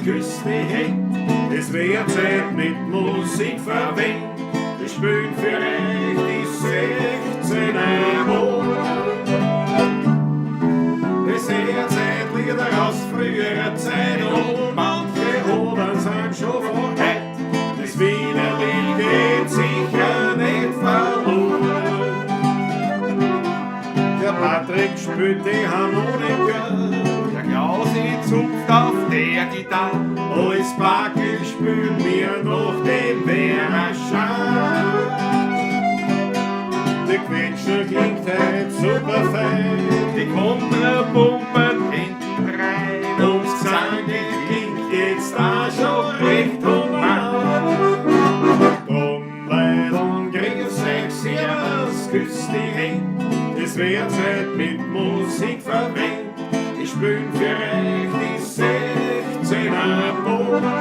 küss die Händ, es wär Zeit mit Musik verwendet. Wir spielen für euch die 16 Mal. Es wär Zeit Lieder aus früherer Zeit und manche Hodern sind schon von heut. Das Wiener Lied geht sicher nicht verloren. Der Patrick spielt die Harmonika. Der Klausi zupft auf der Gitarre. Alles Backel spülen wir noch dem Werner. Die Quetsche klingt heut super fein. Die Kontrapumpen hinten rein. Ums Gesang klingt jetzt da schon recht human. Drum Leideln, grüß euch, servus, küss die Händ. Es wär Zeit mit Musik verwendet. Ich spiel für euch die 16er Boden.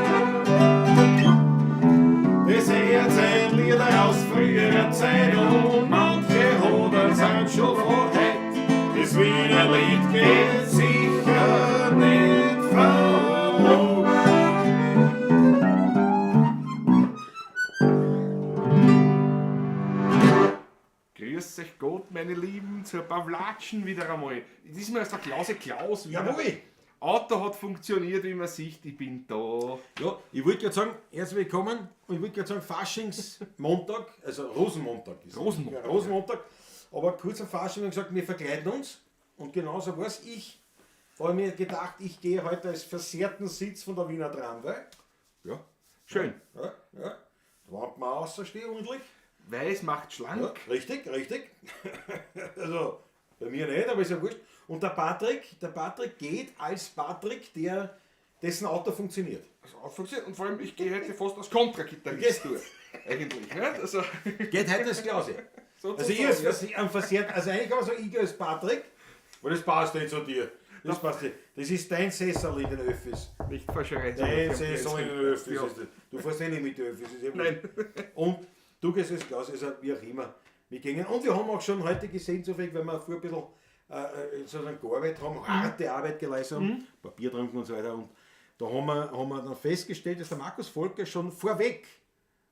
Es wär Zeit Lieder aus früherer Zeit und manche Hodern sind schon vor heut. Das Wiener Lied geht sicher nicht verloren. Grüß euch Gott, meine Lieben, zur Pavlatschen wieder einmal. Diesmal ist der Klause Klaus wieder. Jawohl! Auto hat funktioniert, wie man sieht, ich bin da. Ja, ich wollte gerade sagen, herzlich willkommen. Und ich wollte gerade sagen, Faschingsmontag, also Rosenmontag. Ist es. Rosenmontag, Ja, Rosenmontag. Aber kurz am Fasching haben wir gesagt, wir verkleiden uns. Und genauso war es. Ich habe mir gedacht, ich gehe heute als versehrten Sitz von der Wiener Tramway. Ja, schön. Ja, ja. Da wandert man aus, stehe ordentlich. Weiß macht schlank. Ja, richtig, richtig. Also, bei mir nicht, aber ist ja wurscht. Und der Patrick geht als Patrick, der, dessen Auto funktioniert. Das Auto funktioniert. Und vor allem, ich gehe heute fast als Kontragitarrist durch. Eigentlich, nicht? Also, Geht heute als Klausi. Also ich sozusagen, als am Versehrt, also eigentlich kann man sagen, ich als Patrick, weil das passt nicht zu dir. Das passt nicht. Das ist dein Sessel in den Öffis. ja. Nicht falsch rein. Dein Sessel in den Öffis. Ja. Ist das. Du fährst eh nicht mit den Öffis. Ist eh Nein. wurscht. Und du gehst als Klaus, also wie auch immer. Wir gingen. Und wir haben auch schon heute gesehen, zufällig, weil wir vorher ein bisschen sozusagen gearbeitet haben, harte Arbeit geleistet haben, Papier trinken und so weiter. Und da haben wir dann festgestellt, dass der Markus Volker schon vorweg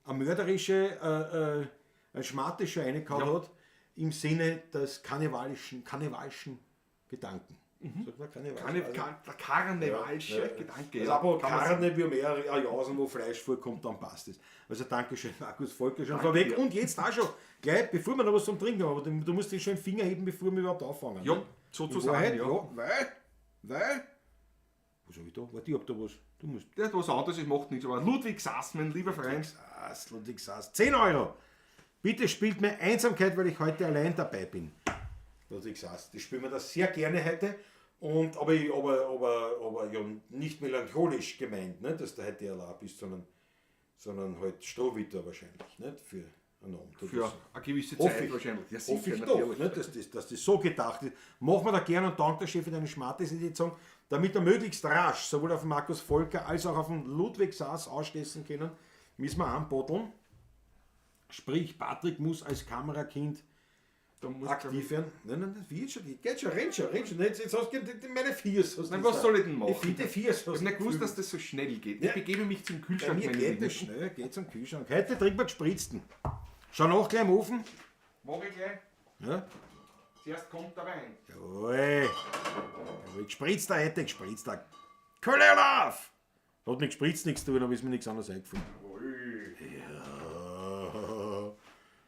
eine mörderische, eine schmatische reingehauen hat, im Sinne des karnevalischen Gedanken. Sagt man karnevalischen? Also- Der karnevalsche ja. Gedanke. Also ja. aber Kann man sagen. Karne, wir mehrere Jausen, wo Fleisch vorkommt, dann passt es. Also Dankeschön, Markus Volker, schon vorweg. dir. Und jetzt auch schon, gleich, bevor wir noch was zum Trinken haben, aber du musst den schön Finger heben, bevor wir überhaupt anfangen. Ja, ne? sozusagen, In Wahrheit, ja. ja. Weil, was hab ich da? Warte, ich hab da was. Du musst. Der hat was anderes, es macht nichts. Aber Ludwig Sass, mein lieber Freund. Sass, Ludwig Sass. 10 Euro. Bitte spielt mir Einsamkeit, weil ich heute allein dabei bin. Ludwig Sass, das spielen wir das sehr gerne heute. Und, aber, ich- aber ja, nicht melancholisch gemeint, ne, dass du heute allein bist, sondern halt Strohwitter wahrscheinlich, nicht? Für einen Abend oder Für so. eine gewisse Hoffe Zeit ich, wahrscheinlich. Ja, sicher, hoffe ich doch, natürlich. ne, dass das so gedacht ist. Machen wir da gerne und danke der Chef in eine Schmarte, die jetzt sagen, damit wir möglichst rasch sowohl auf den Markus Volker als auch auf den Ludwig Sass ausschließen können, müssen wir anbotteln. Sprich, Patrick muss als Kamerakind Da muss aktiv werden. Nein, nein, das wird schon, geht schon, rennt schon, rennt schon. Jetzt hast du meine Viers. Hast Nein, du was da. soll ich denn machen? Die vierte Viers. Ich habe nicht gewusst, dass das so schnell geht. Ja. Ich begebe mich zum Bei Kühlschrank, mir meine geht Lieben. das schnell, geht zum Kühlschrank. Heute trinken wir gespritzten. Schau nach gleich im Ofen. Mach ich gleich. Ja. Zuerst kommt der Wein. Jawohl. Jawohl, gespritzter hätte, gespritzter. Kölle auf! Hat mit gespritzt nichts zu tun, aber ist mir nichts anderes eingefallen. Jawohl. Ja.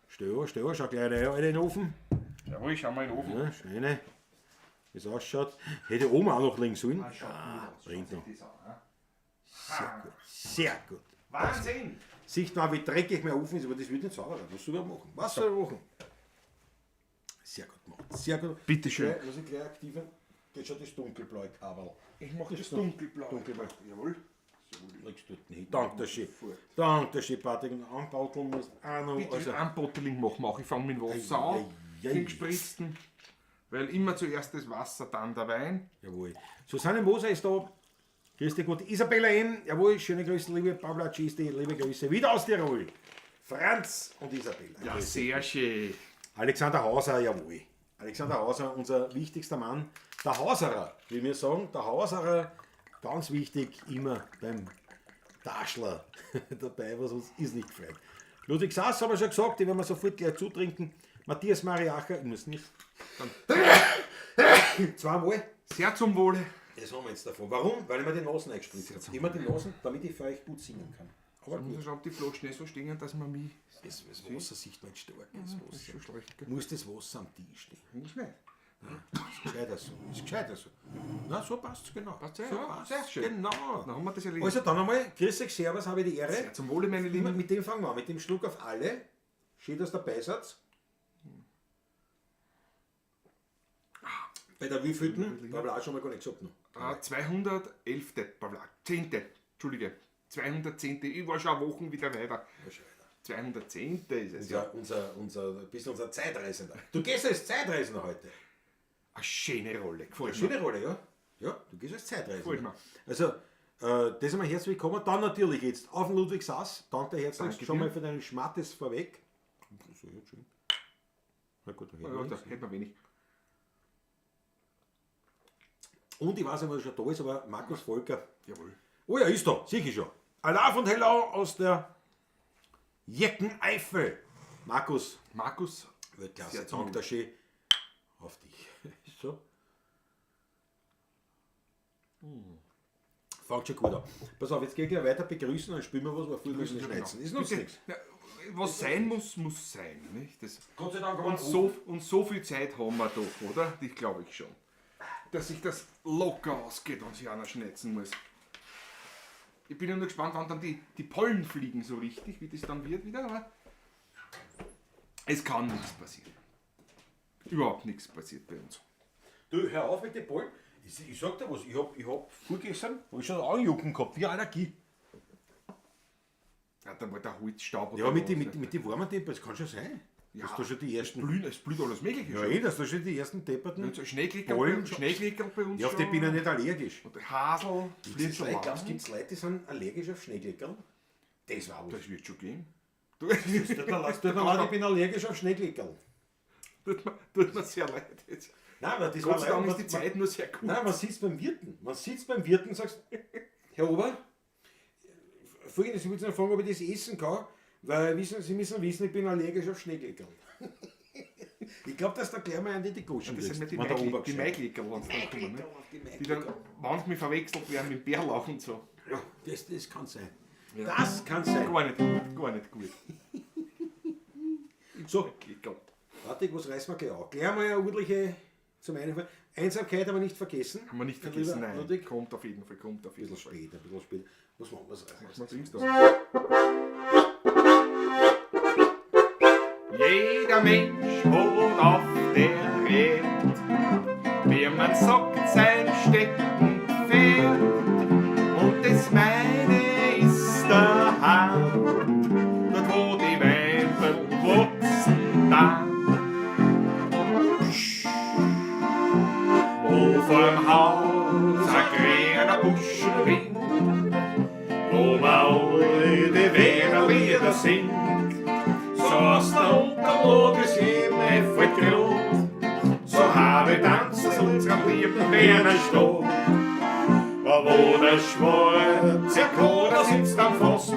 Steh an, steh an, schau gleich rein in den Ofen. Jawohl, schau mal in den Ofen. Ja, schön, wie es ausschaut. Hätte oben auch noch liegen sollen. Ah, schaut gut aus. bringt Schaut noch. sich das an, ne? Sehr gut, sehr gut. Wahnsinn! Sieht man, wie dreckig mein Ofen ist, aber das wird nicht sauber. Was soll ich machen? Was soll ich machen? Sehr gut gemacht. Sehr gut. Bitte schön. Gleich, muss ich gleich aktivieren? Geht schon das dunkelblaue Kabel. Ich mache das dunkelblau. Dunkelblau. Jawohl. Legst du dort nicht. Danke schön. Danke schön, Patrick. Und anbauteln musst auch noch. Bitte Also, ein Bottling machen wir auch. Ich fange mit dem Wasser Ei, an, ei, ei. den gespritzten. Weil immer zuerst das Wasser, dann der Wein. jawohl. Susanne Moser ist da. Grüß dich gut. Isabella M. Jawohl, schöne Grüße, liebe Pavla Cisti, liebe Grüße. Wieder aus Tirol. Franz und Isabella. Ja, Grüß dich. sehr schön. Alexander Hauser, jawohl. Alexander Hauser, unser wichtigster Mann. Der Hauserer, wie wir sagen. Der Hauserer Ganz wichtig, immer beim Taschler dabei, was uns ist nicht gefreut. Ludwig Sass haben wir schon gesagt, die werden wir sofort gleich zutrinken. Matthias Mariacher, ich muss nicht. Zweimal. Sehr zum Wohle. Das haben wir jetzt davon. Warum? Weil ich mir die Nasen eingespritzt habe. Immer die Nasen, damit ich für euch gut singen kann. Aber Muss gut. ich schauen, ob die Flaschen nicht so stehen, dass man mich. Das Wasser sieht man nicht stark. Das Das ist Wasser. schon schlecht, gell? Muss das Wasser am Tisch stehen. Muss nicht. Ist gescheiter so. Ist gescheiter so. Na, so passt's genau. Passt ja, so ja, passt's. sehr schön. Genau. Dann haben wir das erledigt. Also dann einmal, grüß euch, servus, habe ich die Ehre. Sehr zum Wohle, meine Lieben. Mit dem fangen wir an, mit dem Schluck auf alle. Schön, dass dabei seid. Bei der wievielten? Da habe ich auch schon mal gar nicht gesagt. Noch. 211. Pavla, 10. Entschuldige. 210. Ich war schon Wochen wieder weiter. 210. ist es ja. Bist unser Zeitreisender. Du gehst als Zeitreisender heute. Eine schöne Rolle. Gefällt mir. Schöne Rolle, ja? Ja, du gehst als Zeitreisender. Gefällt mir. Also, das einmal herzlich willkommen. Dann natürlich jetzt auf den Ludwig Sass. Danke dir herzlich Danke schon dir. mal für deinen Schmattes vorweg. So, jetzt schön. Na gut, dann Ja, hören wir da uns. hätten wir wenig. Und ich weiß nicht, ob er schon da ist, aber Markus Volker. Jawohl. Oh ja, ist da, sicher schon. Alaf und Hello aus der Jeckeneifel. Markus, Markus, Weltklasse, Sehr zum danke dir schön. Auf dich. So. Fängt schon gut an. Pass auf, jetzt gehe ich gleich weiter begrüßen, dann spielen wir was, weil vorher müssen wir schneizen. Ist nutzt Bitte. nichts. Ja, was sein muss, muss sein. Nicht? Das, Gott sei Dank und, so viel Zeit haben wir doch, oder? Das glaube ich schon. Dass sich das locker ausgeht und sich einer schnetzen muss. Ich bin ja nur gespannt, wann dann die Pollen fliegen so richtig, wie das dann wird wieder, aber es kann nichts passieren. Überhaupt nichts passiert bei uns. Du, hör auf mit den Pollen. Ich sag dir was, ich hab vorgestern hab ich schon Augenjucken gehabt, wie Allergie. Ja, da war der Holzstaub. Ja, oder mit was. den warmen Temperaturen, das kann schon sein. Ja. Dass da schon die ersten. Es blüht alles Mögliche Ja, schon. eh, dass da schon die ersten depperten. Und so Schneeklicker, Pollen schon. Schneeklicker bei uns Ja, auf die schon. bin ich nicht allergisch. Und Hasel, blüht schon Glaubst du, lang. gibt es Leute, die sind allergisch auf Schneekleckerl? Das war was. Das wird schon gehen. Du, Tut mir leid, ich bin allergisch auf Schneekleckerl. tut mir sehr leid jetzt. Nein, aber das Gott war sei Dank leid, ist die Zeit nur sehr kurz. Nein, man sitzt beim Wirten. Man sitzt beim Wirten und sagst, Herr Ober, folgendes, ich wollte noch fragen, ob ich das essen kann, weil wissen, Sie müssen wissen, ich bin allergisch auf Schneekleckerl. Ich glaube, dass da gleich mal einen die Goschen Das sind nicht die wenn der Ober Maiklicker, die gescheit- Maiklicker, wenn's dann kommen. Ne? Die Die dann manchmal verwechselt werden mit Bärlauch und so. Ja, das kann sein. Das kann sein. Gar nicht gut, gar nicht gut. So, Klickerl. warte, was reißen wir gleich an? Gleich mal eine ordentliche zum einen. Einsamkeit haben wir nicht vergessen. Haben wir nicht Mein vergessen, lieber nein. Ludwig. Kommt auf jeden Fall, kommt auf jeden Ein bisschen Fall. später, ein bisschen später. Was machen wir? Was reißen Was singst du? Jeder Mensch wohnt auf der Erd, wie man sagt, sein Steckenpferd. Und das meine ist daheim, dort wo die Weinberg wachsen da. Wo vorm Haus ein grüner Busch ringt, wo man alle die Wiener Lieder singt. So aus der Unterlage ist jedem Efeu grot, so habe ich tanzen unserem lieben Werner Stock. Wo der schwarze Koder sitzt am Pfosten,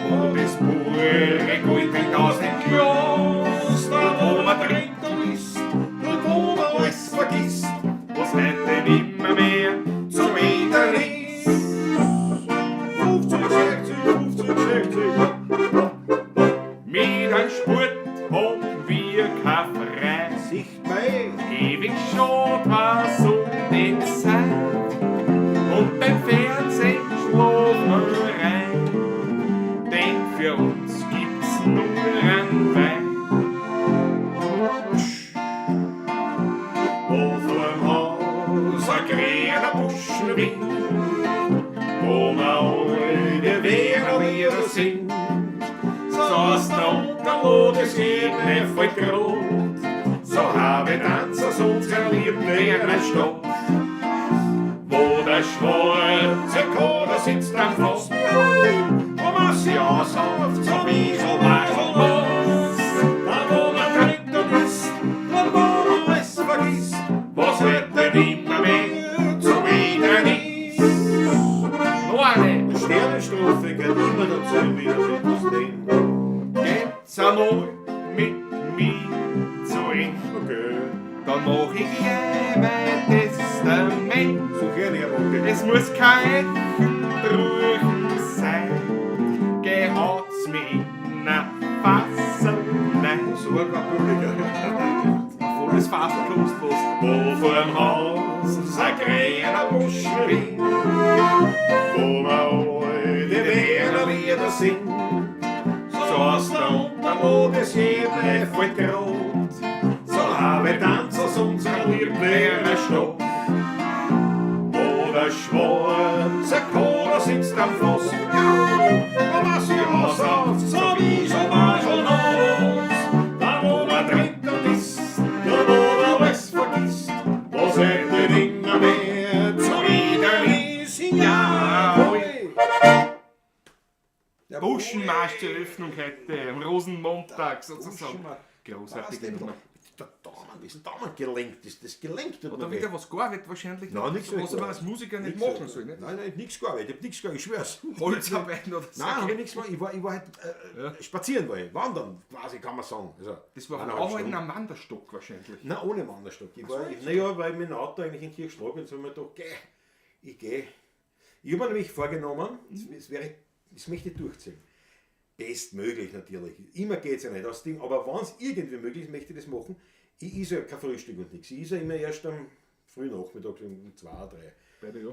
wo das pure Gold trinkt aus dem Glas, da wo man trinkt und isst, und wo man alles vergisst, was heute nimmer mehr zu wieder ist. 50, 60, 50, 60. Mit einem Spurt haben wir kein Frei. Sicht bei. Ewig schon war's um die Zeit. Und beim Fernsehen schlafen wir rein. Denn für uns gibt's nur einen Wein. Wo vorm Haus ein grüner Busch winkt, wo man alle die Wiener Lieder singt. So aus der Unterlage ist jedem Efeu grot, so habe Tanzers unseren lieben Wiener Stadt. Wo der schwarze Koder sitzt am Pfosten, wo man sich aussauft, so wie so Basel was. Da wo man trinkt und isst, da wo man alles vergisst, was heute nimmer mehr zu wieder ist. Testament. Suche eine Lehrwoche. Es muss kein Truchen sein, gehaut's mir in a Fassel nein. So ein Kapuliger. Volles Fassel kommst fast. Wo vorm Haus ein grüner Busch winkt, wo wir alte Wiener Lieder singt. So aus der Untern, wo das jedle fällt grad, so habe tanz aus unserer lieblichen Stadt. Wo der schwarze Koder sitzt am Fass, ja, und was sie aussauft, so wie schon war schon aus. Da wo man trinkt und isst, da wo man alles vergisst, was hätte Dinge mehr zu wieder ist, jawohl. Buschenmarsch zur Eröffnung heute, am Rosenmontag sozusagen. Buschenmarsch. Großartige Nummer. Der Daumen, das Daumen gelenkt ist, das Gelenk tut Oder mir weh. wieder was gearbeitet wahrscheinlich. Nein, nichts Was man als Musiker nicht Nix machen soll. Nicht? Nein, nein, ich hab nichts gearbeitet, ich hab nichts gearbeitet, ich schwör's. Holzarbeiten oder so. Nein, hab ich nichts gemacht. Ich war halt spazieren, war ich, wandern quasi, kann man sagen. Also, Das war eineinhalb auch Stunden. ein Wanderstock wahrscheinlich. Nein, ohne Wanderstock. Ich war, naja, weil ich mit dem Auto eigentlich in Kirchschlag und so hab ich mir gedacht, geh, ich geh. Ich habe mir nämlich vorgenommen, das möchte ich durchziehen. Bestmöglich natürlich. Immer geht es ja nicht, das Ding, aber wenn es irgendwie möglich ist, möchte ich das machen. Ich esse ja kein Frühstück und nichts. Ich esse ja immer erst am frühen Nachmittag, so um 2, 3. Beide, ja.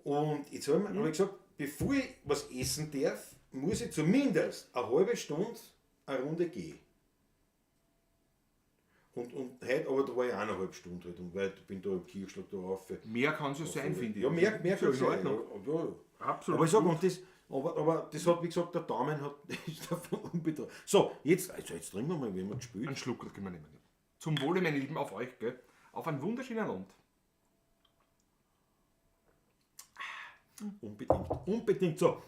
Und jetzt habe ich, hab ich gesagt, bevor ich was essen darf, muss ich zumindest eine halbe Stunde eine Runde gehen. Und heute, aber da war ich auch eine halbe Stunde halt, und weil ich bin da im Kirchschlag da rauf. Mehr kann es ja sein, finde ich. Ja, mehr Ist kann ja es in sein. Ordnung. Ja, ja. Absolut. Aber ich sag, und das, aber das hat, wie gesagt, der Daumen hat, ist davon unbetroffen. So, jetzt, also jetzt trinken wir mal, wie wir gespielt. Einen Schluck können wir nehmen. Zum Wohle, meine Lieben, auf euch, gell? Auf einen wunderschönen Abend. Unbedingt, unbedingt so.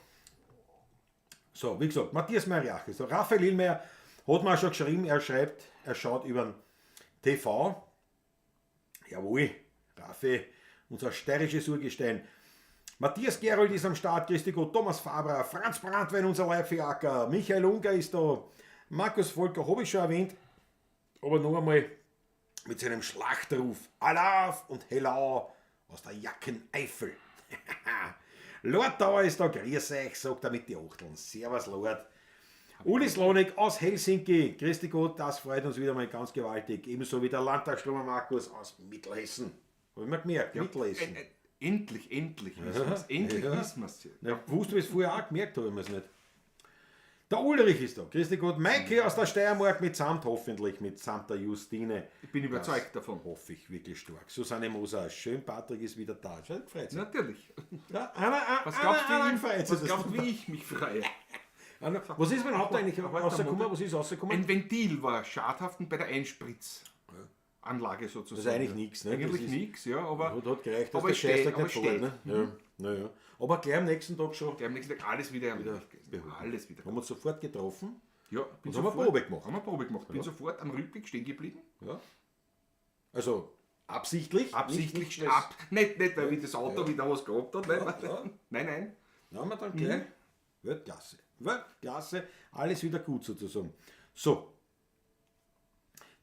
So, wie gesagt, Matthias Mariachi. So, Raphael Illmeyer hat mir auch schon geschrieben, er schreibt, er schaut über den TV. Jawohl, Raffi, unser steirisches Urgestein. Matthias Gerold ist am Start, Christi Gott, Thomas Fabrer, Franz Brandwein, unser Leibfiaker, Michael Unger ist da, Markus Volker habe ich schon erwähnt, aber noch einmal mit seinem Schlachtruf Alaf und Hellau aus der Jackeneifel. Lord Dauer ist da, grüß euch, sagt er mit die Achteln. Servus, Lord. Uli Slonik aus Helsinki. Christi Gott, das freut uns wieder mal ganz gewaltig. Ebenso wie der Landtagsstürmer Markus aus Mittelhessen. Hab ich mir gemerkt, Ja. Mittelhessen. Endlich, endlich wissen wir's. Endlich wissen wir's. Ja, wusste, wie ich es vorher auch gemerkt habe, ich es nicht. Der Ulrich ist da. Christi Gott, Maike aus der Steiermark mitsamt, hoffentlich, mitsamt der Justine. Ich bin überzeugt davon. Hoffe ich wirklich stark. Susanne Moser, schön, Patrick ist wieder da. Schön, gefreut sich. Natürlich. Ja, einer, Was glaubst du, einer wie, freut sich, was glaubst, wie ich mich freue? Einer, was ist mit dem Auto eigentlich Heute am rausgekommen? Montag. Was ist rausgekommen? Ein Ventil war schadhaft bei der Einspritzanlage sozusagen. Das ist eigentlich nichts, ne? Eigentlich Das ist- nichts, ja, aber Hat gereicht, dass aber der es steht, Scheißtag aber nicht es fährt, steht. ne? Ja, naja. Aber gleich am nächsten Tag schon. Gleich am nächsten Tag alles wieder erledigt. behoben. Alles wieder. Haben wir uns sofort getroffen. Ja, bin Und haben wir Probe gemacht. Haben wir Probe gemacht. Bin sofort am Rückweg stehen geblieben. Ja. Also absichtlich. Absichtlich Nicht, ab. Nicht, weil ich das Auto wieder was gehabt hat. Nein, Ja, ja. nein, nein. Dann haben wir dann gleich. Weltklasse. Weltklasse. Alles wieder gut sozusagen. So.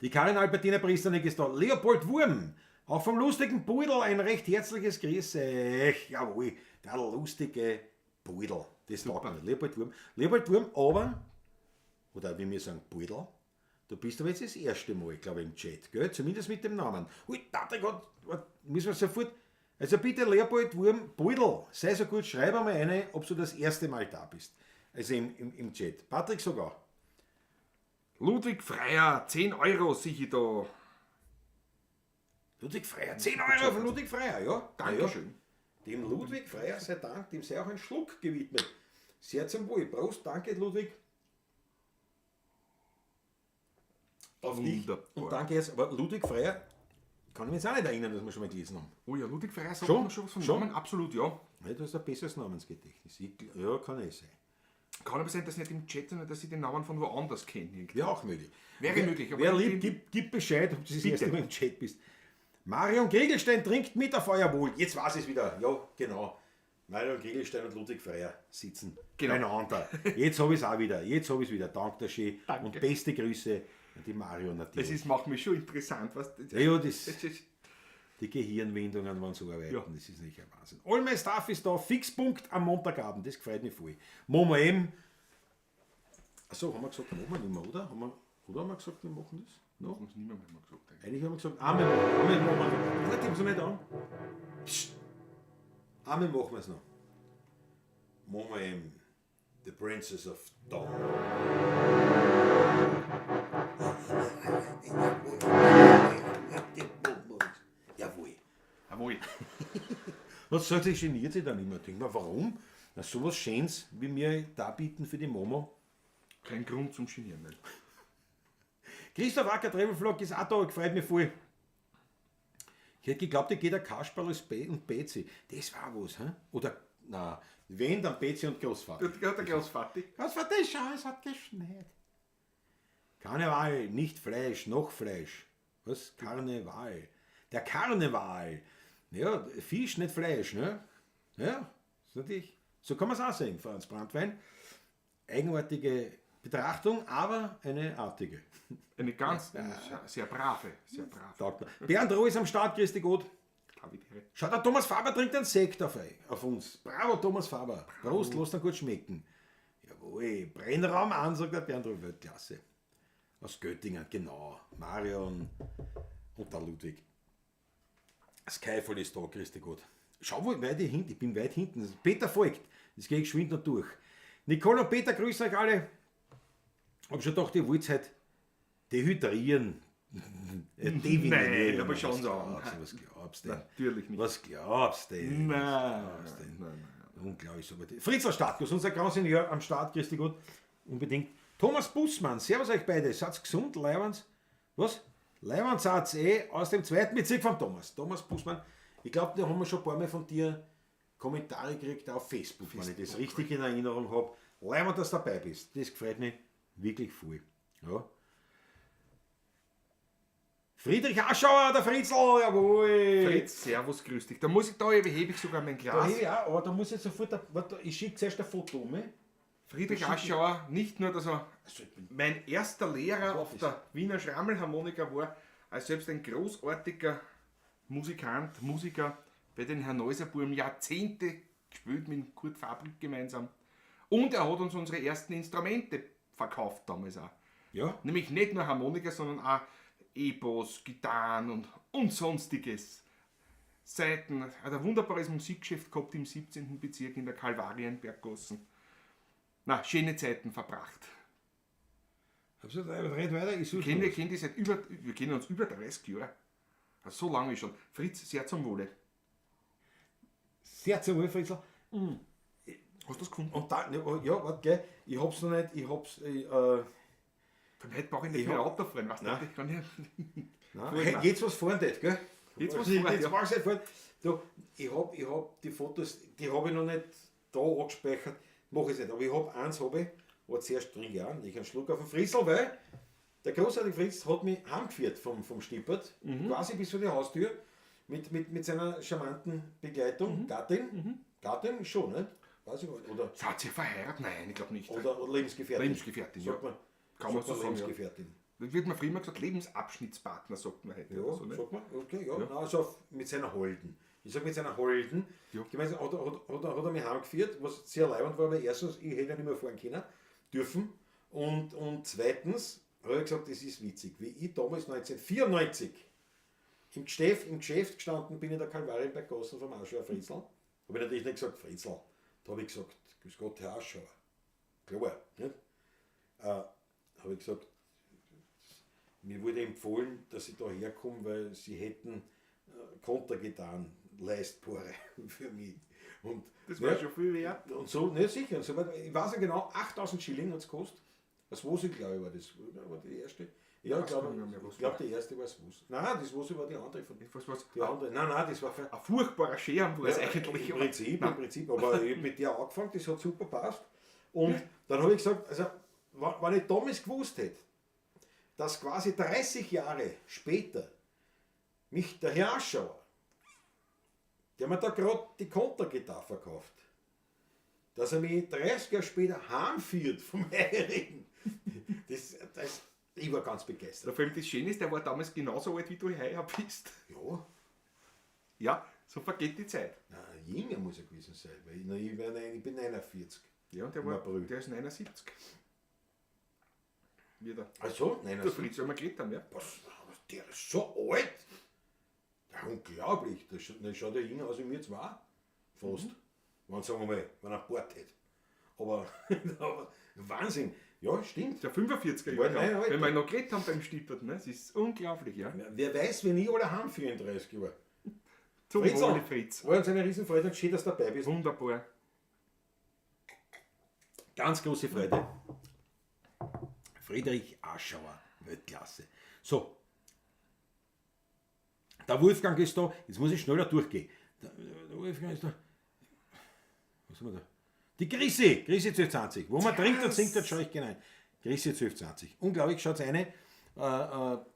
Die Karin Albertina Priesternig ist da. Leopold Wurm. Auch vom lustigen Pudel ein recht herzliches Grüß euch. Jawohl, der lustige Pudel. Das taugt mir. Leopold Wurm. Leopold Wurm, aber, oder wie wir sagen, Pudel, du bist aber jetzt das erste Mal, glaube ich, im Chat, gell? Zumindest mit dem Namen. Ui, Patrick, Gott, müssen wir sofort. Also bitte, Leopold Wurm, Pudel, sei so gut, schreib einmal eine, ob du das erste Mal da bist. Also im Chat. Patrick sogar. Ludwig Freier, 10 Euro sehe ich da. Ludwig Freier, 10 Euro von Ludwig Freier, ja. Dankeschön. Ja. Dem Ludwig Freier sei Dank, dem sei auch ein Schluck gewidmet. Sehr zum Wohl. Prost, danke Ludwig. Auf dich. Wunderbar. Und danke jetzt, aber Ludwig Freier kann ich mich jetzt auch nicht erinnern, dass wir schon mal gelesen haben. Oh ja, Ludwig Freier sagt Schon? mir schon was von Schon? Namen. Absolut, ja. Ja, du hast ein besseres Namensgedächtnis. Ja, kann eh sein. Kann aber sein, dass nicht im Chat, sondern dass ich den Namen von woanders kenne. irgendwie. Wäre auch möglich. Wäre möglich, aber Wer ich lieb, gib Bescheid, ob du das Bitte. erste Mal im Chat bist. Marion Gregelstein trinkt mit auf euer Wohl. Jetzt weiß ich es wieder. Ja, genau. Marion Gregelstein und Ludwig Freier sitzen Genau. beieinander. Jetzt habe ich es auch wieder. Jetzt habe ich es wieder. Danke, der schön. Danke. Und beste Grüße an die Marion natürlich. Das ist, macht mich schon interessant. Was, ja, ja, das, das ist, Die Gehirnwindungen, wenn so arbeiten, Ja. Das ist nicht ein Wahnsinn. All my stuff ist da, Fixpunkt am Montagabend, das gefreut mich voll. Momo M. Achso, haben wir gesagt, machen wir nicht mehr, oder? Haben wir gesagt, wir machen das? Noch? Haben sie niemand mehr gesagt. Eigentlich. Eigentlich haben wir gesagt, einmal machen wir. Warte, ich hab's noch nicht an. Psst. Einmal machen wir es noch. Momo M. The Princess of Dawn. Jawohl. Jawohl. Was sagt sich, geniert sich dann immer. Denk mal, warum? Na, sowas Schönes, wie wir da bieten für die Momo. Kein Grund zum Genieren. Nicht? Christoph Acker, Travelvlog ist auch da, gefreut mich voll. Ich hätte geglaubt, ich geht der Kasperl als und Betsy. Das war was, hä? Oder, na, wenn, dann Betsy und Großvater. Der Großvater. Großvater, schau, es hat geschneit. Karneval, nicht Fleisch, noch Fleisch. Was? Karneval. Der Karneval. Ja, Fisch, nicht Fleisch, ne? Ja, ist natürlich. So kann man es auch sehen, Franz Brandwein. Eigenartige Betrachtung, aber eine artige. Eine ganz, eine sehr, sehr brave, sehr brave. Taugt mir. Bernd Roh ist am Start, Christi Gott. Kavitäre. Schau, der Thomas Faber trinkt einen Sekt auf uns. Bravo, Thomas Faber. Prost, lass ihn gut schmecken. Jawohl, Brennraum an, sagt der Bernd Roh. Weltklasse. Aus Göttingen, genau. Marion und der Ludwig. Skyfall ist da, Christi Gott. Schau, wo weit ich hinten, ich bin weit hinten. Peter folgt. Das gehe ich geschwind noch durch. Nicole und Peter, grüßen euch alle. Hab schon gedacht, ihr wollt halt dehydrieren. Nein, aber schauen Sie an. Was glaubst du denn? Natürlich nicht. Was glaubst du denn? Nein, Was glaubst du denn? nein, nein. Unglaublich super. Fritzl Startkus, unser Grand Senior am Start, Christi Gott. Unbedingt. Thomas Bussmann, servus euch beide. Seid gesund, Leiwans. Was? Leiwans AC aus dem zweiten Bezirk von Thomas. Thomas Bussmann. Ich glaube, da haben wir schon ein paar Mal von dir Kommentare gekriegt auf Facebook, wenn ich das richtig in Erinnerung habe. Leiwand, dass du dabei bist. Das gefreut mich wirklich voll. Ja. Friedrich Aschauer, der Fritzl, jawohl. Fritz, servus, grüß dich. Da muss ich, da hebe ich sogar mein Da Glas. hebe ich auch, aber da muss ich sofort, warte, ich schicke zuerst ein Foto um. Friedrich Aschauer, nicht nur, dass er Also, ich bin mein erster Lehrer auf ist- der Wiener Schrammelharmonika war, als selbst ein großartiger Musikant, Musiker, bei den Herrn Neuserburm Jahrzehnte gespielt mit Kurt Fabrik gemeinsam. Und er hat uns unsere ersten Instrumente verkauft damals auch. Ja. Nämlich nicht nur Harmonika, sondern auch E-Bass, Gitarren und sonstiges. Seiten hat ein wunderbares Musikgeschäft gehabt im 17. Bezirk in der Kalvarienberggassen. Na, schöne Zeiten verbracht. Red weiter, ich suche Wir kennen die seit wir kennen uns über 30 Jahre. Also so lange schon. Fritz, sehr zum Wohle. Sehr zum Wohl, Fritzl. Hast du das gefunden? Und da, ja, warte, gell, ich hab's noch nicht, ich hab's, Von heute brauche ich nicht mehr Auto fahren, weißt du? Ich kann ja. Nein, hey, jetzt was fahren nicht, gell? Jetzt was fahren, Jetzt ja. brauchst du nicht fahren. Du, ich hab die Fotos, die hab ich noch nicht da angespeichert, mach ich nicht, aber ich hab eins, hab ich, war zuerst trinke ich auch, ich einen Schluck auf den Fritzl, weil der großartige Fritz hat mich heimgeführt vom Stippert, quasi bis vor die Haustür, mit seiner charmanten Begleitung, Gattin, Gattin schon, ne? Weiß ich nicht, oder, Seid ihr verheiratet? Nein, ich glaube nicht. oder Lebensgefährtin. Lebensgefährtin, sagt ja. Man, Kann man sagt so sagen, ja. Lebensgefährtin. Das wird man früher immer gesagt, Lebensabschnittspartner, sagt man heute. Ja, oder so, ne? sagt man, okay, ja. Nein, also mit seiner Holden. Ich sag mit seiner Holden. Ja. Gemeinsam hat er mich heimgeführt, was sehr leibend war, weil erstens, ich hätte ja nicht mehr fahren können, dürfen. Und zweitens habe ich gesagt, das ist witzig, wie ich damals 1994 im Geschäft gestanden bin in der Kalvarienberggasse vom Aschauer Fritzl. Habe ich natürlich nicht gesagt, Fritzl. Da habe ich gesagt, grüß Gott, Herr Aschauer. Klar, nicht? Habe ich gesagt, mir wurde empfohlen, dass ich da herkomme, weil sie hätten Konter getan, leistbare für mich. Und, Das war ja, schon viel wert. Und so, ne, sicher. Und so weiter. Ich weiß ja genau, 8.000 Schilling hat es gekostet. Das Wose, glaube ich, war das. War die erste. Ja, ich Weiß glaube, gar nicht mehr, was ich glaub, war. die erste war das Wose. Nein, das Wose war die andere. Von, Was war's? die andere. Nein, nein, das war für, Ein furchtbarer Schirm war es eigentlich. Im Prinzip, aber ich hab mit der angefangen, das hat super passt. Und dann habe ich gesagt, also, wenn ich damals gewusst hätte, dass quasi 30 Jahre später mich der Herr Aschauer, der mir da gerade die Kontergitarre verkauft, dass er mich 30 Jahre später heimführt vom Heirigen, ich war ganz begeistert. Vor allem das Schöne ist, der war damals genauso alt, wie du heuer bist. Ja, Ja, so vergeht die Zeit. Na, jünger muss er gewesen sein, weil ich, na, ich bin 49. Ja, und der, Im war, April. der ist 79. Wieder. Ach so, Der 79. Fritz, weil wir geredet haben, ja. Was, der ist so alt. Ja, unglaublich. Der schaut ja jünger aus wie wir zwei. Fast. Wenn, sagen wir mal, wenn er einen Bart hätte. Aber, aber Wahnsinn. Ja, stimmt. Der 45er War Jahre. nein, Alter. Wenn wir noch geredet haben beim Stippert, ne? Das ist unglaublich, ja. Wer weiß, wenn ich alle heim 34 war. Zum Fritzl. Wohle, Fritz. War uns eine Riesenfreude und schön, dass du dabei bist. Wunderbar. Ganz große Freude. Friedrich Aschauer, Weltklasse. So. Der Wolfgang ist da. Jetzt muss ich schneller durchgehen. Der Wolfgang ist da. Was haben wir da? Die Grisi, Grisi 1220. Wo man trinkt und singt, das schaue ich gerne ein. Grisi 1220. Unglaublich, schaut eine.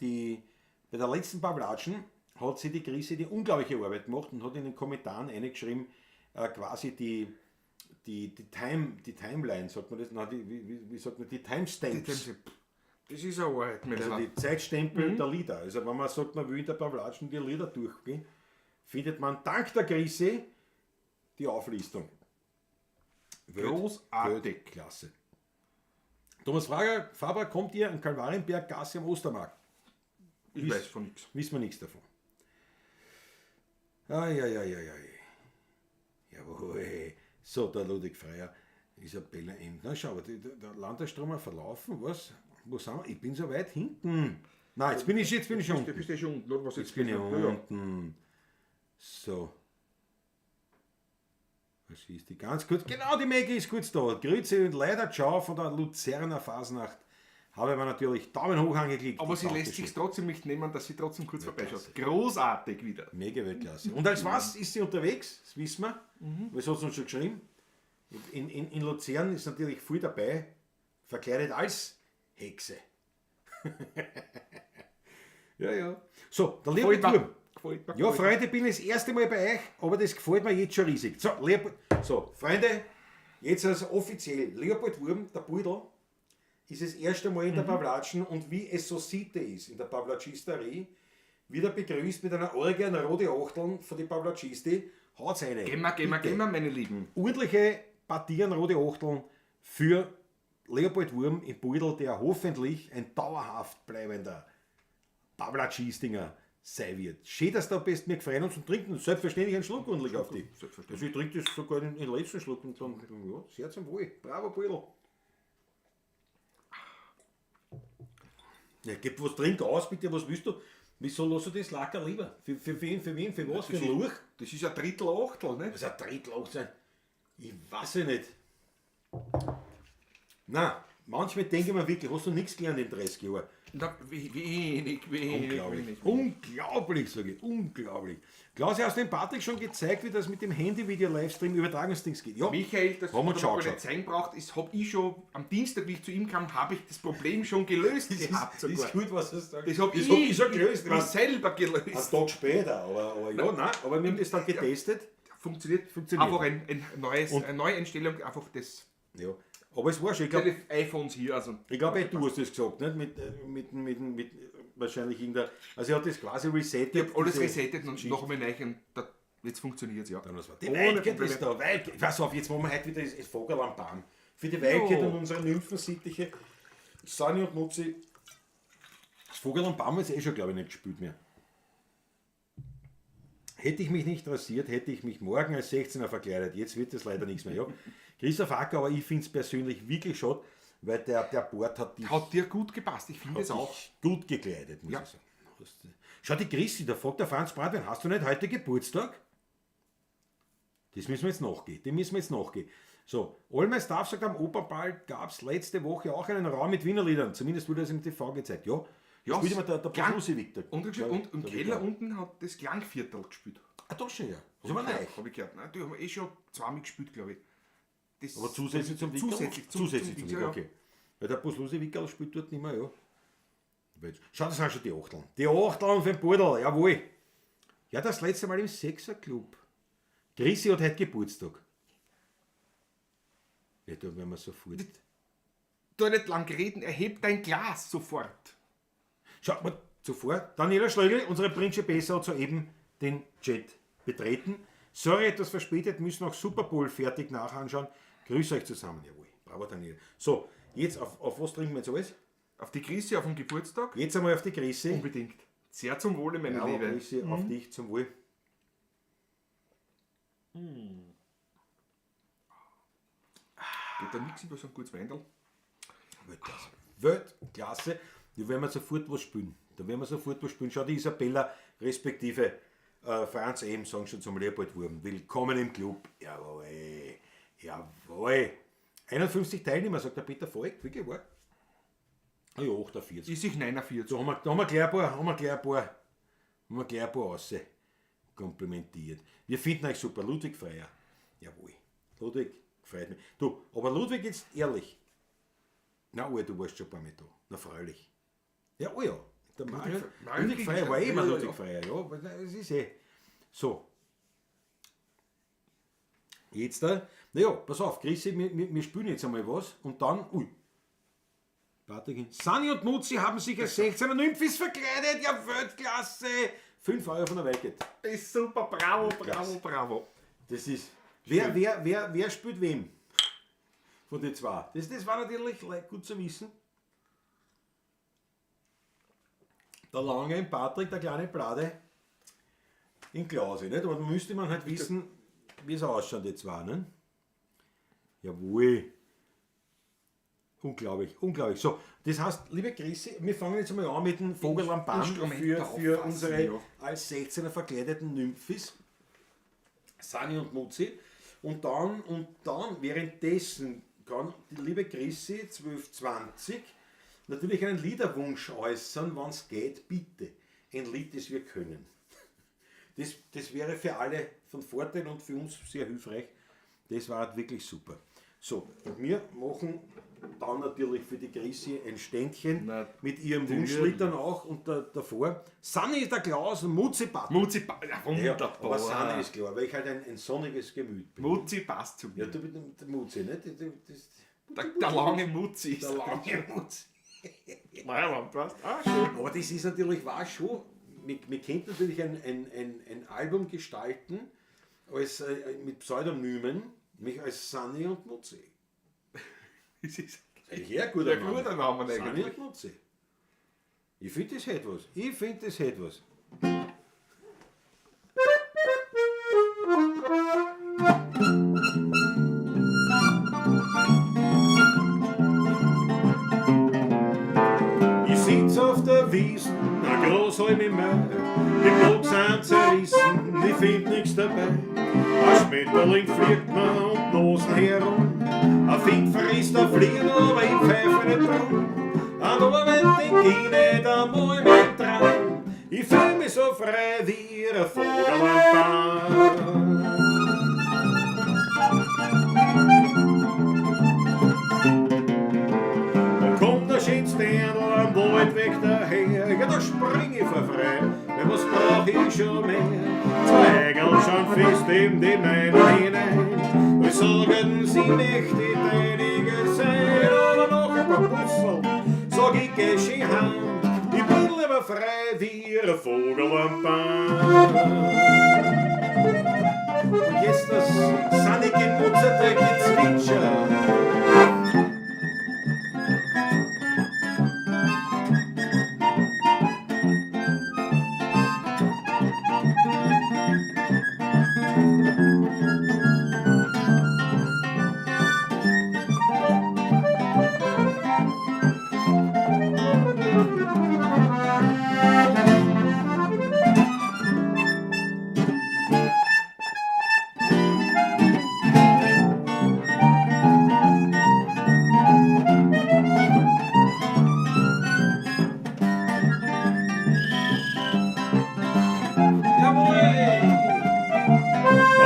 Die, bei der letzten Pavlatschen hat sie die Grisi die unglaubliche Arbeit gemacht und hat in den Kommentaren eingeschrieben, quasi die Timeline, sagt man das? Nein, wie sagt man? Die Timestamps. Das ist eine Wahrheit, mein Also Lieber. die Zeitstempel der Lieder. Also wenn man sagt, man will in der Pavlatschen die Lieder durchgehen, findet man dank der Grisi die Auflistung. Großartig. Weltklasse. Thomas Frager, Faber, kommt ihr an Kalvarienberg Gasse am Ostermarkt? Ich weiß von nichts. Wissen wir nichts davon. Ai. Jawohl. So, der Ludwig Freier, Isabella M. Na schau, der Landestromer verlaufen, was? Wo sind wir? Ich bin so weit hinten. Nein, jetzt bin ich schon Du unten. bist ja schon unten, oder? Was Jetzt bin ich Ja, ja. unten. So. Was ist die? Ganz kurz. Genau, die Maggie ist kurz da. Grüezi und leider ciao von der Luzerner Fasnacht. Habe mir natürlich Daumen hoch angeklickt. Aber Ich sie brauch lässt das sich schon. trotzdem nicht nehmen, dass sie trotzdem kurz vorbeischaut. Großartig wieder. Mega Weltklasse. Und als was ist sie unterwegs? Das wissen wir. Was hat sie uns schon geschrieben? In Luzern ist natürlich viel dabei, verkleidet als Hexe. Ja, ja. So, der Gefällt Leopold mir. Wurm. Gefällt mir. Ja, Freunde, ich bin das erste Mal bei euch, aber das gefällt mir jetzt schon riesig. So, Leopold, so Freunde, jetzt als offiziell, Leopold Wurm, der Pudel, ist das erste Mal in der Pavlatschen und wie es so Sitte ist in der Pavlatschisterie, wieder begrüßt mit einer Orgie an rote Achteln von den Pavlatschisti, haut's eine. Gehen wir, gehen wir, Bitte. gehen wir, meine Lieben. Ordentliche Partien rote Achteln für Leopold Wurm im Pudel, der hoffentlich ein dauerhaft bleibender Pavlatschistinger sein wird. Schön, dass du da bist, wir freuen uns und trinken selbstverständlich einen Schluck ordentlich auf dich. Selbstverständlich. Also ich trinke das sogar den letzten Schluck und dann, ja, sehr zum Wohl. Bravo, Pudel. Ja, gib was, trink aus, bitte, was willst du? Wieso lässt du das Lacker lieber? Für wen, für wen, für was? Für den Lurch? Das ist ein Drittel Achtel, ne? Das ist ein Drittel auch sein. Ich weiß ja nicht. Na, manchmal denke ich mir wirklich, hast du nichts gelernt in 30 Jahren? Na, wenig, wenig, Unglaublich. wenig. Unglaublich, sage ich. Unglaublich. Klaus, hast du dem Patrick schon gezeigt, wie das mit dem Handy-Video-Livestream Übertragungsdings geht? Ja, Michael, das haben wir hat er schon noch gar nicht angeschaut. zeigen braucht, das habe ich schon am Dienstag, wie ich zu ihm kam, habe ich das Problem schon gelöst gehabt. ist sogar. gut, was du sagst. Das habe Das ich, hab ich schon gelöst. Ich selber gelöst. Einen Tag später, aber ja, nein, aber wir haben das dann getestet. Funktioniert. Funktioniert. Einfach eine Neueinstellung, einfach das. Ja, aber es war schon, ich glaube, Die iPhones hier, also. Ich glaube, du hast das gesagt, nicht? Mit wahrscheinlich irgendeiner. Also er hat das quasi resettet. Ich habe alles diese resettet und Geschichte. noch einmal neu und da, jetzt funktioniert es ja. Dann was war. Die Ohne Wildkeit ist Probleme. da. Wildkeit. Pass auf, jetzt machen wir heute wieder das Vogel am Baum. Für die Wildkeit Jo. und unsere Nymphensittiche, Sani und Mutzi. Das Vogel am Baum ist eh schon, glaube ich, nicht gespielt mehr. Hätte ich mich nicht rasiert, hätte ich mich morgen als 16er verkleidet. Jetzt wird das leider nichts mehr. Ja. Christoph Acker, aber ich finde es persönlich wirklich schade, weil der Bart hat dich Hat dir gut gepasst, ich finde es auch. dich gut gekleidet, muss Ja. ich sagen. Schau, die Christi, da fragt der Franz Bratwein, hast du nicht heute Geburtstag? Das müssen wir jetzt nachgehen. Dem müssen wir jetzt nachgehen. So, All My Staff sagt, am Opernball gab es letzte Woche auch einen Raum mit Wienerliedern. Zumindest wurde das im TV gezeigt. Ja, Ja, spielt immer der Klang- Brusewick. Der, Und, der, und im der Keller Wicker. unten hat das Klangviertel gespielt. Ah, doch schon, ja. Das war neu. Habe ich gehört. Nein, die haben eh schon zweimal gespielt, glaube ich. Das Aber zusätzlich zum Wickerl? Zusätzlich zum, zusätzlich zum Wickerl, Wickerl, okay. Weil der Buslusi Wickerl spielt dort nicht mehr, ja. Schau, das sind schon die Achteln. Die Achteln für den Pudel, jawohl. Ja, das letzte Mal im Sechserclub. Chrissy hat heute Geburtstag. Ja, da werden wir sofort. Tu nicht lang reden, erheb dein Glas sofort. Schau mal, zuvor, Daniela Schlögl, unsere Prinzipessa, hat soeben den Chat betreten. Sorry, etwas verspätet, müssen auch Super Bowl fertig nachanschauen. Grüß euch zusammen, jawohl. Bravo, Daniel. So, jetzt auf was trinken wir jetzt alles? Auf die Chrissy, auf den Geburtstag. Jetzt einmal auf die Chrissy. Unbedingt. Sehr zum Wohle, meine Bravo, Liebe. Chrissy, auf dich zum Wohl. Geht da nichts über so ein gutes Weindl? Weltklasse. Weltklasse. Da werden wir sofort was spielen. Da werden wir sofort was spielen. Schau, die Isabella respektive Franz M. sagen schon zum Leopold Wurm. Willkommen im Club. Jawohl. Jawohl. 51 Teilnehmer, sagt der Peter Falk. Wirklich wahr? Ah ja, 48. Ist sich 49. Da haben wir gleich ein paar, haben wir gleich ein paar, haben wir gleich ein paar raus komplimentiert. Wir finden euch super. Ludwig Freier. Jawohl. Ludwig, freut mich. Du, aber Ludwig jetzt ehrlich. Na, oh, du warst schon ein paar Mal da. Na, freilich. Ja, oh ja. Der Mario, Mario Ludwig Freier war eh immer Ja, ja, Ludwig ja. Freier, ja. Aber das ist eh. So. Jetzt da. Naja, pass auf, Chrissy, wir spielen jetzt einmal was und dann, ui. Patrick, Sani und Mutzi haben sich als 16er Nymphis verkleidet. Ja, Weltklasse! 5 Euro von der Weiket. Das ist super, bravo, bravo, Klasse. bravo. Das ist. Wer spielt wem? Von den zwei. Das war natürlich gut zu wissen. Der Lange in Patrick, der kleine Blade in Klausi, nicht? Aber da müsste man halt wissen, wie es ausschaut, die zwei, ne? Jawohl. Unglaublich, unglaublich. So, das heißt, liebe Chrissy, wir fangen jetzt einmal an mit dem Vogel am Baum Instrument für auffassen, unsere ja. als 16er verkleideten Nymphis. Sani und Mutzi. Und dann währenddessen kann die liebe Chrissy 1220 natürlich einen Liederwunsch äußern, wenn es geht, bitte. Ein Lied, das wir können. Das wäre für alle von Vorteil und für uns sehr hilfreich. Das war halt wirklich super. So, und wir machen dann natürlich für die Chrissy ein Ständchen Natürlich. mit ihrem Wunschlied dann auch und davor. Sanni ist der Klaus und Mutzi Patrick. Mutzi, ja, wunderbar. Ja, aber Sanni ist klar, weil ich halt ein sonniges Gemüt bin. Mutzi passt zu mir. Ja, du bist der Mutzi, ne? Der lange Mutzi ist Der lange Mutzi. Nein, du weißt. Ah, schön. Aber das ist natürlich, war schon, wir könnten natürlich ein Album gestalten als, mit Pseudonymen, mich als Sanni und Mutzi. Das ist Eigentlich ein guter Ja, guter Name Sanni eigentlich. und Mutzi. Ich finde das hat was. Ich finde das hat was. Ich sitz auf der Wiesen, ein Großhalm im Mai, die Box sind zerrissen, ich find nix dabei. Ein Schmetterling fliegt mir um die Nosen herum, ein Fink frisst ein Fliegen, aber ich pfeife nicht drum. An Abend denk ich nicht einmal mehr dran, ich fühl mich so frei wie ein Vogel am Baum. Und kommt der schönste Dirndl am Waldweg daher, ja, da spring ich vor frei, denn was brauch ich schon mehr? Zwei Eigeln schon fest in die meine hinein, und sagen, sie möchte deinige sein, aber noch ein paar Bussel, sag ich, geh schön heim, ich bin lieber frei wie ein Vogel am Baum. Und jetzt das sonnige, mutzerte Gezwitscher.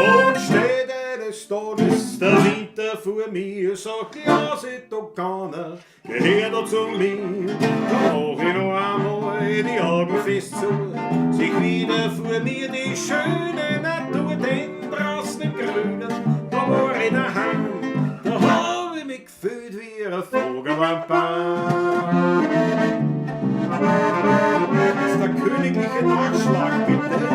Und steht eines Tages der Winter vor mir, sagt Klause, da kann er, geh her da zu mir. Da mach ich noch einmal die Augen fest zu, sich wieder vor mir die schöne Natur, denn draußen im Grünen, da war ich daheim, da hab ich mich gefühlt wie ein Vogel am Baum. Jetzt der königliche Nachschlag, bitte.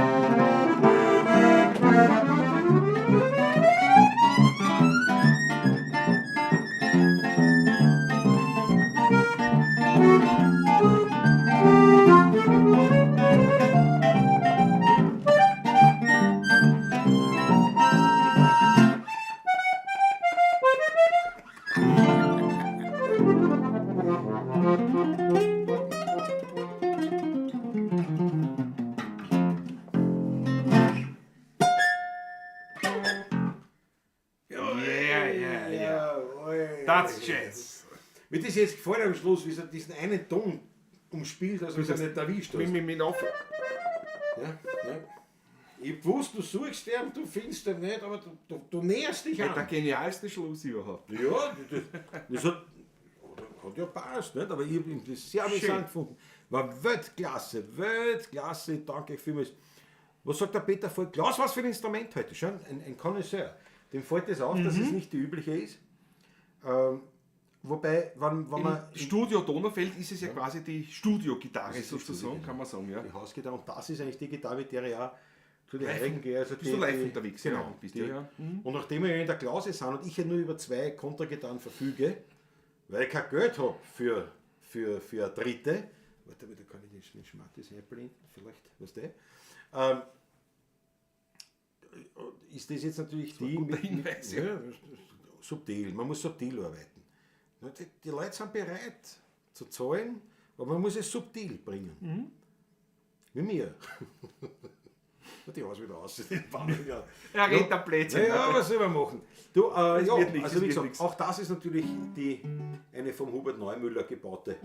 That's Jazz. Mir das jetzt gefallen am Schluss, wie sie diesen einen Ton umspielt, also wie sie nicht erwischt hast. Mit auf. Ja, ja. Ich wusste, du suchst den, du findest den nicht, aber du näherst dich Ja, der an. genialste Schluss überhaupt. Ja, das hat ja passt, nicht? Aber ich habe das sehr amüsant gefunden. War Weltklasse, Weltklasse, danke euch vielmals. Was sagt der Peter Voigt? Klaus, was für ein Instrument heute? Schon ein Connoisseur. Dem fällt das auf, dass es nicht die übliche ist. Wobei, wenn man Im Studio Donaufeld ist es ja quasi die Studio-Gitarre sozusagen, Studio-Gitarre. kann man sagen. Ja. Die Hausgitarre, und das ist eigentlich die Gitarre, mit der ich auch zu den Heiligen gehe. Also Bist du live unterwegs? Genau. Ja, bist du, ja. Und nachdem wir ja in der Klause sind und ich ja nur über 2 Kontragitarren verfüge, weil ich kein Geld habe für eine dritte, warte mal, da kann ich den Schmattis einblenden, vielleicht, weißt du? Ist das jetzt natürlich die guter Hinweis, ja. ja, subtil, man muss subtil arbeiten. Die Leute sind bereit zu zahlen, aber man muss es subtil bringen. Wie mir. Die haus wieder aus. Ja, Er redet am Blödsinn. Ja, was soll man machen? Du, ja, wird nichts, also es wie wird gesagt, nichts. auch das ist natürlich eine vom Hubert Neumüller gebaute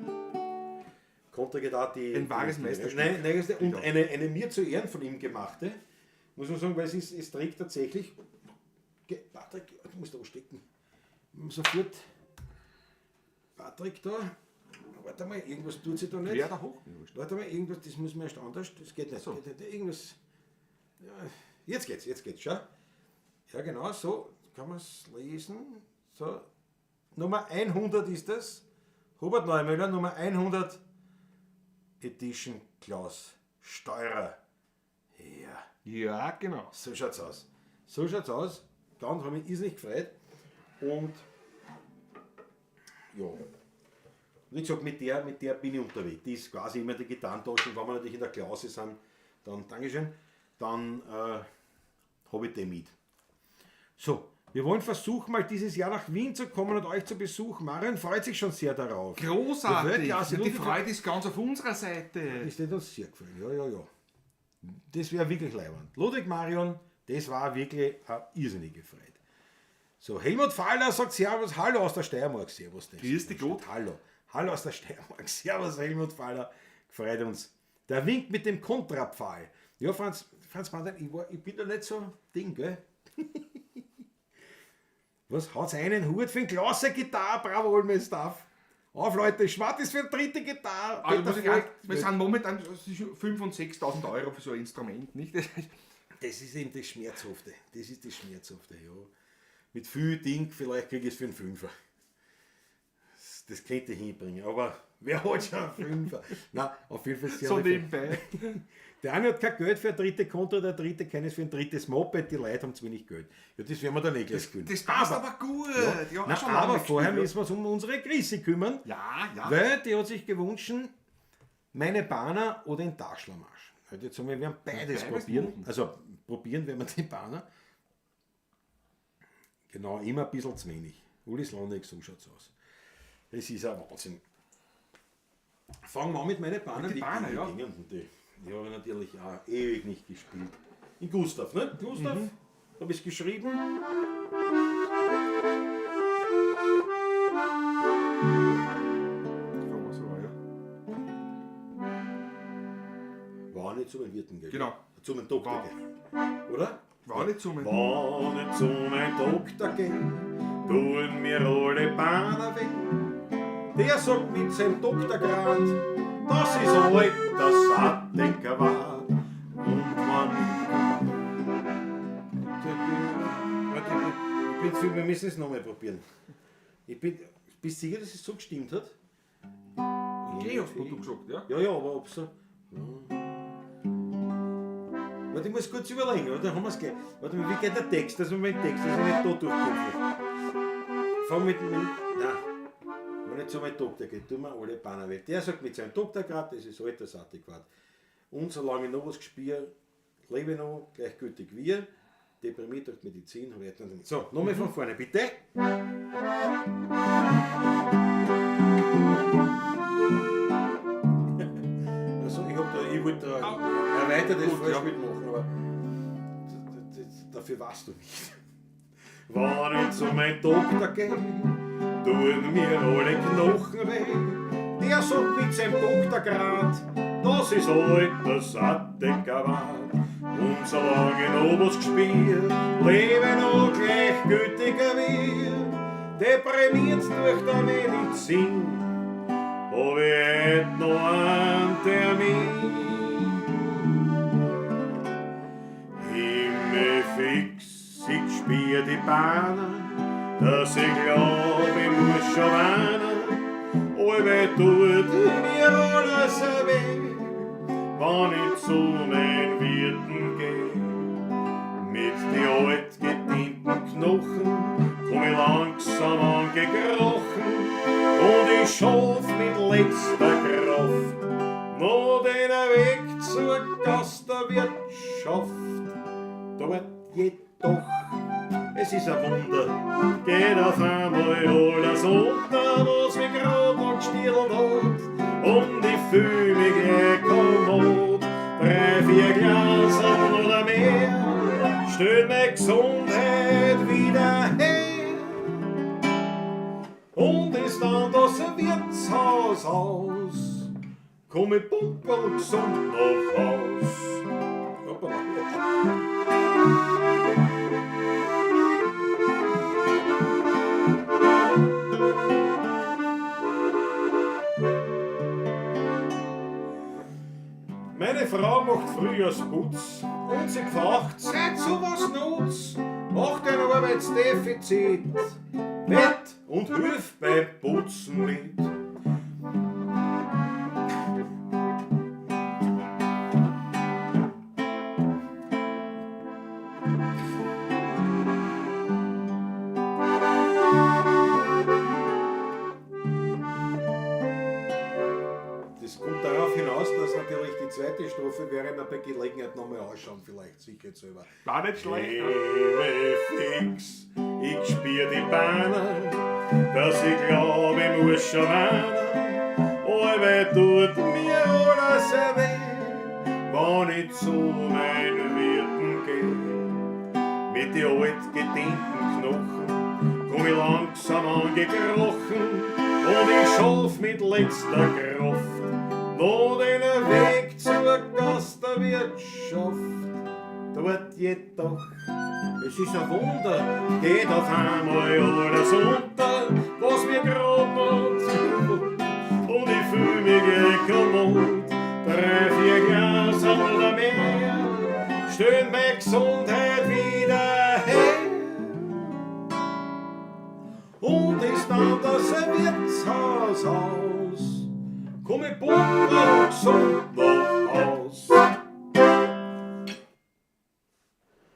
Kontragitarre. Ein wahres Meisterstück. Nein, nein, und eine mir zu Ehren von ihm gemachte, muss man sagen, weil es trägt tatsächlich. Patrick, du musst da anstecken. Sofort. Patrick da. Warte mal, irgendwas tut sich da nicht. Quer da hoch. Warte mal, irgendwas, das muss man erst anders. Das geht nicht. So. Geht nicht. Irgendwas. Ja, jetzt geht's, schau. Ja, genau, so kann man's lesen. So. Nummer 100 ist das. Hubert Neumüller, Nummer 100 Edition Klaus Steurer. Ja. Ja, genau. So schaut's aus. So schaut's aus. Ganz habe ich mich irrsinnig gefreut. Und ja. Wie gesagt, mit der bin ich unterwegs. Die ist quasi immer die Gitarrentasche. Und wenn wir natürlich in der Klause sind, dann, Dankeschön, dann habe ich die mit. So, wir wollen versuchen, mal dieses Jahr nach Wien zu kommen und euch zu besuchen. Marion freut sich schon sehr darauf. Großartig. Weltklasse. Die Freude ist ganz auf unserer Seite. Das hätte uns sehr gefallen. Ja, ja, ja. Das wäre wirklich leibend. Ludwig Marion, das war wirklich eine irrsinnige Freude. So, Helmut Faller sagt Servus, hallo aus der Steiermark. Servus. Grüß dich Gott. Hallo. Hallo aus der Steiermark. Servus, Helmut Faller. Freut uns. Der winkt mit dem Kontrapfahl. Ja, Franz Martin, ich bin da nicht so Ding, gell? Was hat's einen Hut für ein Klasse Gitarre? Bravo, all my stuff. Auf, Leute, Schwarz ist für eine dritte Gitarre. Also Peter muss ich sagen, Vogt. wir sind momentan 5.000 und 6.000 Euro für so ein Instrument, nicht? Das ist eben das Schmerzhafte. Das ist das Schmerzhafte, ja. Mit viel Ding, vielleicht krieg ich es für einen Fünfer. Das könnte ich hinbringen, aber wer hat schon einen Fünfer? Nein, auf jeden Fall sehr So lieb. nebenbei. Der eine hat kein Geld für eine dritte Konto, der dritte keines für ein drittes Moped, die Leute haben zu wenig Geld. Ja, das werden wir dann eh gleich spielen. Das passt aber gut. Ja, Na, schon lange aber nicht vorher gespielt, müssen wir uns um unsere Grisse kümmern. Ja, ja. Weil die hat sich gewünscht, meine Banner oder den Taschlermarsch. Halt, jetzt haben wir werden beides Beides probieren. machen. Also probieren werden wir den Banner. Genau, immer ein bisschen zu wenig. Uli Slonek, so schaut's aus. Das ist ein Wahnsinn. Fangen wir an mit meinen Banner. Mit den Banner, die ja. gingen denn die? Die habe ich natürlich auch ewig nicht gespielt. In Gustav, ne? Gustav, habe ich geschrieben. Fangen wir so an, ja. War nicht zu meinem Hirten, gell? Genau. Zu meinem Doktor, War. gell? Oder? War nicht zu meinem. War nicht zu meinem Doktor gehen, tun mir alle Banner weh. Der sagt mit seinem Doktorgrad, Das ist alter Sattenkavat. Und man Warte, ich bin, wir müssen es nochmal probieren. Ich bin, bist du sicher, dass es so gestimmt hat? Geh, hast du gesagt, ja? Ja, ja, aber ob so. Warte, ich muss kurz überlegen, oder? Dann haben wir's gleich. Warte mal, wie geht der Text? Das ist mein Text, dass ich nicht da durchkomme. Fang mit dem. Nein. Wenn ich zu meinem Doktor gehe, tun wir alle Banner weg. Der sagt mit seinem Doktorgrad, das ist altersadäquat. Und solange ich noch was gespürt, lebe ich noch, gleichgültig wir. Deprimiert durch die Medizin, habe ich nicht. So, nochmal von vorne, bitte. Also ich, hab da, ich wollte da ein erweitertes Gut, ja. Vorspiel machen, aber dafür warst du nicht. Wenn ich zu meinem Doktor gehe, Tun mir alle Knochen weh. Der sagt mit seinem Doktor grad, das ist altersadäquat. Und solange ich noch was gespielt, lebe ich noch gleichgültiger wir. Deprimiert durch die Medizin, hab ich heut noch einen Termin. Himmel fix, ich spür die Bahnen, dass ich glaub, ich muss schon weinen. Allweil tut mir alles weh, wenn ich zu meinen Wirten geh. Mit die altgedienten Knochen komm ich langsam angekrochen und ich schaff mit letzter Kraft noch den Weg zur Gastwirtschaft. Dort jedoch, es ist ein Wunder, geht auf einmal alles unter, was mich grad noch gestielt hat, und ich fühl mich gleich kommod. 3, 4 Glaserl oder mehr, stellt meine Gesundheit wieder her. Und ist dann das Wirtshaus aus, komm ich pumperl gesund nach Haus. Hoppala. Meine Frau macht Frühjahrsputz und sie fragt, seit sowas nutz, macht ein Arbeitsdefizit, wett und hilft beim Putzen mit. Das kommt darauf hinaus, dass natürlich die zweite Strophe wäre ich mir bei Gelegenheit nochmal anschauen, vielleicht sicher jetzt selber. War nicht schlecht, ne? Fix, ich spür die Beine, dass ich glaub, ich muss schon weinen. Allweil tut mir alles weh, wenn ich zu meinen Wirten geh. Mit die altgedienten Knochen komm ich langsam angekrochen und ich schaff mit letzter Kraft noch den Weg zur Gastwirtschaft. Dort jedoch, es ist ein Wunder, geht auf einmal alles unter, was mir grad noch zukommt. Und ich fühl mich gleich kommod. 3, 4 Glas oder mehr, stellen meine Gesundheit wieder her. Und ist dann das Wirtshaus aus, komm ich pumperl gesund nach Haus.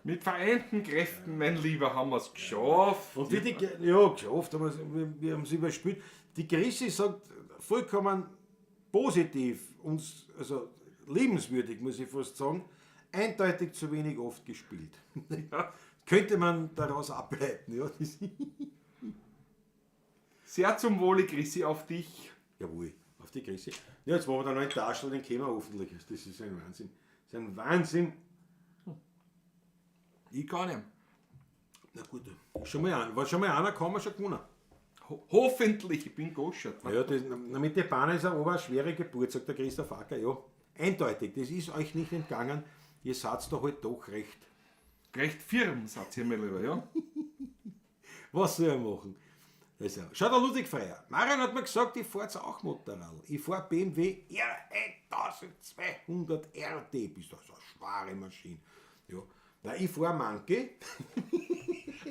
Mit vereinten Kräften, mein Lieber, haben wir's geschafft. Und wie die, ja, geschafft haben wir's, wir haben's überspielt. Die Chrissy sagt vollkommen positiv, uns, also liebenswürdig, muss ich fast sagen, eindeutig zu wenig oft gespielt. Ja. Könnte man daraus ableiten, ja. Sehr zum Wohle, Chrissy, auf dich. Jawohl, auf die Chrissy. Ja, jetzt machen wir da noch einen Taschel, den kennen wir hoffentlich. Das ist ein Wahnsinn. Das ist ein Wahnsinn. Ich kann nicht. Na gut, schon mal an. War schon mal einer, kann man schon gewonnen. Hoffentlich, ich bin goschert. Ja, das, na, mit der Bahn ist aber eine schwere Geburt, sagt der Christoph Acker. Ja, eindeutig, das ist euch nicht entgangen. Ihr seid da halt doch recht. Recht firm, sagt ihr mir lieber, ja? Was soll er machen? Also, schau der Ludwig Freier. Marian hat mir gesagt, ich fahr jetzt auch Motorrad. Ich fahr BMW R1200 RT. Bist du so eine schwere Maschine. Ja. Na, ich fahr Monkey.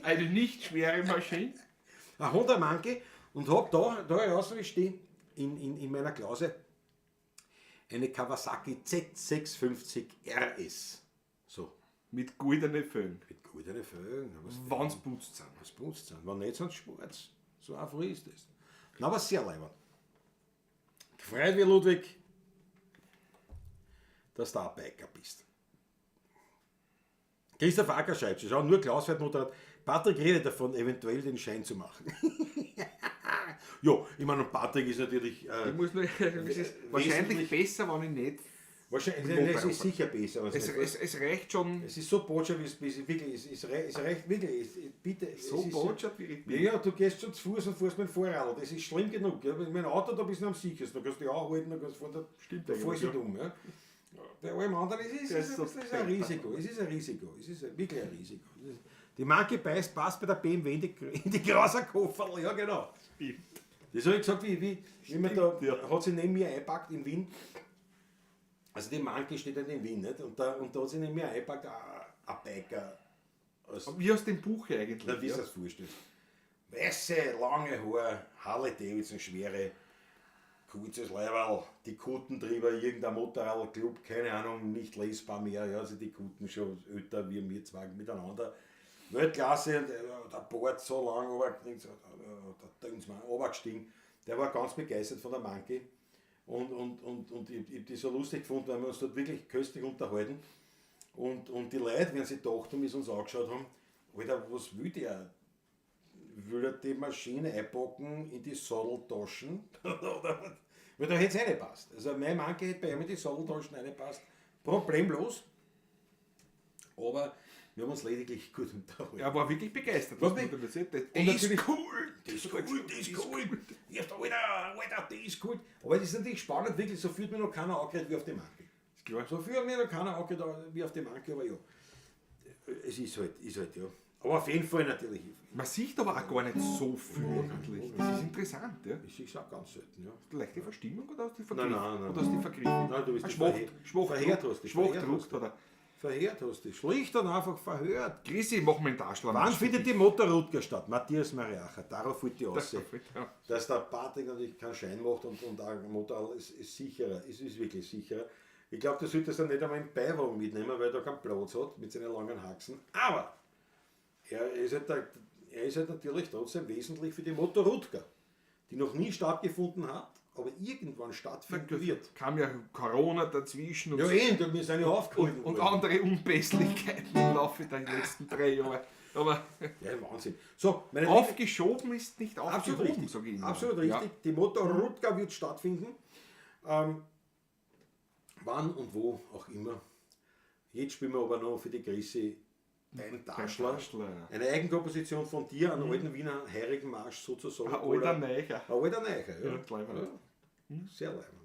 Eine nicht schwere Maschine. Ein Honda Monkey und hab da heraus, wie ich stehe, in meiner Klause, eine Kawasaki Z650 RS. So. Mit goldenen Föhn. Mit goldenen Föhn. Was Wenn's putzt sind. Was putzt sind. Wenn nicht, sind sie schwarz. So einfach ist das. Na, aber sehr leibend. Gefreut wie Ludwig, dass du auch Biker bist. Christoph Acker schreibt, schau, nur Klaus fährt Motorrad. Patrick redet davon, eventuell den Schein zu machen. Ja, ich meine, und Patrick ist natürlich, Ich muss nur, es ist wahrscheinlich besser, wenn ich nicht Wahrscheinlich, Mit es Moped ist sicher besser. als Es, nicht. es reicht schon Es ist so botschert, wie es wirklich ist. Es reicht wirklich. Bitte. Es so ist botschert, wie ich Ja, bin. ja, du gehst schon zu Fuß und fährst mit dem Fahrrad. Das ist schlimm genug. Ja. Mit dem Auto, da bist du am sichersten. Da kannst du dich anhalten, da kannst du fahren, da, Stimmt da eigentlich, fährst du ja. nicht um. Ja. Bei allem anderen ist es, Der ist ist so es ist ein Risiko. Es ist ein Risiko. Es ist wirklich ein Risiko. Die Marke beißt, passt bei der BMW in die Grauser Kofferl. Ja, genau. Stimmt. Das habe ich gesagt, wie man da, ja. hat sie neben mir eingepackt in Wien. Also die Manke steht halt in Wien, nicht? Und da hat sie neben mir eingepackt, ein Biker. Aus, Wie aus dem Buch eigentlich. na, wie du ja. das vorstellst. Weiße, lange Haare, Harley Davidson, schwere, kurzes Leiberl, die Kutentrieber, irgendein Motorradclub, keine Ahnung, nicht lesbar mehr, ja, also die Kuten schon älter wie wir zwei miteinander. Weltklasse, und der Bart so lang, der Dünnsmann, runtergestiegen. Der war ganz begeistert von der Monkey. Und ich hab das so lustig gefunden, weil wir uns dort wirklich köstlich unterhalten. Und die Leute, wenn sie gedacht haben, wie sie uns angeschaut haben, Alter, was will der? Will er die Maschine einpacken in die Satteltaschen? Oder was? Weil da hätte es reingepasst. Also mein Monkey hätte bei ihm in die Satteltaschen reingepasst. Problemlos. Aber wir haben uns lediglich gut unterhalten. Er war wirklich begeistert. Was Was mich- man da erzählt. Das Und ist natürlich- cool. Das ist cool, das ist cool. Erst, Alter, Alter, das ist cool. Aber das ist natürlich spannend, wirklich, so fühlt mir noch keiner angeredet wie auf dem Monkey. Ist klar. So viel hat mir noch keiner angeredet wie auf dem Monkey, aber ja. Es ist halt, ja. Aber auf jeden Fall natürlich. Man sieht aber auch gar nicht so viel eigentlich. Das ist interessant, ja. Ich sehe es auch ganz selten, ja. Leichte Verstimmung oder hast du die vergriffen? Nein, nein, nein. Oder hast du die vergriffen? Nein, du bist Ein die schwach, schwach, verheert hast dich, schwach verheert druckt, oder? Verhört hast du dich. Schlicht und einfach verhört. Chrissy, mach mir einen Taschler. Wann findet die Motorrutger statt? Matthias Mariacher, darauf wollte ich aussehen. Ja. Dass der Patrick natürlich keinen Schein macht und auch Motorrad ist sicherer, es ist wirklich sicherer. Ich glaube, du solltest er nicht einmal im Beiwagen mitnehmen, weil er da keinen Platz hat mit seinen langen Haxen. Aber er ist halt natürlich trotzdem wesentlich für die Motorrutger, die noch nie stattgefunden hat, aber irgendwann stattfinden wird. Kam ja Corona dazwischen und, Ja, eh, und wir sind ja aufgehalten und worden. andere Unpässlichkeiten im Laufe der letzten 3 Jahre. Aber Ja, Wahnsinn. So, meine aufgeschoben ist nicht Absolut aufgehoben, richtig. sag ich immer. Absolut richtig. Ja. Die Motorrutger wird stattfinden. Wann und wo auch immer. Jetzt spielen wir aber noch für die Chrissy beim Taschler. Taschler, ja. Eine Eigenkomposition von dir, einen alten Wiener Heirigen Marsch sozusagen. Ein alter Neicher. Ein alter Neicher, ja. Ja, leibend. Ja. Sehr leibend.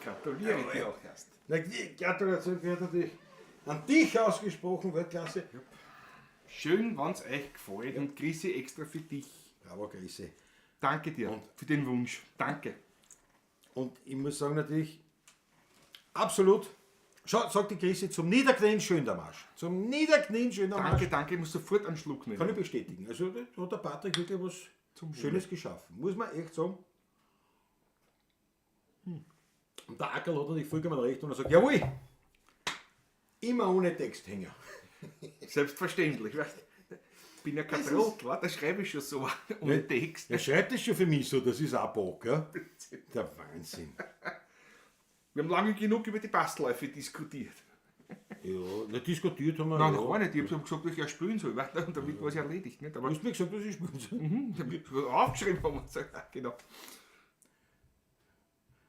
Gratuliere dir auch erst. Na, die Gratulation gehört natürlich an dich ausgesprochen, Weltklasse. Schön, wenn es euch gefällt und Grüße extra für dich. Bravo, Grüße. Danke dir für den Wunsch. Danke. Und ich muss sagen natürlich, absolut, schau, sagt die Grüße, zum Niederknien schön der Marsch. Zum Niederknien schön der Marsch. Danke, danke. Ich muss sofort einen Schluck nehmen. Kann ich bestätigen. Also da hat der Patrick wirklich was Zum Wohle. Schönes geschaffen. Muss man echt sagen. Und der Ackerl hat natürlich vollkommen recht und er sagt, jawohl, immer ohne Texthänger. Selbstverständlich. Weißt, bin ja kein Trottel, da schreibe ich schon so ohne Text. Er schreibt es schon für mich so, das ist auch Bock, gell? Der Wahnsinn. Wir haben lange genug über die Bassläufe diskutiert. Ja, na, diskutiert haben wir. Nein, ja. noch gar nicht. Ich habe gesagt, dass ich ja spielen soll, weißt, und damit war es erledigt. Nicht? Aber Du hast mir gesagt, dass ich spielen soll. ich habe aufgeschrieben haben wir gesagt, genau.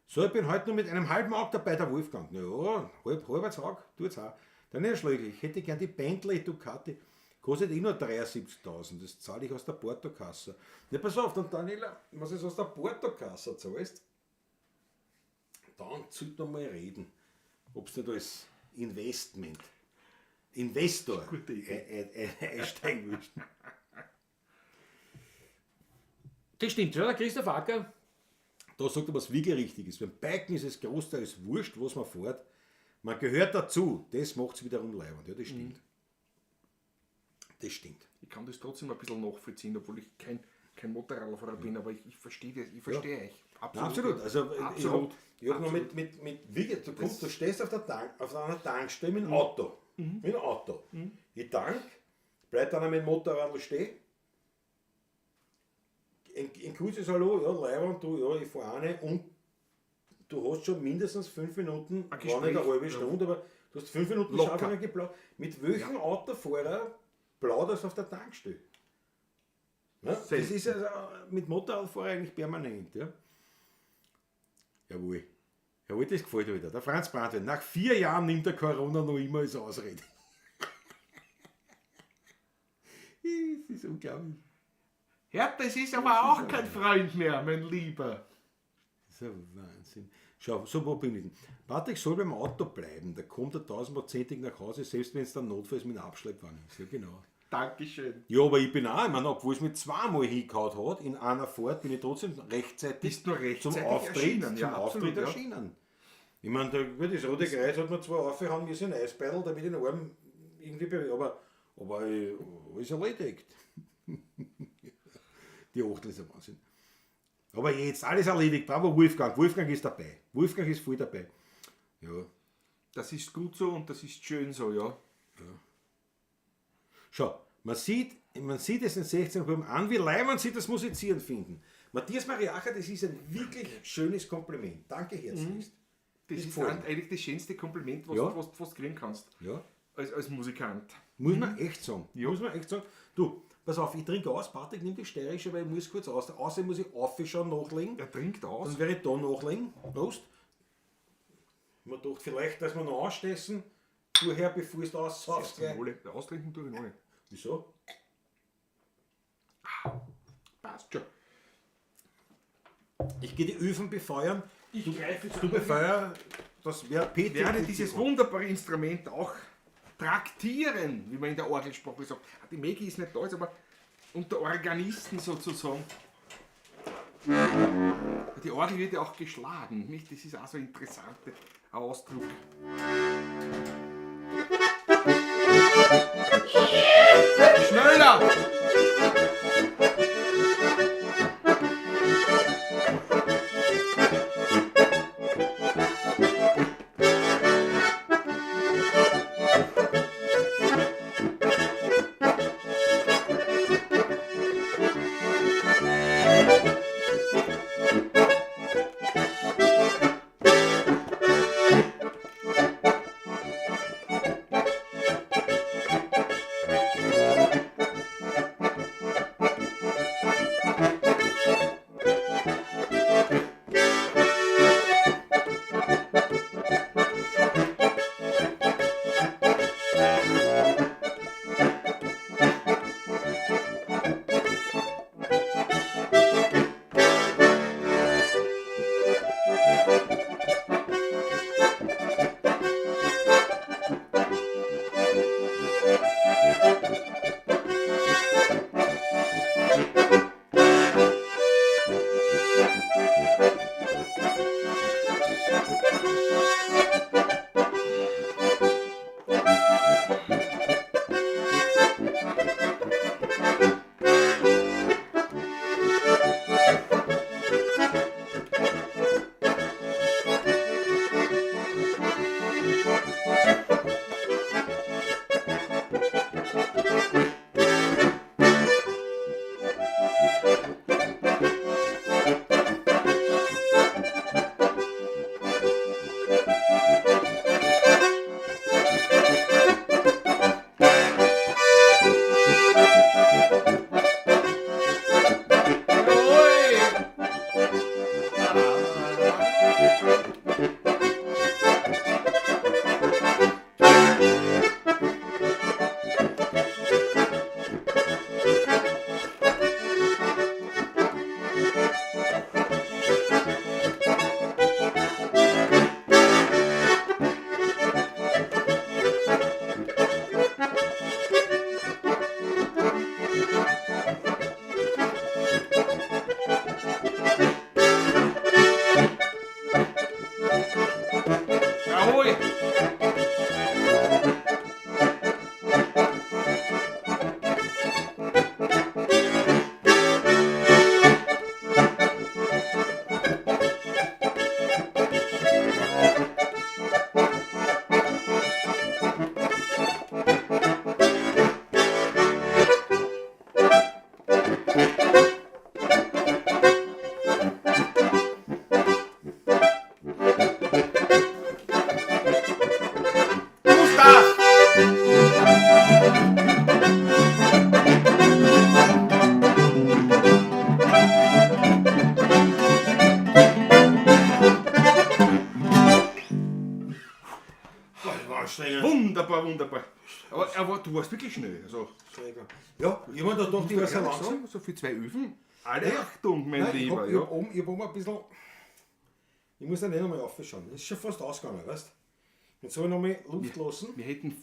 So, ich bin heute nur mit einem halben Auge dabei, der Wolfgang. Na ja, halber Auge, tut's auch. Dann Herr Schlägel, ich hätte gern die Bentley Ducati. Kostet eh nur 73.000, das zahle ich aus der Portokasse. Ja, pass auf, dann Daniela, was du aus der Portokasse zahlst, dann sollte man mal reden, ob du nicht als Investment, Investor Gute Idee. einsteigen willst. Das stimmt schon, der Christoph Acker. Da sagt er was wirklich richtig ist. Beim Biken ist es großteils wurscht, was man fährt. Man gehört dazu. Das macht es wiederum leibend. Ja, das stimmt. Das stimmt. Ich kann das trotzdem ein bisschen nachvollziehen, obwohl ich kein Motorradfahrer bin, aber ich verstehe das, ich verstehe euch. Absolut. Absolut. Also, Absolut. Ich hab noch mit wirklich, du, kommst, du stehst auf, der Tank, auf einer Tankstelle mit dem Auto. Mit dem Auto. Ich tank, bleib dann mit dem Motorrad stehen. Ein kurzes Hallo, ja, Leiband, du, ja, ich fahr eine und du hast schon mindestens 5 Minuten, Ein war nicht eine Gespräch, halbe ja. Stunde, aber du hast 5 Minuten Locker. scharf geplaudert. Mit welchem Autofahrer plauderst du auf der Tankstelle? Ne? Das Selten. ist also mit Motorradfahrer eigentlich permanent. Ja? Jawohl. Jawohl, das gefällt mir wieder. Der Franz Brandwein. Nach 4 Jahren nimmt der Corona noch immer als Ausrede. Das ist unglaublich. Ja, das ist aber auch kein Freund mehr, mein Lieber. Das ist ein Wahnsinn. Schau, so wo bin ich denn? Patrick soll beim Auto bleiben. Da kommt er 1000-prozentig nach Hause, selbst wenn es dann notfalls mit einem Abschleppwagen ist. Ja, genau. Dankeschön. Ja, aber ich bin auch, ich meine, obwohl es mich zweimal hingehauen hat, in einer Fahrt bin ich trotzdem rechtzeitig, Bist du rechtzeitig zum Auftritt, erschienen, ja, zum absolut, Auftritt ja. erschienen. Ich meine, da, gut, das Rote Kreuz hat mir zwar aufgehauen müssen, ein Eisbeidel, damit ich den Arm irgendwie bewege, aber ist erledigt. Die Achtel ist ein Wahnsinn. Aber jetzt, alles erledigt. Bravo, Wolfgang. Wolfgang ist dabei. Wolfgang ist voll dabei. Ja. Das ist gut so und das ist schön so, ja. Schau, man sieht es in 16 Buben an, wie leibend sie das Musizieren finden. Matthias Mariacher, das ist ein wirklich schönes Kompliment. Danke herzlichst. Das Ist ist voll. eigentlich das schönste Kompliment, was, Ja. was du fast kriegen kannst. Ja. Als Musikant. Muss man echt sagen. Ja. Muss man echt sagen. Du, pass auf, ich trinke aus. Patrick nimmt die steirische, weil ich muss kurz aus. Außerdem muss ich aufschauen, nachlegen. Er trinkt aus. Dann werde ich da nachlegen. Prost. Man dachte vielleicht, dass wir noch anstessen. Vorher, bevor es aussaufst. Zum gell? Wohle. Austrinken tue ich noch nicht. Wieso? Passt schon. Ich gehe die Öfen befeuern. Ich greife Du befeuer, das wäre Peter. werde dieses wunderbare Instrument auch traktieren, wie man in der Orgelsprache sagt. Die Maggie ist nicht da, ist aber unter Organisten sozusagen. Die Orgel wird ja auch geschlagen, nicht? Das ist auch so ein interessanter Ausdruck. Schneller! Anstrengend. Wunderbar, wunderbar. Aber du warst wirklich schnell. Also, Ja, ich hab mir da gedacht, ich war sehr langsam. So für zwei Öfen. Alle Ja. Achtung, mein Nein, ich Lieber. hab, ich ja. hab oben, ich hab oben ein bisschen. Ich muss dann eh nochmal aufschauen. Das ist schon fast ausgegangen, weißt du? Jetzt soll ich nochmal Luft lassen. Wir hätten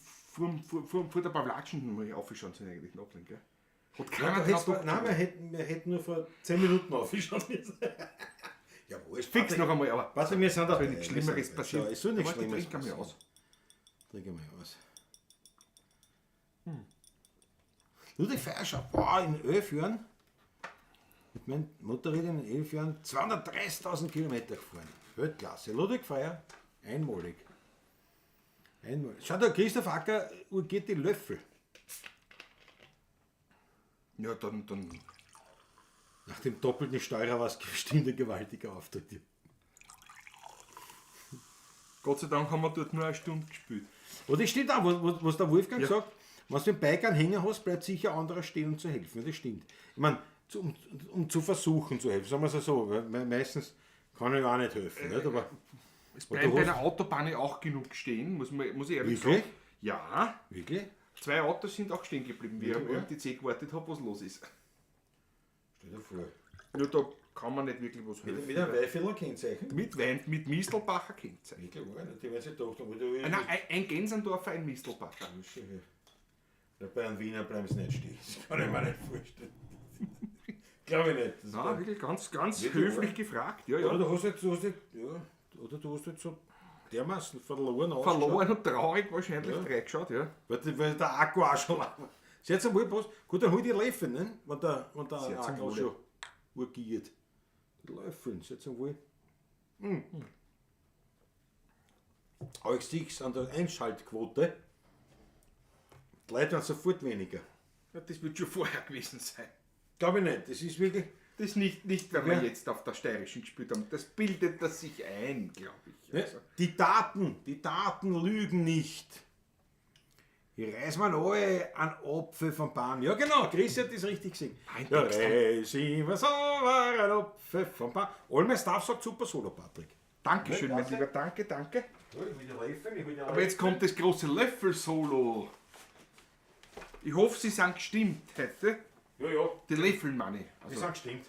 vor der Pavlatschen mal aufschauen sollen eigentlich noch, gell? Hat Nein, keiner da drauf hätt's- gedacht. nein, wir hätten nur vor 10 Minuten aufschauen müssen. Ja, wurscht. Fix Patrick, noch einmal, aber Patrick, wir sind da. soll nichts Schlimmeres passieren. Es soll nichts Warte, ich Schlimmeres trink einmal passieren. aus. Trink einmal aus. Ludwig Feierschaft war in 11 Jahren, mit meinem Motorrad in 11 Jahren 230.000 Kilometer gefahren. Weltklasse. Ludwig Feier, einmalig. Einmalig. Schau, der Christoph Acker geht die Löffel. Ja, dann. Nach dem doppelten Steurer war es bestimmt ein gewaltiger Auftritt. Gott sei Dank haben wir dort nur eine Stunde gespielt. Und das stimmt auch, was der Wolfgang Ja. sagt, wenn du den Bike einen Hänger hast, bleibt sicher anderer stehen, um zu helfen. Ja, das stimmt. Ich meine, um zu versuchen zu helfen, sagen wir es so, weil meistens kann ich auch nicht helfen. Nicht? Aber Es Und bleiben du bei hast- der Autobahn ja auch genug stehen, muss ich ehrlich Wirklich? sagen. Ja, wirklich? zwei Autos sind auch stehen geblieben, wie ich am Wirklich, ÖMTC gewartet habe, was los ist. Stell dir vor. Ja, da kann man nicht wirklich was helfen. Mit einem Weihviertler Kennzeichen? Mit Wein, mit Mistelbacher Kennzeichen. Wirklich, wahr? Die werden sich gedacht haben, du- Ah, nein, ein Gensendorfer, ein Mistelbacher. Ja, bei einem Wiener bleiben sie nicht stehen. Das kann ich mir nicht vorstellen. Glaube ich nicht. Das Nein, bleibt- wirklich ganz, ganz Wirklich, höflich oder? gefragt. Ja, Oder ja. du hast jetzt, ja, oder du hast jetzt so dermaßen verloren ausgeschaut. Verloren und traurig wahrscheinlich reingeschaut, ja. Weil der Akku auch schon lang war. Sehr zum Wohl, Prost. Gut, dann hol die Löffel, ne? Wenn der Sehr zum Akku Wohle. schon urgiert. Die Löffel, sehr zum Wohl. Mm. Aber ich sehe es an der Einschaltquote. Die Leute werden sofort weniger. Ja, das wird schon vorher gewesen sein. Glaube ich nicht. Das ist wirklich. Das nicht, weil wir Ja. jetzt auf der Steirischen gespielt haben. Das bildet das sich ein, glaube ich. Ne? Also, Die Daten lügen nicht. Hier reißen wir alle einen Apfel vom Baum. Ja genau, Chris hat das richtig gesehen. Ein Ja, Text. reißen wir so einen Apfel vom Baum. All my Stuff sagt super Solo, Patrick. Dankeschön, mein Lieber. Danke, danke. Aber Aber jetzt kommt das große Löffel-Solo. Ich hoffe, Sie sind gestimmt heute. Ja, ja, Die Löffel, meine ich. die Also, sind gestimmt.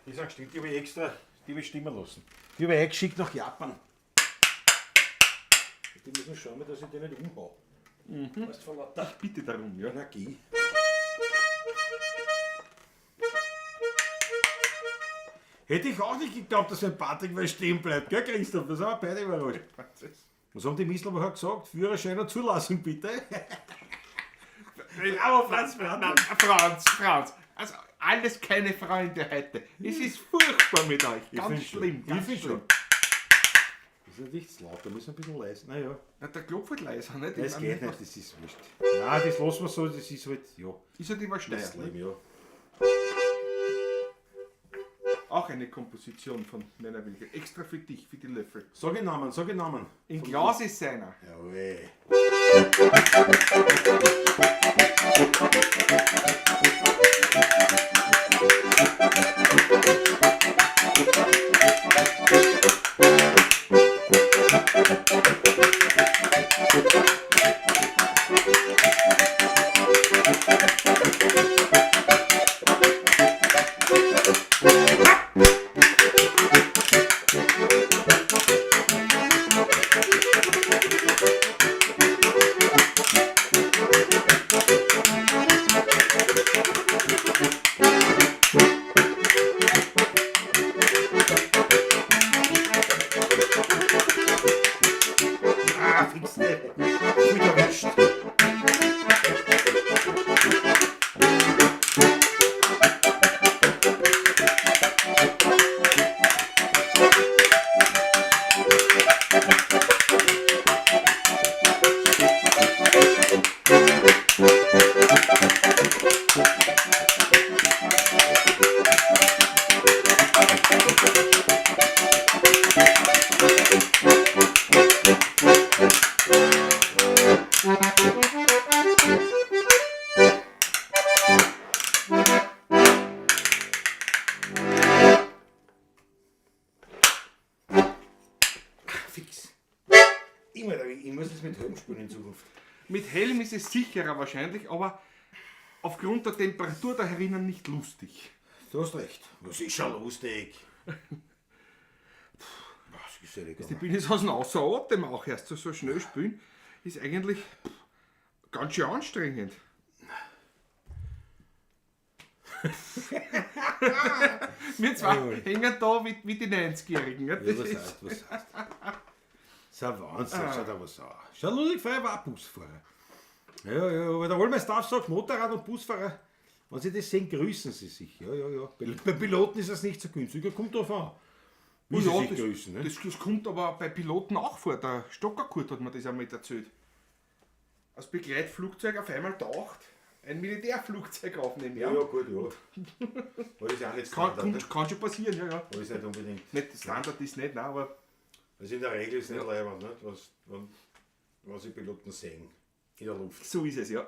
Die sind gestimmt, die habe ich extra, die habe ich stimmen lassen. Die habe ich eingeschickt nach Japan. Die müssen schauen, dass ich die nicht umhau. Weißt du, von lauter ich bitte darum, ja. Energie. Hätte ich auch nicht geglaubt, dass ein Patrick mal stehen bleibt, gell Christoph? Das haben wir beide überrascht. Was haben die Mistelbacher gesagt? Führerschein und Zulassung bitte. Bravo, Franz, Franz, Franz, Franz. Also, alles keine Freunde heute. Es ist furchtbar mit euch. Ich Ganz find schon. schlimm, Ich ganz find schlimm. schon. Das ist nicht zu laut, da müssen wir ein bisschen leise. Naja, Na, der klopft halt leiser, nicht? Ich das mein, geht nicht, das ist wurscht. Nein, das lassen wir so, das ist halt, ja, Ist halt immer das Steyr. Ne? Leben, ja. Auch eine Komposition von meiner Wilke. Extra für dich, für die Löffel. Sag den Namen, sag den Namen. In Glas ist seiner. Jawohl. muss jetzt mit Helm spielen in Zukunft. Mit Helm ist es sicherer wahrscheinlich, aber aufgrund der Temperatur da herinnen nicht lustig. Du hast recht. Was ist schon lustig? Was ist ja nicht Ich gegangen. bin jetzt aus dem Außer Atem auch erst so schnell spielen, ist eigentlich ganz schön anstrengend. Wir zwei hängen da wie die 90-Jährigen. Ne? Ja, Das was ist, heißt, was heißt. Das ist ein Wahnsinn, schaut da was an. Schau, Ludwig Feuer war auch Busfahrer. Ja, ja, aber der Wollmeister sagt, Motorrad und Busfahrer, wenn sie das sehen, grüßen sie sich. Ja, ja, ja. Bei Piloten ist das nicht so günstig, kommt drauf an. Wie sie ja, sich das, grüßen, ne? das kommt aber bei Piloten auch vor. Der Stockerkurt hat mir das einmal erzählt. Als Begleitflugzeug auf einmal taucht ein Militärflugzeug aufnehmen. Ja, ja, gut, ja. Aber das ist ja auch nicht Kann, Standard, ne? kann schon passieren, ja, ja. Aber ist nicht unbedingt. Nicht, Standard ist nicht, nein, aber Also in der Regel ist es nicht leibend, ne? Was, wenn, was die Piloten sehen in der Luft. so ist es, ja.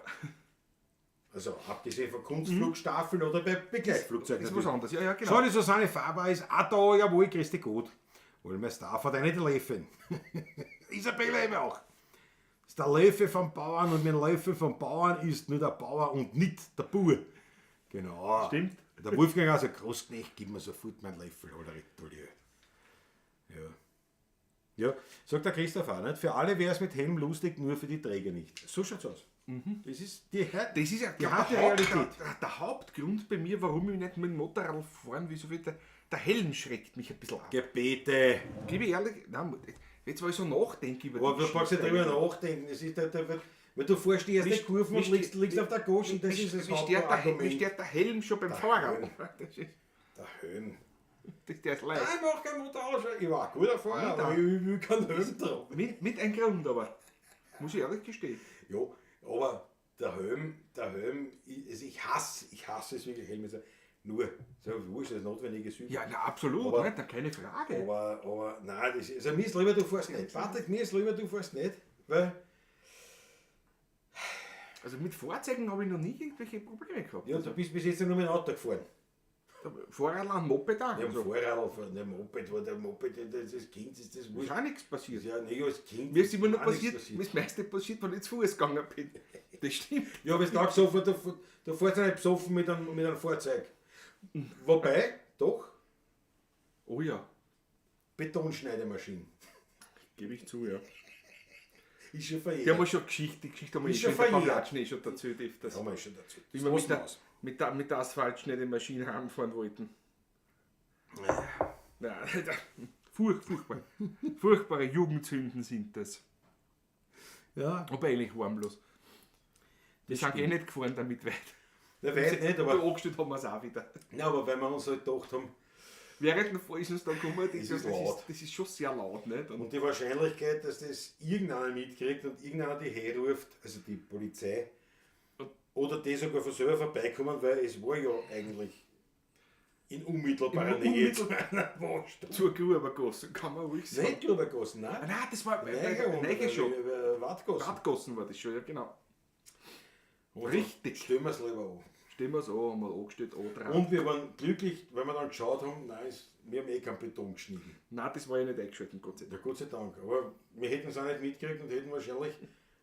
Also abgesehen von Kunstflugstaffeln oder bei Begleitflugzeugen. Ist was anderes, ja, ja, genau. Schau, die Susanne Faber ist auch da, jawohl, grüß dich Gott. Wollmeister hat eine die Löffel. Isabella eben auch. Ist der Löffel vom Bauern und mit dem Löffel vom Bauern ist nur der Bauer und nicht der Bauer. Genau. Stimmt. Der Wolfgang also Großknecht, gib mir sofort meinen Löffel, oder Retolier. Ja. Ja, sagt der Christoph auch nicht. Für alle wäre es mit Helm lustig, nur für die Träger nicht. So schaut's aus. Das ist die, Das ist ja die glaub, harte der, Haupt, Realität. der Hauptgrund bei mir, warum ich nicht mit dem Motorrad fahren will, so viel, der Helm schreckt mich ein bisschen ab. Gebete. Gebe ich ehrlich, nein, jetzt, weil ich so nachdenke über Aber die du brauchst nicht Geschichte drüber nachdenken. Das ist weil du fährst die erste Wie- Kurve und wie- liegst auf der Goschen. Das Wie- ist das wie stört der, wie Hauptargument. stört der Helm schon beim Fahrer? Helm. Das ist, Der Helm. der ist leicht. Nein, ich mach kein Motorrad. Ich war ein guter Fahrer, Nicht aber ich will keinen Helm tragen. Mit ein Grund aber. Muss ich ehrlich gestehen. Ja, aber der Helm, also ich hasse es wirklich, Helme. Nur, so wurscht, das ist notwendiges Übel. Ja, na, absolut, Aber- nicht, keine Frage. Aber nein, das ist, also mir ist lieber, du fährst nicht. Patrick, mir ist lieber, du fährst nicht, weil, Also mit Vorzeigen habe ich noch nie irgendwelche Probleme gehabt. ja, du bist bis jetzt ja nur mit dem Auto gefahren. Fahrrad und Moped auch. Ja, Also, Fahrrad, fahren, ne, Moped war der Moped, das Kind ist das ist wurscht. auch nichts passiert. Ja, nee, als Kind Mir ist immer noch auch nichts passiert, mir ist das meiste passiert, wenn ich zu Fuß gegangen bin. Das stimmt. Ja, aber es taugt sofort, da fährst du nicht besoffen mit einem Fahrzeug. Wobei, doch, Oh ja, Betonschneidemaschine. gebe ich zu, ja. Ist schon verjährt. Die haben wir schon Geschichte, die Geschichte haben wir Ist eh schon schon in der verjährt. Pavlatschen eh schon erzählt öfters. Haben wir schon dazu. Wie wir mit der Asphaltschneidemaschine heimfahren wollten. Nein, furchtbar. Furchtbare Jugendsünden sind das. Ja. Aber eigentlich harmlos. Wir sind eh nicht gefahren damit weit. Na, weit nicht, aber, Angestellt haben wir es auch wieder. nein, aber weil wir uns halt gedacht haben, Während dem Fahren ist uns dann gekommen, das, ist laut. das ist schon sehr laut. Nicht? Und und die Wahrscheinlichkeit, dass das irgendeiner mitkriegt und irgendeiner die herruft, also die Polizei, oder die sogar von selber vorbeikommen, weil es war ja eigentlich in unmittelbarer In Nähe zu einer Waschstube. zur Grubergasse, kann man ruhig sagen. Nicht Grubergassen, nein. Ah, nein, das war Neige, Neige schon. Wartgassen. Radgassen war das schon, ja genau. Oder Richtig. Stellen wir es lieber an. Stehen wir so, haben wir angestellt, angetragen. Und wir waren glücklich, weil wir dann geschaut haben, nein, wir haben eh keinen Beton geschnitten. Nein, das war ja nicht eingeschaltet, Gott sei Dank. Ja, Gott sei Dank. Aber wir hätten es auch nicht mitgekriegt und hätten wahrscheinlich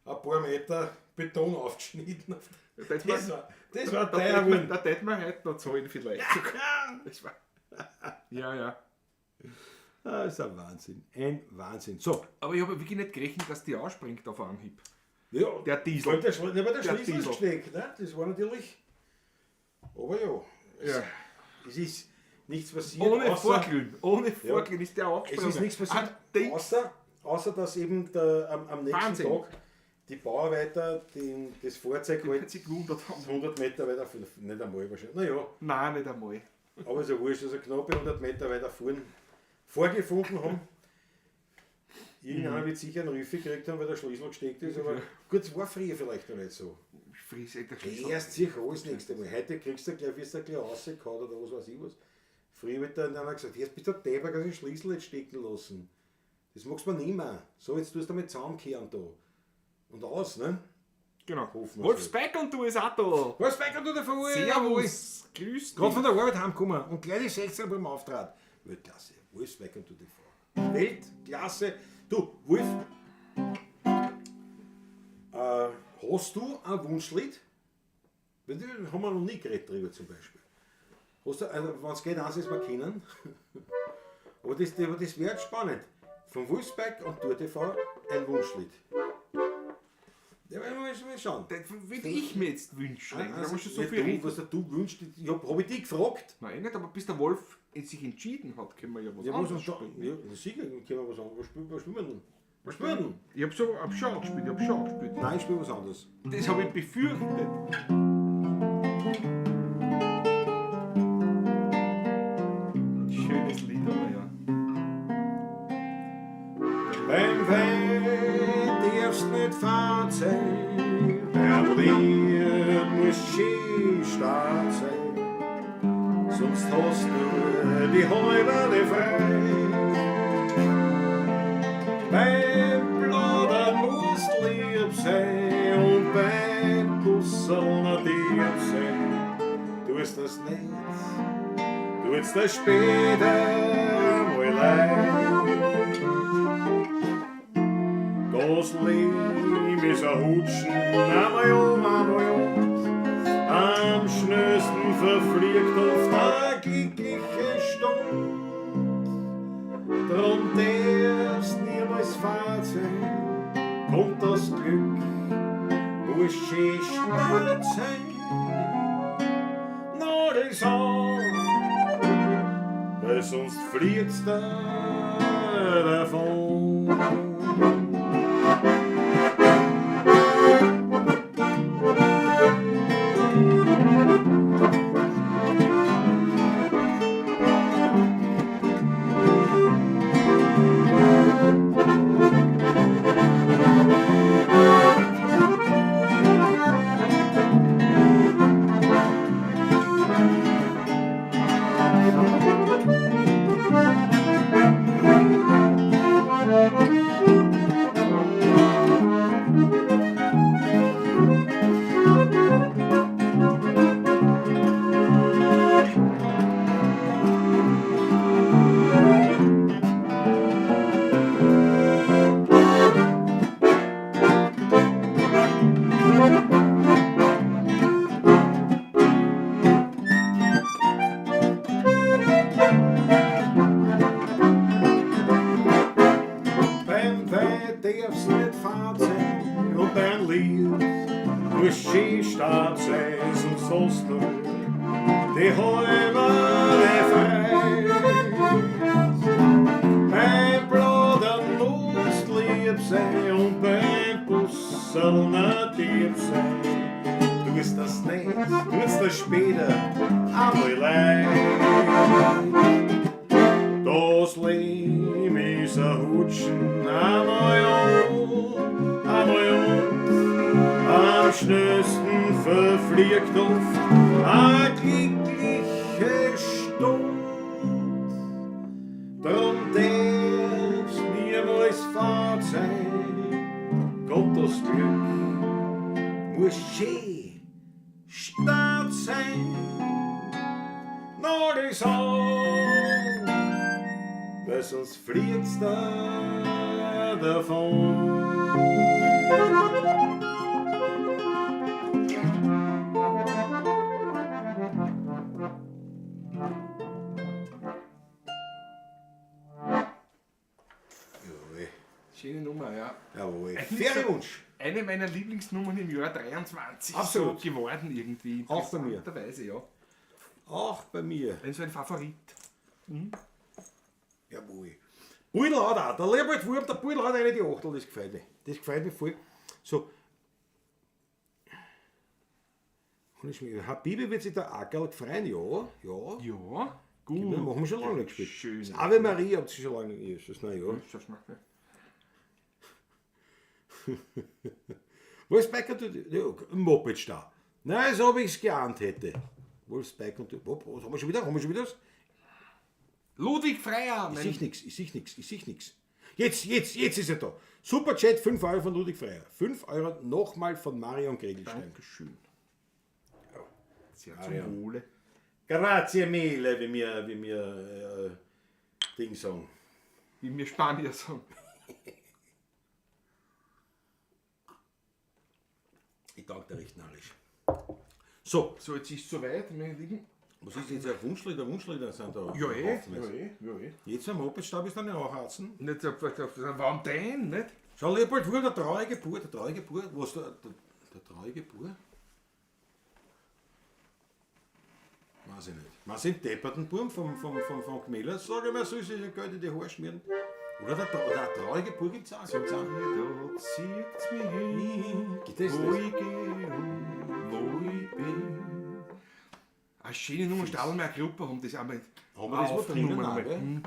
ein paar Meter Beton aufgeschnitten. Das Das war da teuer geworden. Da tät man heute noch zahlen vielleicht. Das war, ja, ja. Ah, das ist ein Wahnsinn. Ein Wahnsinn. So. Aber ich habe wirklich nicht gerechnet, dass die anspringt auf Anhieb. Ja, Der Diesel. Der, der, der Der Schlüssel ist Diesel. gesteckt. Ne? Das war natürlich... Aber ja, Ja. es ist nichts passiert. Ohne außer- Vorglühen. Ohne Vorglühen ist der Es angesprungen. ist nichts passiert, Ah, denk- außer dass eben am nächsten Wahnsinn. Tag die Bauarbeiter das Fahrzeug Die halt sich gewundert haben. 100 Meter weiter, nicht einmal wahrscheinlich, naja, Nein, nicht einmal. aber ist ja wurscht, also knappe 100 Meter weiter vorn vorgefunden haben. Irgendeiner wird sicher einen Rüffel gekriegt haben, weil der Schlüssel gesteckt ist, aber gut, es war früher vielleicht noch nicht so. Ich friss eh der Schlüssel. Erst sicher alles nächste Mal. Heute kriegst du gleich, wirst du gleich rausgehauen oder was weiß ich was. Früher wird dann einer gesagt, jetzt bist du Depp, kannst den Schlüssel nicht stecken lassen. Das magst du mir nicht mehr. So, jetzt tust du damit zusammenkehren da. Und aus, ne? Genau. Hoffen wir Wolfsbeck und du ist auch da. Was, Becker, du davor? Servus. Grüß dich. Gerade von der Arbeit heimgekommen und gleich die 16 beim Auftrat. Weltklasse. Wolfsbeck und du TV. Weltklasse. Du, Wolf, Hast du ein Wunschlied? Weil da haben wir noch nie geredet drüber zum Beispiel. Hast du, also, wenn es geht, eins ist wir kennen. Aber das wäre jetzt spannend. Vom Wolfsberg und Tour TV ein Wunschlied. Ja, wir müssen mal schauen. Das würde ich mir jetzt wünschen. Also, Da musst du so nicht viel du, reden. was du wünschst, ich hab ich dich gefragt. Nein, eh nicht, aber bis der Wolf sich entschieden hat, können wir ja was Ja, was anderes uns da, spielen. ja, na sicher, können wir was anderes. Was spielen wir denn? Was spielen wir denn? Ich hab, so, hab schon gespielt, ich hab schon gespielt. Nein, ich spiele was anderes. Das habe ich befürchtet. Schönes Lied, aber ja. Beim Wein darfst nicht fahren sein, beim Lied muss schön stark sein, sonst hast du die halbe frei. Beim Plaudern musst lieb sein und beim Kusseln lieb sein. Tust das nicht, tut's das später mal leid. Das Leben ist ein Hutschen, einmal um, einmal um. Am schnellsten verfliegt oft eine glückliche Stund. Drum darfst niemals fad sein, kommt das Glück, muss schön stark sein. Na, das an, weil sonst fliegt's da davon. Beim Wein darf's nicht fad sein und beim Lied muss schön stark sein, sonst hast du die halbe frei. Beim Plaudern musst lieb sein und beim Busseln lieb sein. Tust das nicht, tust das später einmal leid. Das Leben ist ein Hutschen, einmal um, einmal und. Am schnellsten verfliegt oft eine glückliche Stund. Drum darf's niemals fad sein, kommt das Glück, muss schön stark sein. Na, das an, weil sonst fliegt's da davon. Jawohl. Schöne Nummer, ja. Jawohl. Eigentlich Faire Wunsch. Eine meiner Lieblingsnummern im Jahr 23. Absolut. So geworden irgendwie. Auch bei mir. Interessanterweise, ja. Auch bei mir. Ein so ein Favorit. Jawohl. Buidl hat auch. Der Leopold Wurm, der Buidl hat eine die Achtel, das gefällt mir. Das gefällt mir voll. So. Habibi wird sich der Ackerl freuen, ja. Ja. Ja, Das gut. machen wir schon lange nicht gespielt. Schön. Das Ave Maria habt ihr schon lange nicht gespielt. Das ja. Das macht mir. Wolfsbeck und ja, Moped da. Nein, als ob ich's geahnt hätte. Wolfsbeck und was haben wir schon wieder? Haben wir schon wieder was? Ludwig Freier. Ich sehe nichts, ich sehe nichts, ich sehe nichts. Jetzt ist er da. Superchat, 5 Euro von Ludwig Freier. 5 Euro nochmal von Marion Gregelstein. Dankeschön. Sehr Marion. zum Wohle. Grazie mille, wie wir Ding sagen. Wie wir Spanier sagen. Ich tauge dir recht narrisch. So, So, jetzt ist es soweit. Wir liegen. was ist jetzt ein Wunschlieder? Wunschlieder sind da. Ja, eh. Ja, haufenweise. eh. Ja, eh. Jetzt am Mopedstab ist dann auch Harzen. Nicht so, warum denn, nicht? Schau, Leopold Wurm, der traurige Bub, der traurige Bub, was der traurige Bub? Weiß ich nicht. Was sind depperten Burm vom Gmeller? Sag ich mal, soll sich ja Geld in die Haare schmieren? Oder der traurige Bub gibt's auch. Gibt's auch. Da zieht's mich hin, Geht das wo nicht? ich geh und wo ich bin. Eine schöne Nummer, Stadelmeier Gruppe haben das auch mit. Haben wir das wo drinnen aufgenommen auch, einmal. gell? Mhm.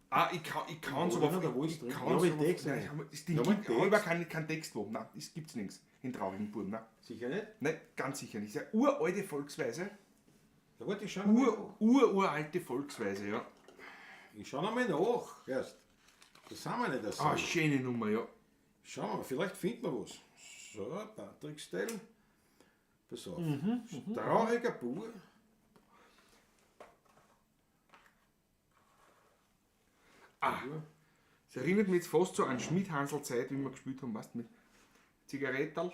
Ah, ich kann's Oder aber. da, wo ist ich drin? kann's Ja, aber aber. den Text Nein, nicht. das Ding Ja, aber gibt den aber Text. keinen Text wo. Nein, das gibt's nirgends. In traurigen Buben, nein. Sicher nicht? Nein, ganz sicher nicht. Das ist eine uralte Volksweise. Da wollte ich schon noch mal Uralte Volksweise, ja. Ich schau noch mal nach. Erst. Das sind wir nicht so. Ah, schöne Nummer, ja. Schauen wir, vielleicht finden wir was. So, Patrick Stell. Pass auf. Trauriger Bub. Ah, das erinnert mich jetzt fast so an Schmidt-Hansel-Zeit, wie wir gespielt haben, weißt du, mit Zigaretterl.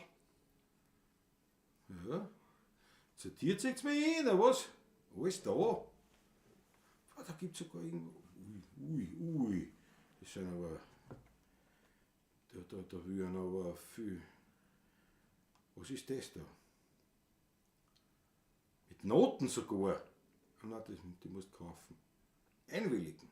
Ja. Zu dir zieht's mich hin, oder was? Alles da. Ah, da gibt's sogar irgendwo. Ui, ui, ui. Das sind aber. Da wühren aber viel. Was ist das da? Mit Noten sogar. Ah, nein, die musst du kaufen. Einwilligen.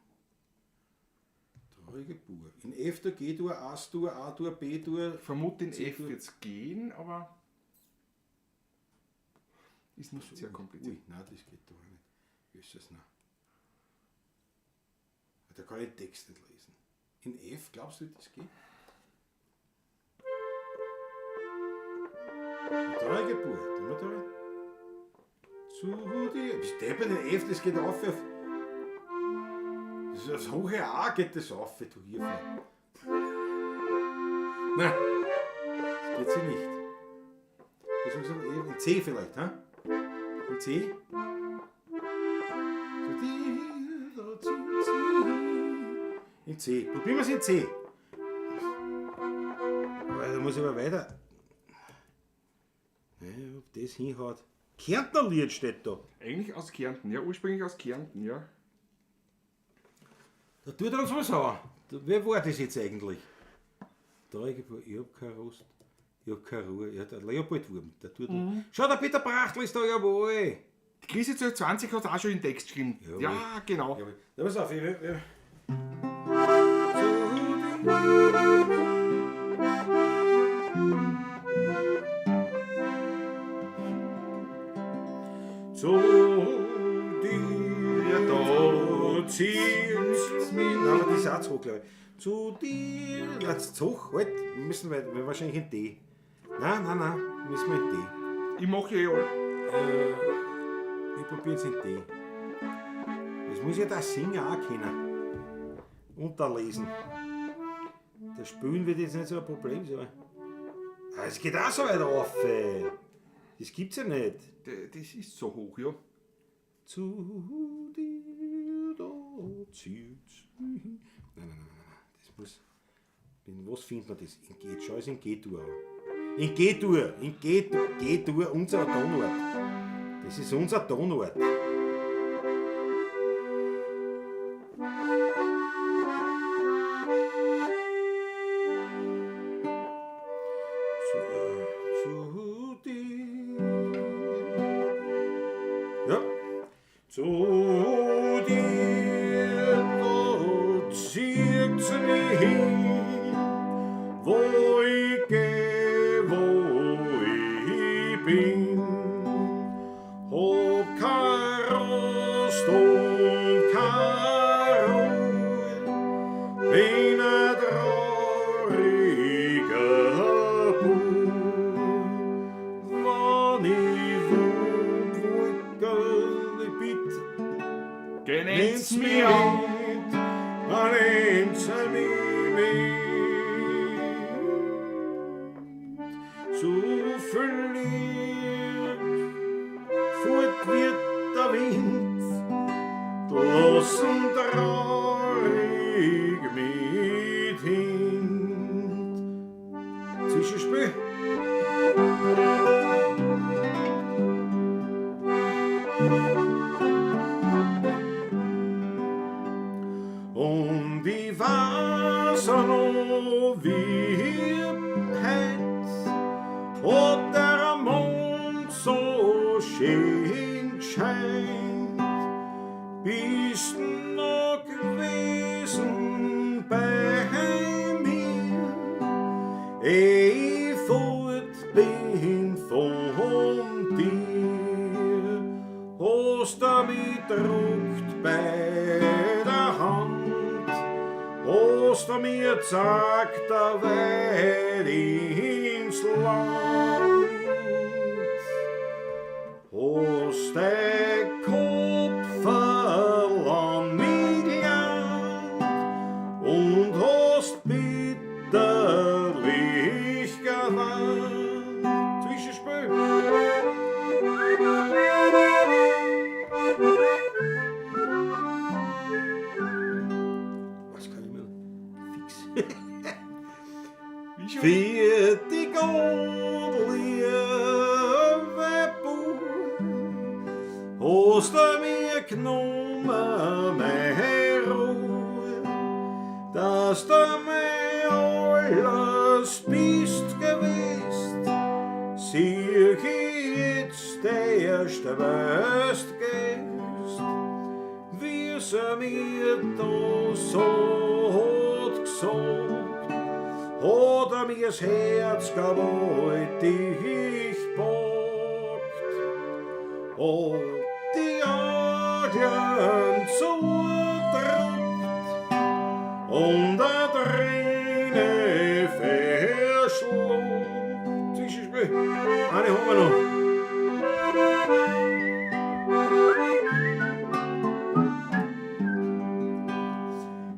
Traurige Bub. In F-Dur, G-Dur, A-Dur, A-Dur, B-Dur. Ich vermute, in F C-Dur. wird's gehen, aber ist nicht sehr kompliziert. Ui, nein, das geht doch nicht. Jesus, nein. Da kann ich den Text nicht lesen. In F, glaubst du, das geht? Traurige Geburt, immer da. Zu dir. Bist du bei den F, das geht auf. Das ist das hohe A geht das auf, du hier. Nein, das geht sie nicht. Das muss aber in C vielleicht, hä? In C? Zu dir, da zieht's mich hin. In C. Probieren wir es in C. Aber da muss ich aber weiter. Ne, ob das hinhaut. Kärntner Lied steht da. Eigentlich aus Kärnten, ja, ursprünglich aus Kärnten, ja. Da tut er uns was an. Wer war das jetzt eigentlich? Ich hab kein Rost, ich hab keine Ruhe. Ja, der Leopold Wurm, der tut uns. Schau, der Peter Brachtl ist da, jawohl. Die Krise 20 hat auch schon den Text geschrieben. Jawohl. Ja, genau. Jawohl. Na, pass auf, ich. Zu dir, da zieht's mich. Nein, aber das ist auch zu hoch, glaube ich. Zu dir. Ja, das ist zu hoch, halt. Wir müssen weiter, wir wahrscheinlich in D. Nein, nein, nein, müssen wir in D. Ich mache ja eh alle. Ich probiere es in D. Das muss ja der Singer auch können. Und da lesen. Das Spülen wird jetzt nicht so ein Problem sein. Ah, es geht auch so weit auf. Ey. Das gibt's ja nicht. Das ist so hoch, ja. Zu dir, da zieht's mich hin. Nein, nein, nein, nein, nein. Das muss. In was findet man das? In G, schau es in G-Dur an. In G-Dur, in G-Dur, G-Dur, unser Tonort. Das ist unser Tonort. Zu dir. Ja. Zu dir, da zieht's mich hin, wo ich geh, wo ich bin. Hab kein Rost und keine Ruhe, bin ein trauriger Bub. Wann ich wo, wo ich bitt, Nenn's nehmt's mich mich an. mit, nehmt's mich mit. So verliert, fort wird der Wind, lassen traurig mit hin. Zwischenspiel. so noch wie heut, hat der Mond so schön gescheint. Bist noch gewesen bei mir, eh ich fort bin von dir. Hast du mich druckt bei der Hand, hast du mir gezeigt, der Welt ins Land. Hast dein Kopferl an mich gelernt und hast bitterlich geweint. Zwischenspiel. Was kann ich mir? Fix. Wie schon? Viert dich Gott, liebe Bub, hast du mir genommen meine Ruhe, dass du mein alles bist gewesen, sieh ich jetzt erst was gehst, wie sie mir da so hat gesagt, hat er mir's Herz gewaltig packt. Ob die Adern zudrückt und a Träne verschluckt. Zwischenspiel, eine haben wir noch.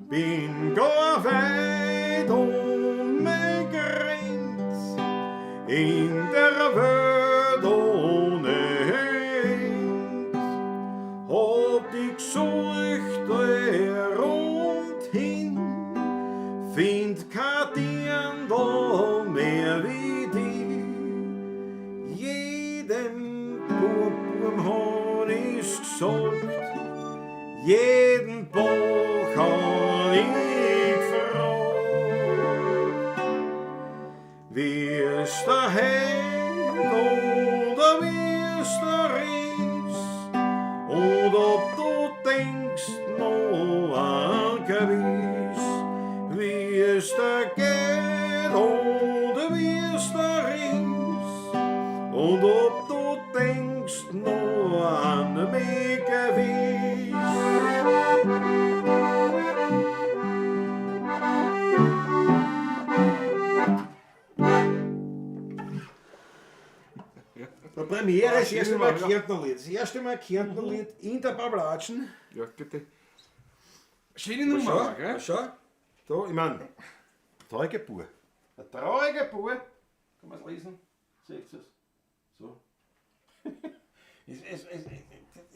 Bin gar weit umgerannt, in der Welt ohne End. Hab dich gesucht her und hin, find kein Dirndl mehr wie die. Jedem Bub hab ich's gesagt, jeden Bach hab ich gefragt. Wie ist der Held oder wie ist der Ries? Und ob du denkst noch an gewiss, wie es da geht oder wie es da ist. Und ob du denkst noch an mich gewiss. Der Premiere, das erste Mal Kärntnerlied. Das erste Mal Kärntnerlied in der Bablatschen. Ja, bitte. Schöne Nummer, Schau, gell? schau. Da, ich mein, trauriger Bub. Ein trauriger Bub. Kann man's lesen? Seht ihr's? So.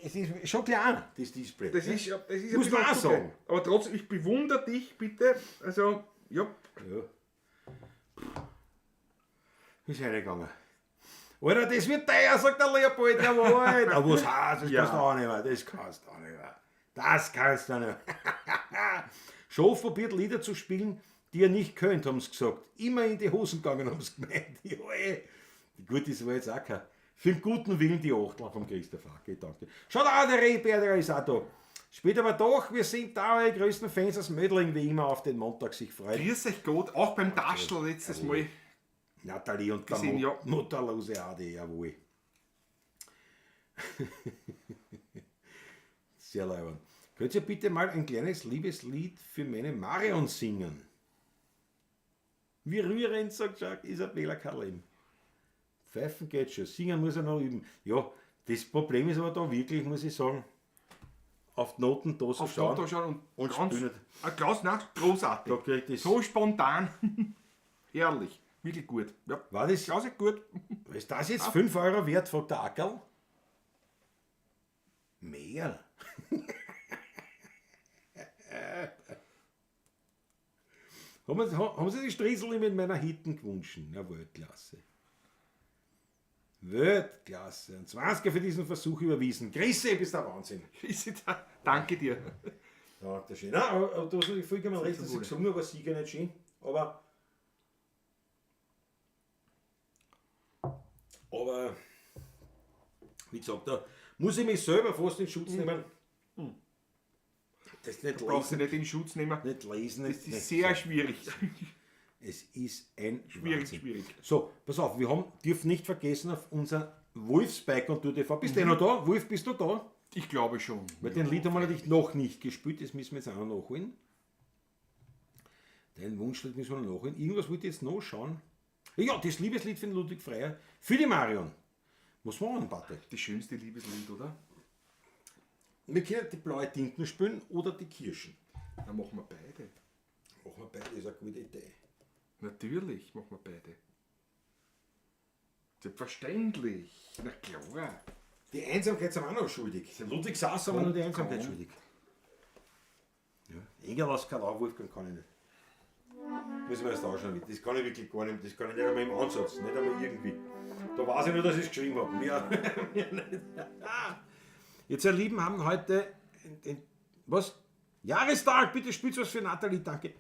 Es ist schon klein, das Display. Das ist, ja, das ist ein Muss man bisschen auch zu sagen. klein. Aber trotzdem, ich bewundere dich, bitte. Also, ja. Ja. Ist reingegangen. Alter, das wird teuer, sagt der Leopold. Jawohl. Aber was heißt, das Ja. kannst du auch nicht mehr. Das kannst du auch nicht mehr. Das kannst du auch nicht mehr. Schof probiert Lieder zu spielen, die ihr nicht könnt, haben sie gesagt. Immer in die Hosen gegangen, haben sie gemeint. Jawohl. Gut, das war jetzt auch kein. Für den guten Willen die Achtel vom Christoph Hacke, danke. Schaut auch, der Rehberger ist auch da. Später aber doch, wir sind da eure größten Fans aus Mödling, wie immer auf den Montag sich freuen. Grüß euch Gott, auch beim Taschl letztes Mal. Nathalie und der Gesehen, ja. Mutterlose Adi, jawohl. Sehr leibend. Könnt ihr bitte mal ein kleines Liebeslied für meine Marion singen? Wie rührend, sagt Jacques Isabella Karlin. Pfeifen geht schon, singen muss er noch üben. Ja, das Problem ist aber da wirklich, muss ich sagen, auf die Noten da so Auf schauen. Toto schauen und, Und ganz, spielen. ein Klaus nach, großartig. Da krieg ich das. So spontan. Herrlich. Wirklich gut. Ja. War das, Klaus ist gut. ist das jetzt 5 Euro wert, fragt der Ackerl? Mehr. Haben Sie die Striezel mit meiner Hitten gewünscht? Na, Weltklasse. Weltklasse. Ein 20er für diesen Versuch überwiesen. Grüße, bist der Wahnsinn. Grüße, danke dir. Ja, das ist schön. Nein, aber du hast natürlich vollkommen recht, dass sie gesungen war sicher nicht schön. Aber wie gesagt, da muss ich mich selber fast in Schutz nehmen. Das nicht Brauchst du lesen. nicht in Schutz nehmen. Nicht lesen. Das nicht, ist sehr schwierig. Es ist ein Schwierig, Wahnsinn. schwierig. So, pass auf, wir dürfen nicht vergessen auf unser Wolfsbike und TV. Bist du eh noch da? Wolf, bist du da? Ich glaube schon. Weil den Lied haben wir natürlich noch nicht gespielt, das müssen wir jetzt auch noch nachholen. Dein Wunschlied müssen wir noch nachholen. Irgendwas wollte ich jetzt noch schauen. Ja, das Liebeslied von Ludwig Freier für die Marion. Was machen wir denn, Patrick? Das schönste Liebeslied, oder? Wir können die blaue Tinten spielen oder die Kirschen. Dann machen wir beide. Machen wir beide, ist eine gute Idee. Natürlich machen wir beide. Selbstverständlich. Na klar. Die Einsamkeit sind wir auch noch schuldig. Ludwig saß aber nur die Einsamkeit schuldig. Ja. Egerlass kann auch, Wolfgang kann ich nicht. Müssen wir erst ausschauen. Das kann ich wirklich gar nicht. Das kann ich nicht einmal im Ansatz, nicht einmal irgendwie. Da weiß ich nur, dass ich es geschrieben habe. Mehr, mehr nicht. Jetzt, ihr Lieben, haben heute was? Jahrestag, bitte spielt was für Nathalie, danke.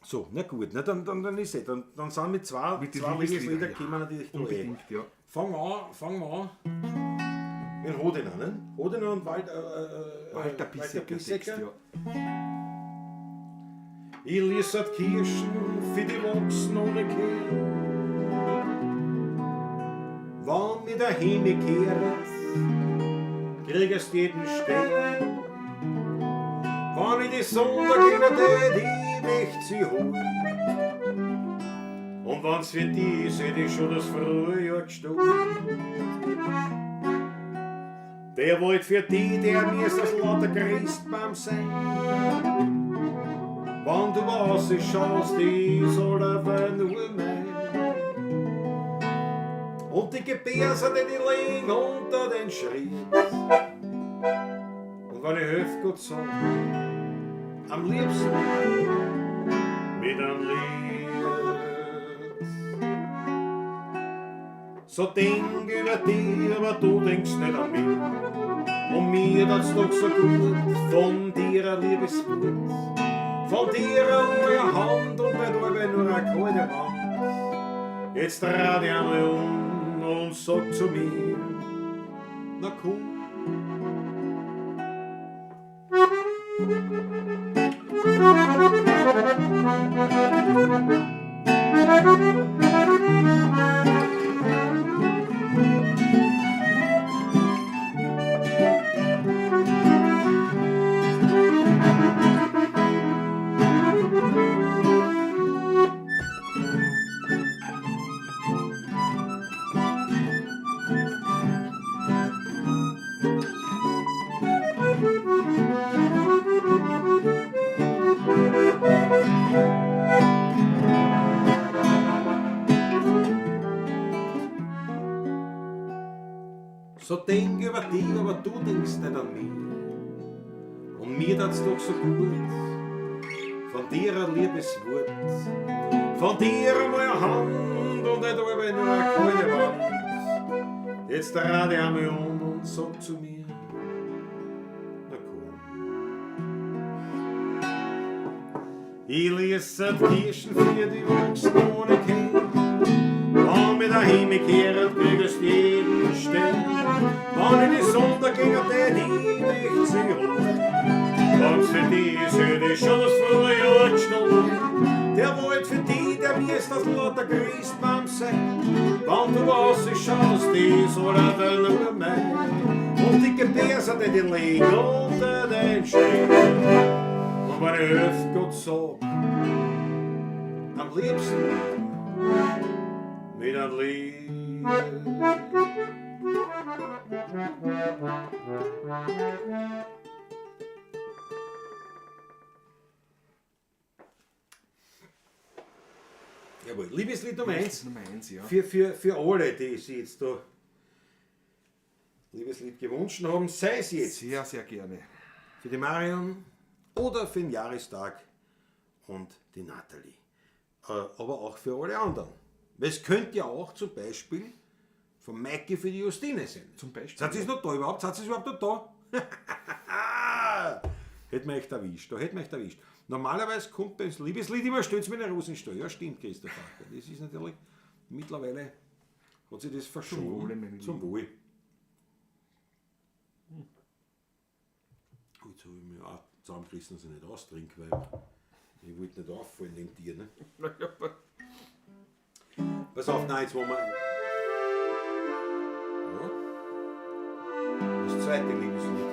So, na gut, na, dann ist es. Dann sind mit zwei, Mit den zwei Liebesliedern, Liebeslieder ja. kommen wir natürlich da eh. Unbedingt, ja. Fangen wir an. Mit Hodener, ne? Hodener und Walter Pissecker. Pissecker. Text, ja. Ich lies Kirschen für die Wachsen ohne Kehr. Wann mir der Himmel kehret, kriegest jeden Stern. Wann ich die Sonne gebe, die möcht sie holen. Und wann's für die ist, hätt ich schon das Frühjahr gestohlen. Der wollt für die, der mir ist das lauter Christbaum sein. Wann du was ich schaust, die soll aber nur mein. Und die Gebärse, die liegen unter den Schritt. Und wenn ich helf Gott sag, am liebsten mit einem Lied. So denk über dich, aber du denkst nicht an mich. Und mir tat's doch so gut, von dir ein Liebeswort. Von dir eine Hand und bei dir nur eine kalte Wand. Jetzt dreh dich einmal um und sag zu mir, na komm. So denk über dich, aber du denkst nicht an mich. Und mir tat's doch so gut, von dir ein liebes Wort, von dir einmal eine Hand und nicht einmal nur eine kalte Wand. Jetzt dreh dich einmal um und sag zu mir, na komm. Ich lies die Kirschen für die wachsen ohne Kind. Wann mir der Himmel kehret, kriegst jeden Stern. Wann in die Sonne ging, der die nicht sie holt. Wann's für die ist, hätt ich schon das Frühjahr gestohlen. Der wollt für die, der mir ist das lauter Christbaum sein. Wann du rausschaust, die soll er nur mein. Und die Gebärse, die liegen unter den Schnee. Und wenn ich helf Gott sag, am liebsten mit einem Lied. Jawohl, Liebeslied Nummer 1. Nummer 1, ja. Für alle, die sich jetzt da Liebeslied gewünscht haben, sei es jetzt Sehr, sehr gerne. für die Marion oder für den Jahrestag und die Natalie. Aber auch für alle anderen. Weil es könnte ja auch zum Beispiel von Maike für die Justine sein. Zum Beispiel. Seid ihr noch da überhaupt? Seid ihr überhaupt noch da? Hätte man echt erwischt. Da hätte man echt erwischt. Normalerweise kommt beim Liebeslied immer stets mit einer Rosenstall. Ja, stimmt, Christoph Acker. Das ist natürlich mittlerweile hat sich das verschoben. Wohle, meine Zum Wohl. Jetzt habe ich mich auch zusammengerissen, dass ich nicht austrinke, weil ich wollte nicht auffallen dem Tier. Ne? Pass auf, nein, jetzt wollen wir. Ja. Das zweite Liebeslied.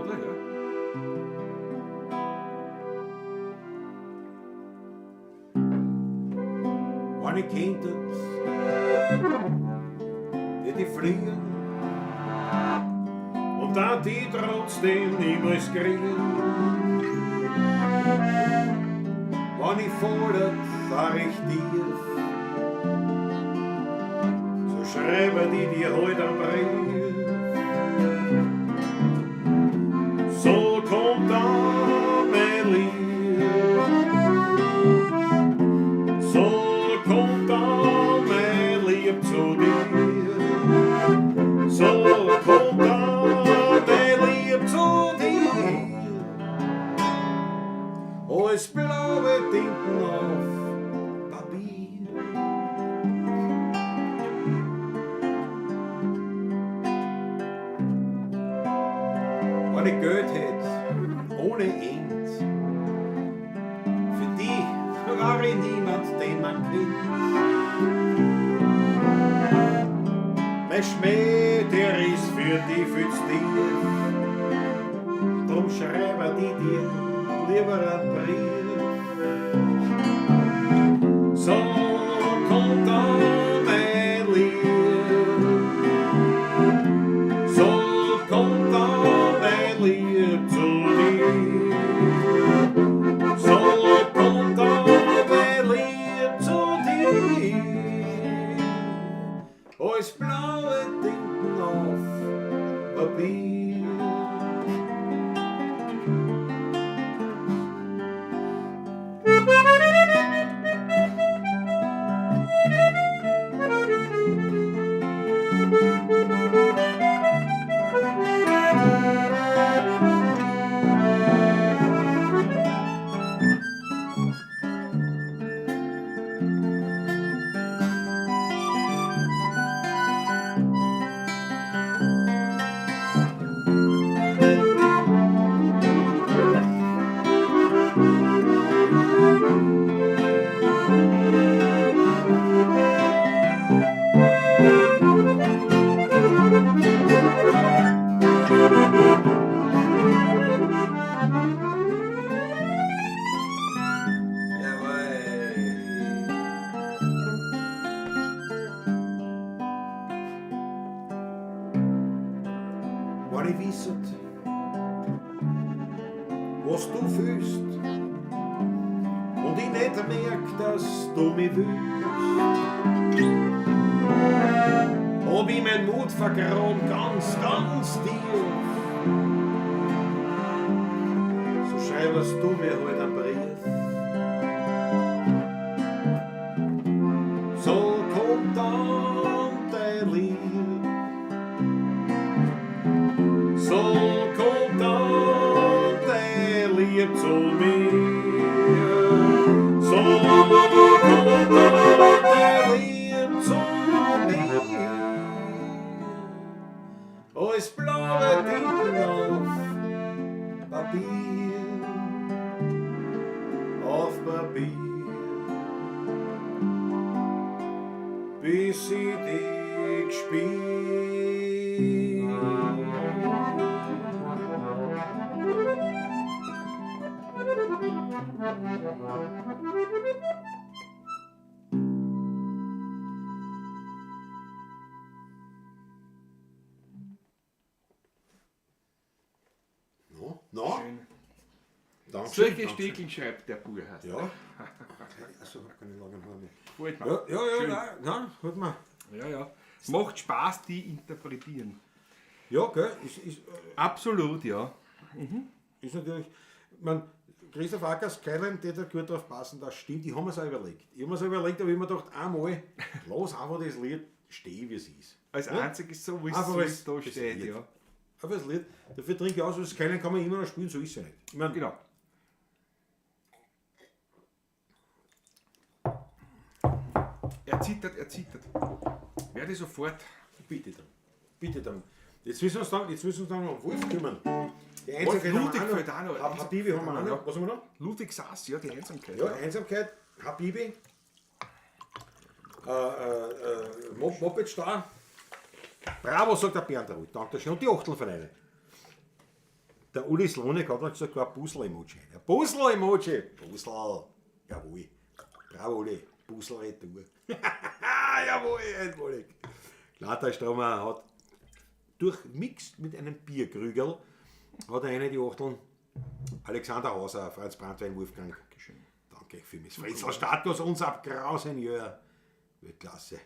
Oder? Ja. Wenn ich könnte, die fliegen Und da die trotzdem niemals kriegen. Wenn ich fordert, fahr ich tief, So schreiben die dir heut einen Brief. So kommt dann mein Lieb. So kommt dann mein Lieb zu dir. So kommt dann mein Lieb zu dir. Alles blaue Tinten auf Papier. Wenn ich Geld hätt, ohne End, für die war ich niemand, den man kennt. Mein Schmäh, der ist für die viel zu tief, drum schreiben die dir lieber einen Brief. So kommt dann mein Lieb. So kommt dann mein Lieb zu dir. So kommt dann mein Lieb zu dir. Alles blaue Tinten auf Papier. Wenn ich wisset, was du fühlst und ich nicht merk, dass du mich willst, hab ich mein Mut vergraben, ganz, ganz tief. So schreibst du mir halt einen Brief. So kommt dann dein Lieb. So kommt dann dein Lieb zu mir. So kommt dann dein Lieb zu mir. Alles blaue Tinten auf Papier, auf Papier, bis ich dich spür. No, no. Dankeschön, Solche Dankeschön. Stekeln schreibt der Burhast. Ja. Also, hab keine langen Haare mehr. Gefällt mir. Ja, ja, ja, Schön. nein, nein, hat man. Ja, ja. Macht Spaß, die interpretieren. Ja, gell, ist Absolut, ja. ist natürlich, man, Christoph Ackers Skyline, der da gut drauf passen, das stimmt, ich hab mir's auch überlegt. Ich hab mir's auch überlegt, aber ich hab mir gedacht, einmal, lass einfach das Lied stehen, wie es ist. Als Ja? einziges so, wie es Einfach so als da das steht, Lied. ja. Auf das Lied. Dafür trinke ich aus, was keinen kann man immer noch spielen, so ist es ja nicht. Ich mein, Genau. Er zittert, er zittert. Werde sofort. Bitte drum. Bitte drum. Jetzt müssen wir uns dann, jetzt müssen wir uns dann um Wolf kümmern. Die Wolf Einsamkeit haben Ludwig wir fällt auch noch. Habibi haben wir auch noch. Ja. Was haben wir noch? Ludwig Sass, ja, die Einsamkeit. Ja, Einsamkeit, Habibi, Moped Star. Bravo, sagt der Bernd Ruth. Danke schön. Und die Achtelvereine. Der Uli Slonek hat noch gesagt, ein Puzzle-Emoji. Ein Puzzle-Emoji. Puzzle. Jawohl. Bravo, Uli. Puzzle retour. Jawohl, einmalig. Lauter Stromer hat durchmixt mit einem Bierkrügerl, hat er eine die Achteln. Alexander Hauser, Franz Brandwein, Wolfgang. Dankeschön. Danke vielmals. Fritzl Status, unser Grausingenieur. Weltklasse.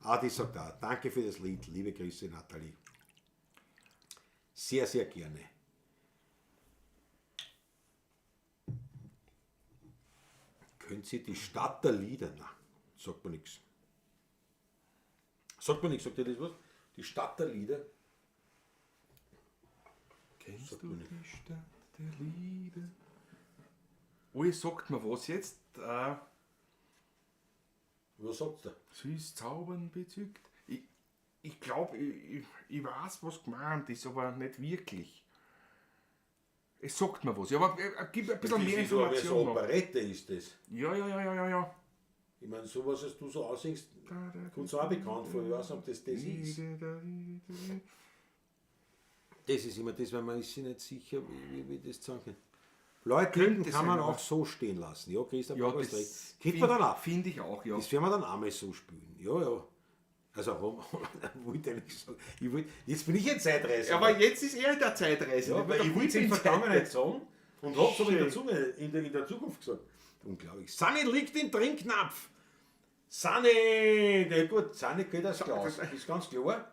Adi sagt auch, danke für das Lied. Liebe Grüße, Nathalie. Sehr, sehr gerne. Können Sie die Stadt der Lieder? Na, sagt mir nichts. Sagt mir nichts, sagt ihr das was? Die Stadt der Lieder? Kennst du die Stadt der Liebe? Uli, sagt mir was jetzt? Was sagt's da? Süß zaubern bezückt. Ich glaube, ich weiß, was gemeint ist, aber nicht wirklich. Es sagt mir was. Ja, aber gib ein bisschen Das mehr ist aber so Information. noch. Operette ist das. Ja, ja, ja, ja, ja, ja. Ich meine, sowas, was du so aussiehst, kommt so auch bekannt vor. Ich weiß nicht, ob das das ist. Das ist immer das, weil man ist sich nicht sicher, wie das zusammenkommt. Blaue Trinken Könnte kann man sein, aber- auch so stehen lassen. Ja, Christian, Ja, ja, das recht. Könnte man dann auch. Finde ich auch, ja. Das werden wir dann auch mal so spielen. Ja, ja. Also, wollte ich eigentlich sagen. Ich wollte, jetzt bin ich in Zeitreise. Aber jetzt ist er in der Zeitreise. ja, weil ich wollte es in der Vergangenheit sagen und hab's aber in der, Zunge, in der Zukunft gesagt. Unglaublich. Sanni liegt im Trinknapf. Sanni, na gut, Sanni geht als Klaus. Das ist ganz klar.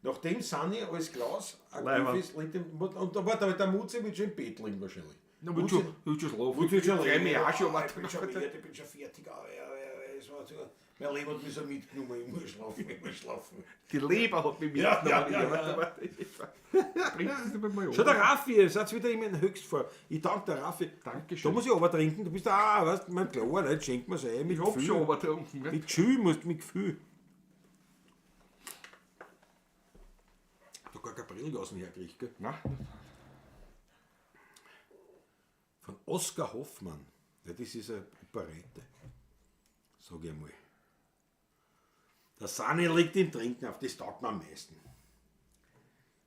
Nachdem Sanni als Klaus aktiv Leider. ist, liegt im, und da warte, aber der Mutzi wird schon im Bett liegen wahrscheinlich. Na, wird schon, wird schon schlafen. Mutzi wird schon Ich freu mich liegen. auch schon. Ah, warte. ich bin schon müde, ich bin schon fertig. Ah, ja, ja, es war sogar, mein Leben hat mich so mitgenommen, ich muss schlafen, ich muss schlafen. Die Leber hat mich Ja, mitgenommen. ja, ja, warte, ja. warte. Bringt das nicht mal Schon der Raffi, ihr seid wieder immer in Höchstform. Ich danke der Raffi. Dankeschön. Da muss ich aber trinken. Du bist da, weißt du, mein klar, nicht, schenk mir's ein. Mit Ich hab Gefühl. schon übertrunken. Ne? Mit Gefühl musst mit Gefühl. Da gar kein Brillgasen herkriegt, gell? Nein. Von Oskar Hoffmann. Ja, das ist eine Operette. Sag ich einmal. Der Sahne liegt im Trinknapf, das taugt mir am meisten.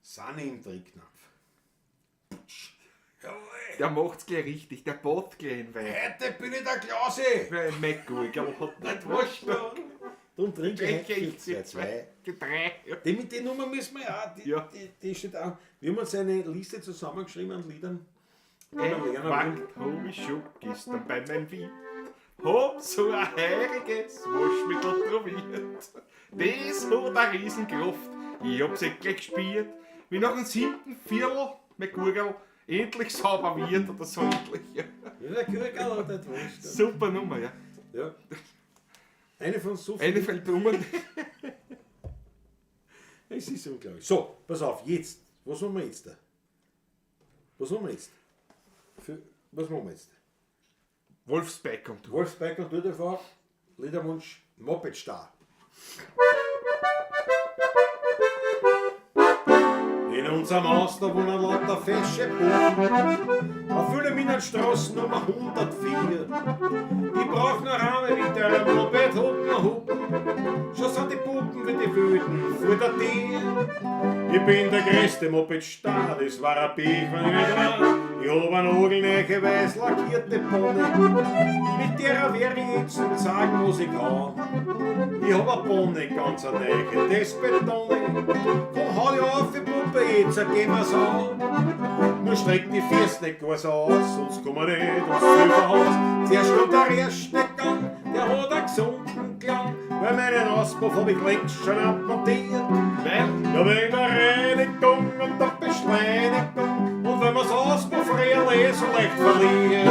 Sahne im Trinknapf. Putsch. Jawohl. Der macht's gleich richtig, der baut gleich in Wein. Heute bin ich der Klause. Weil McGuigal hat nicht was. Darum trinke ich Trinke heute ich 2, 2. Drei. Ja. Die mit der Nummer müssen wir ja, die, Ja. Die steht auch. Wir haben uns eine Liste zusammengeschrieben an Liedern. Einpackt hab ich schon gestern bei meinem Wirt. Hab so ein heuriges Waschmittel probiert. Das hat eine Riesenkraft. Ich hab's eh gleich gespürt. Wie nach dem 7. Viertel mein Gurgel endlich sauber wird oder so endlich. Ja. Ja, der Gurgel hat nicht wurscht. Super Nummer, ja. Ja. Eine von so vielen. Eine fällt um. Es ist unglaublich. So, pass auf, jetzt. Was machen wir jetzt da? Was machen wir jetzt? Was machen wir jetzt? Wolfsbeck kommt hoch. Wolfsberg und TV, Liederwunsch, Moped Star. In unserem Haus, da wohnen lauter fesche Buben. Auf Wilhelminenstraße Nummer 104. Die brauchen eine Rahmen mit der Moped hupen, hupen. Schon sind die Puppen wie die Wüden vor der Tür. Ich bin der größte Moped-Star, das war ein Pech, wenn ich nicht war. Ich hab eine nagelneue, weiß lackierte Ponne. Mit der werde ich jetzt sagen, was ich kann. Ich hab eine Ponne, ganz eine neue, das betone. Komm, hau dich auf, die Puppe, jetzt gehen wir's an. Nur streck die Füße nicht gar so aus, sonst kommen wir nicht ins Silberhaus. Zuerst kommt der erste Gang, der hat einen gesunden Klang, weil meinen Auspuff hab ich längst schon abmontiert. Weil Ja, wegen der Reinigung und der Beschleunigung und wenn man's Auspuff eh so leicht verliert.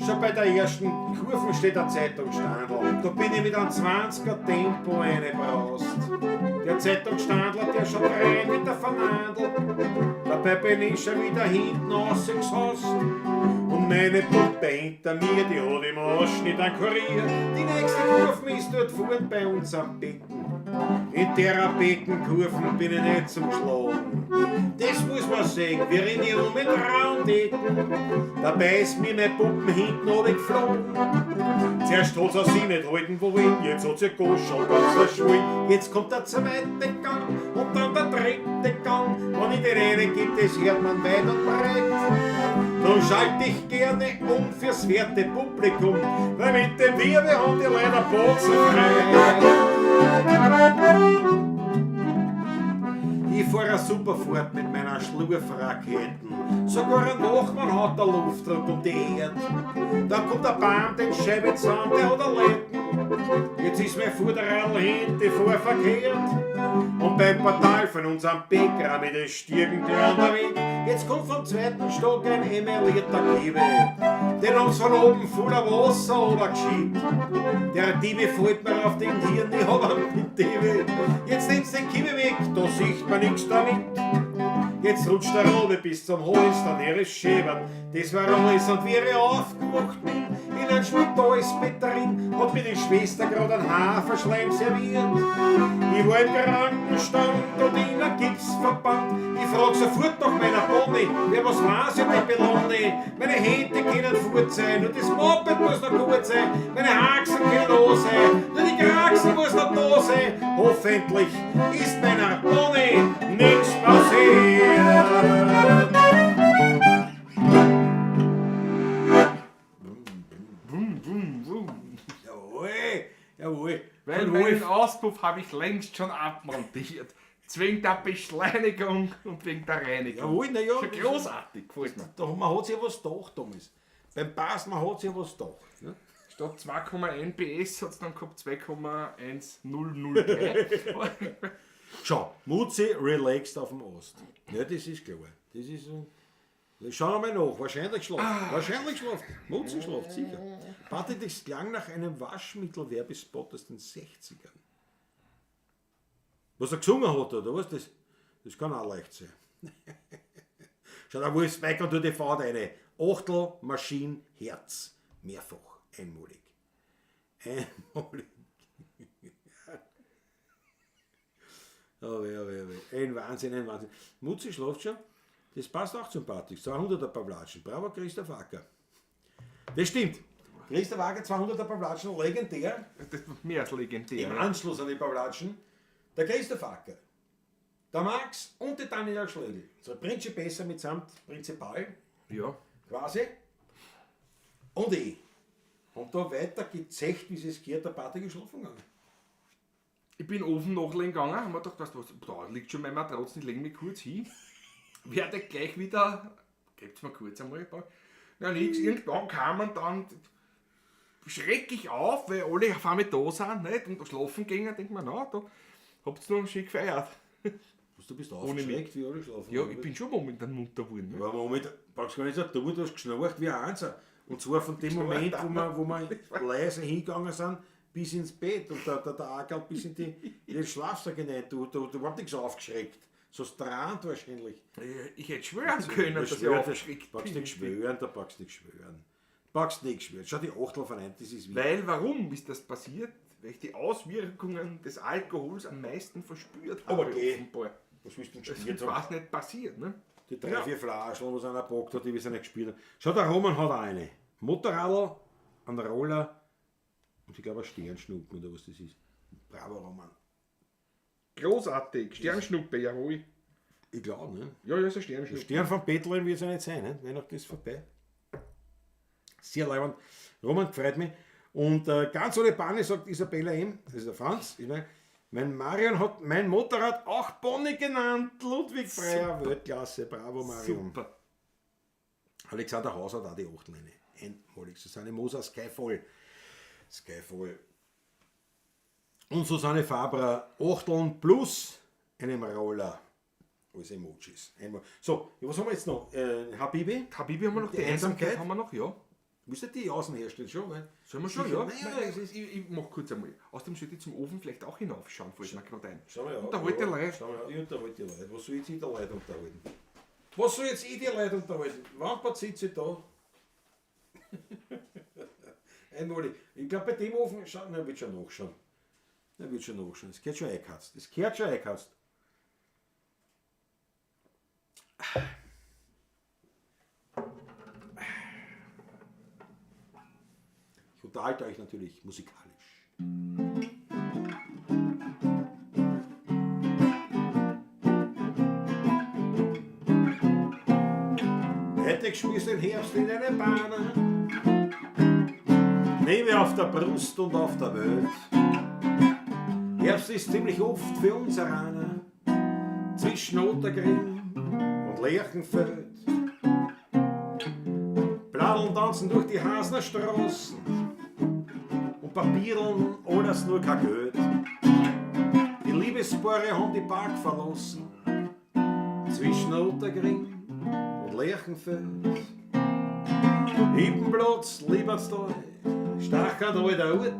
Schon bei der ersten Kurve steht der Zeitungsstandel. Da bin ich mit einem 20er Tempo reingebraust. Der Zeitungsstandler, der schaut rein mit der Vernandel. Dabei bin ich schon wieder hinten rausgesaust. Und meine Puppe hinter mir, die hat im Ausschnitt ankuriert. Die nächste Kurve ist dort vorn bei uns am Becken. In der Beckenkurven bin ich nicht zum Schlagen. Das muss man sehen, wir rennen um mit Raundecken. Dabei ist mir meine Puppen hinten runtergeflogen. Zuerst hat sie sich nicht halten wollen, jetzt hat sie Goschel ganz verschwollen. Jetzt kommt der zweite Gang und dann der dritte Gang. Wenn ich den einen gibt, das hört man weit und breit. Dann schalte ich gerne um fürs werte Publikum, weil mit dem Wirbel haben die leider Bozen frei. Ich fahr eine super Fahrt mit meiner Schlurfraketen. Sogar ein Nachmann hat der Luftdruck um die Erde. Dann kommt der Baum den Scheibe zusammen, der hat ein Leiten. Jetzt ist mein Vorderradl hinten vorverkehrt. Und beim Portal von unserem Bäcker mit den Stiegen gleich unterwegs. Jetzt kommt vom zweiten Stock ein emaillierter Kiebe. Den haben's von oben voller Wasser runtergeschiebt. Der Diebe fällt mir auf den Hirn, ich hab einen Diebe. Jetzt nimmst den Kiebe weg, da sieht man nix damit. Jetzt rutscht der Robe bis zum Hals, dann ihre Schäbern. Das war alles und wie ich aufgewacht bin, in einem Spitalsbett drin, hat mir die Schwester grad einen Haferschleim serviert. Ich war im Krankenstand und in einem Gipsverband. Ich frag sofort nach meiner Pony, wer was weiß über die Belone. Meine Hände können fort sein, nur das Moped muss noch gut sein. Meine Haxen können da sein, nur die Kraxen muss noch da sein. Hoffentlich ist meiner Pony nichts passiert. Wum, wum, wum. Jawohl, jawohl. Weil Von meinen Wolf. Auspuff habe ich längst schon abmontiert. Wegen der Beschleunigung und wegen der Reinigung. Jawohl, na ja. Schon großartig, gefällt mir. Da, man hat sich ja was gedacht damals. Beim Pass, man hat sich ja was gedacht. Ne? Statt 2,1 PS hat es dann gehabt 2,1003. Schau, Mutzi relaxed auf dem Ast. Ja, das ist klar. Das ist ein Schauen wir mal nach. Wahrscheinlich schlaft. Wahrscheinlich schlaft. Mutzi schlaft, sicher. Party, das klang nach einem Waschmittel-Werbespot aus den 60ern. Was er gesungen hat, oder was? Das, das kann auch leicht sein. Schau, da Wolf Spike und die Fahrt eine. Achtel, Maschine, Herz. Mehrfach. Einmalig. Einmalig. Oh, weh, oh, weh, oh, weh. Ein Wahnsinn, ein Wahnsinn. Mutzi schlaft schon. Das passt auch zum Patrick. 200er Pavlatschen. Bravo, Christoph Acker. Das stimmt. Christoph Acker, 200er Pavlatschen, legendär. Das ist mehr als legendär. Im Anschluss an die Pavlatschen, der Christoph Acker, der Max und die Daniela Schlegel. So Principessa mitsamt Prinzipal Ja. quasi. Und ich. Und da weiter gezecht, wie es gehört, der Patrick ist schlafen gegangen. Ich bin oben nachlegen gegangen, haben wir gedacht, weißt du was, da liegt schon meine Matratze, ich lege mich kurz hin. Werde gleich wieder, gebt's mir kurz einmal ein paar. Na nix, irgendwann kamen dann schrecklich auf, weil alle auf einmal da sind, nicht? Und schlafen gingen, denkt man, na, da habt's noch schön gefeiert. Was, du bist Ohne aufgeschreckt, wie alle schlafen. Ja, ich bin schon momentan munter geworden. Ne? Aber Moment, brauchst gar nicht so tun, du hast geschnarcht wie ein Einser. Und zwar von dem Moment, wo wir leise hingegangen sind, bis ins Bett und der Ackerl bis in den Schlafsack hinein. Du überhaupt nichts aufgeschreckt. So strand wahrscheinlich. Ich hätte schwören können, dass ich Schwör, aufgeschreckt Brauchst bin. nicht schwören, da brauchst nicht schwören. Brauchst nicht schwören. Schau, die Achtel von ein, das ist wichtig. Weil, warum ist das passiert? Weil ich die Auswirkungen des Alkohols am meisten verspürt habe. Aber geh. offenbar. Was willst du denn Das gespielt ist haben? was nicht passiert, ne? Die drei, vier Flaschen, was einer gepackt hat, die wir nicht gespielt haben. Schau, der Roman hat auch eine. Motorradl, einen Roller und ich glaube ein Sternschnuppen oder was das ist. Bravo, Roman. Großartig. Sternschnuppe, jawohl. Ich glaube, ne? Ja, ja, ist eine Sternschnuppe. Stern von Bethlehem wird es ja nicht sein, ne? Weihnachten ist vorbei. Sehr leibend. Roman, freut mich. Und ganz ohne Panne sagt Isabella M., das ist der Franz, ich mein, mein Marion hat mein Motorrad auch Bonnie genannt. Ludwig Freier, Weltklasse, bravo Marion. Super. Alexander Haus hat auch die Achtleine. Einmalig. Susanne Moser, Skyfall. Skyfall. Und Susanne Fabrer, Achteln plus einem Roller. Alles Emojis. Einmal. So, was haben wir jetzt noch? Habibi? Habibi haben wir noch, die, Die Einsamkeit Einsamkeit haben wir noch, ja. Müsst ihr die Jausen herstellen schon, weil Sollen wir schon, Sicher. ja? Nein, Nein, ja, es ist- ich mach kurz einmal. Außerdem sollte ich zum Ofen vielleicht auch hinaufschauen, fällt mir gerade ein. Schau mal an. Unterhalte ja, Leute. Schau mal an. Ich unterhalte die Leute. Was soll jetzt ich die Leute unterhalten? Was soll jetzt ich die Leute unterhalten? Wampert sitze ich da. Einmalig. Ich glaube, bei dem Ofen, schau, nein, wird schon nachschauen. Nein, wird schon nachschauen. Es gehört schon eingeheizt. Es gehört schon eingeheizt. Ich unterhalte euch natürlich musikalisch. Hätte geschmissen den Herbst in eine Bahn. Nehme auf der Brust und auf der Welt. Herbst ist ziemlich oft für uns Araner zwischen Ottergring und Lerchenfeld. Bladeln tanzen durch die Hasner Straßen und Papierln alles nur kein Geld. Die Liebespaare haben die Park verlassen zwischen Ottergring und Lerchenfeld. Ippenplatz, Liebertstal, Stachert alter Ort.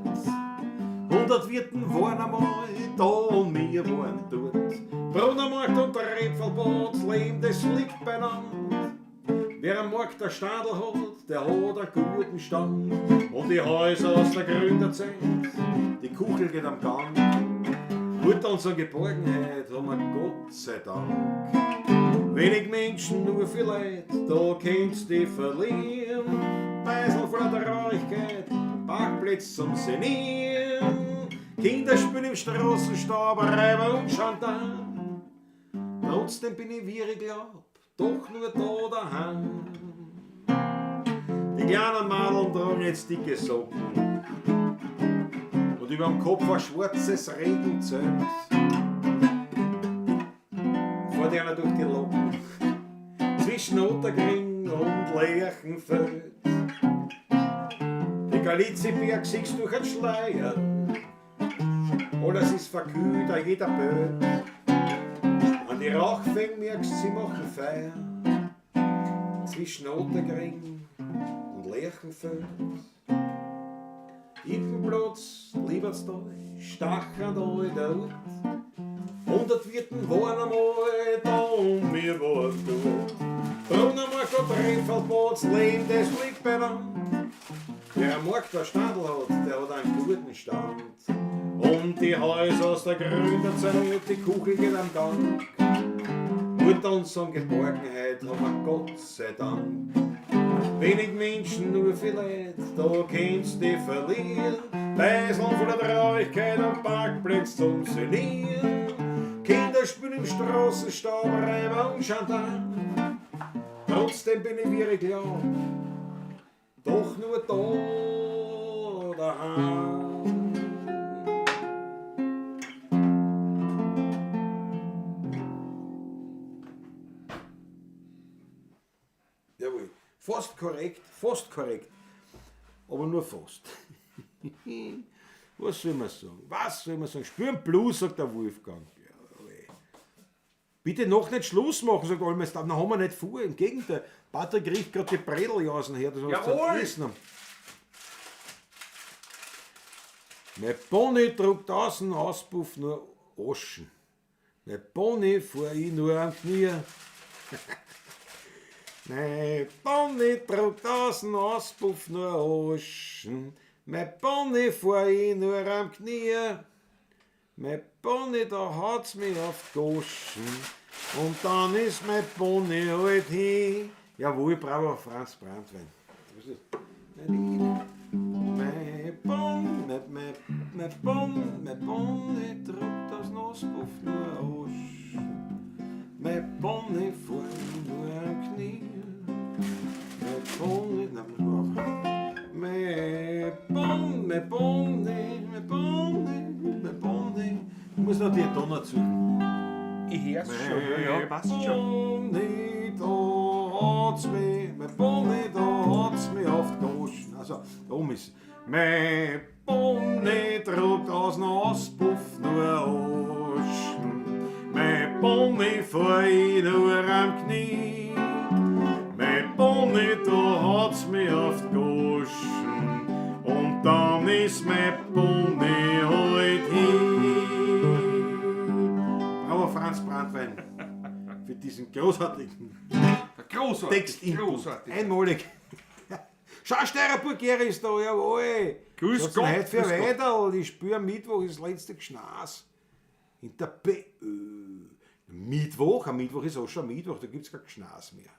100 Wirten waren einmal da und wir waren dort. Brunnermarkt und der Räpfelbad, das Leben, das liegt beieinander. Wer am Markt der Stadel hat, der hat einen guten Stand. Und die Häuser aus der Gründerzeit, die Kuchel geht am Gang. Mutter unsere Geborgenheit haben wir Gott sei Dank. Wenig Menschen, nur viel Leid, da kannst du dich verlieren. Beisel voller Traurigkeit, Parkplätze zum Senieren. Kinder spielen im Straßenstaub, Reiber und Chantal. Trotzdem bin ich, wie ich glaub, doch nur da daheim. Die kleinen Madeln tragen jetzt dicke Socken und überm Kopf ein schwarzes Regenzelt. Fährt einer durch die Locken zwischen Ottergring und Lerchenfeld. Die Galiziberg siehst du durch einen Schleier, alles ist verkühlt, a jeder Böd. An die Rauchfänge merkst, sie machen Feier zwischen Ottergring und Lerchenfeld. Ippenplatz, Liebertstal, Stachern alter Ort. 100 Wirten waren einmal da und wir waren dort. Brunnermarkt und Rennfeldbad, das Leben, das liegt beieinander. Wer am Markt der Standel hat, der hat einen guten Stand. Und die Häuser aus der Gründerzeit, die Kuchel geht am Gang. Mutter und Sohn Geborgenheit haben wir Gott sei Dank. Wenig Menschen, nur viel Leid, da kannst du dich verlieren. Beiseln voller Traurigkeit am Parkplatz zum Senieren. Kinder spielen im Straßenstaub, Reiber und Chantal. Trotzdem bin ich, wie ich glaub, doch nur da daheim. Jawohl, fast korrekt, fast korrekt. Aber nur fast. Was soll man sagen? Was soll man sagen? Spüren Blues, sagt der Wolfgang. Jawohl. Bitte noch nicht Schluss machen, sagt Almes. Dann haben wir nicht vor. Im Gegenteil. Patrick riecht gerade die Bredeljausen her, das wir uns Jawohl. essen haben. Mein Pony druckt außen Auspuff nur Aschen. Mein Pony fahr ich nur am Knie. Mein Pony druckt außen Auspuff nur Aschen. Mein Pony fahr ich nur am Knie. Mein Pony, da haut's mich auf die Goschen. Und dann ist mein Pony halt hin. Jawohl, bravo, Franz Brandwein. Was ist das? Mein Pony, mein Pony, mein Pony druckt aus dem Auspuff nur Aschen. Mein Pony fahr ich nur am Knie. Mein Pony, nein, muss man aufhören. Mein Pony, mein Pony, mein Pony, mein Pony. Ich muss noch die Donner suchen. Ich hör's schon, ja, ja, passt schon. Pony, da hat's mich, mein Pony, da hat's mich auf die Goschen. Also, da oben ist Mein Pony druckt aus dem Auspuff nur Aschen. Mein Pony fahr ich nur am Knie. Mein Pony, da hat's mich auf die Goschen. ist mein Pony halt hin. Bravo Franz Brandwein für diesen großartigen Großartig, Textinput. großartig. Einmalig. Schau, Steirer Burgeri ist da, jawohl. Grüß Was Gott, denn heute für grüß Gott. Weiderl? Ich spüre, am Mittwoch ist das letzte Gschnas. In der BÖ. Mittwoch, am Mittwoch ist Aschermittwoch, da gibt es kein Gschnas mehr.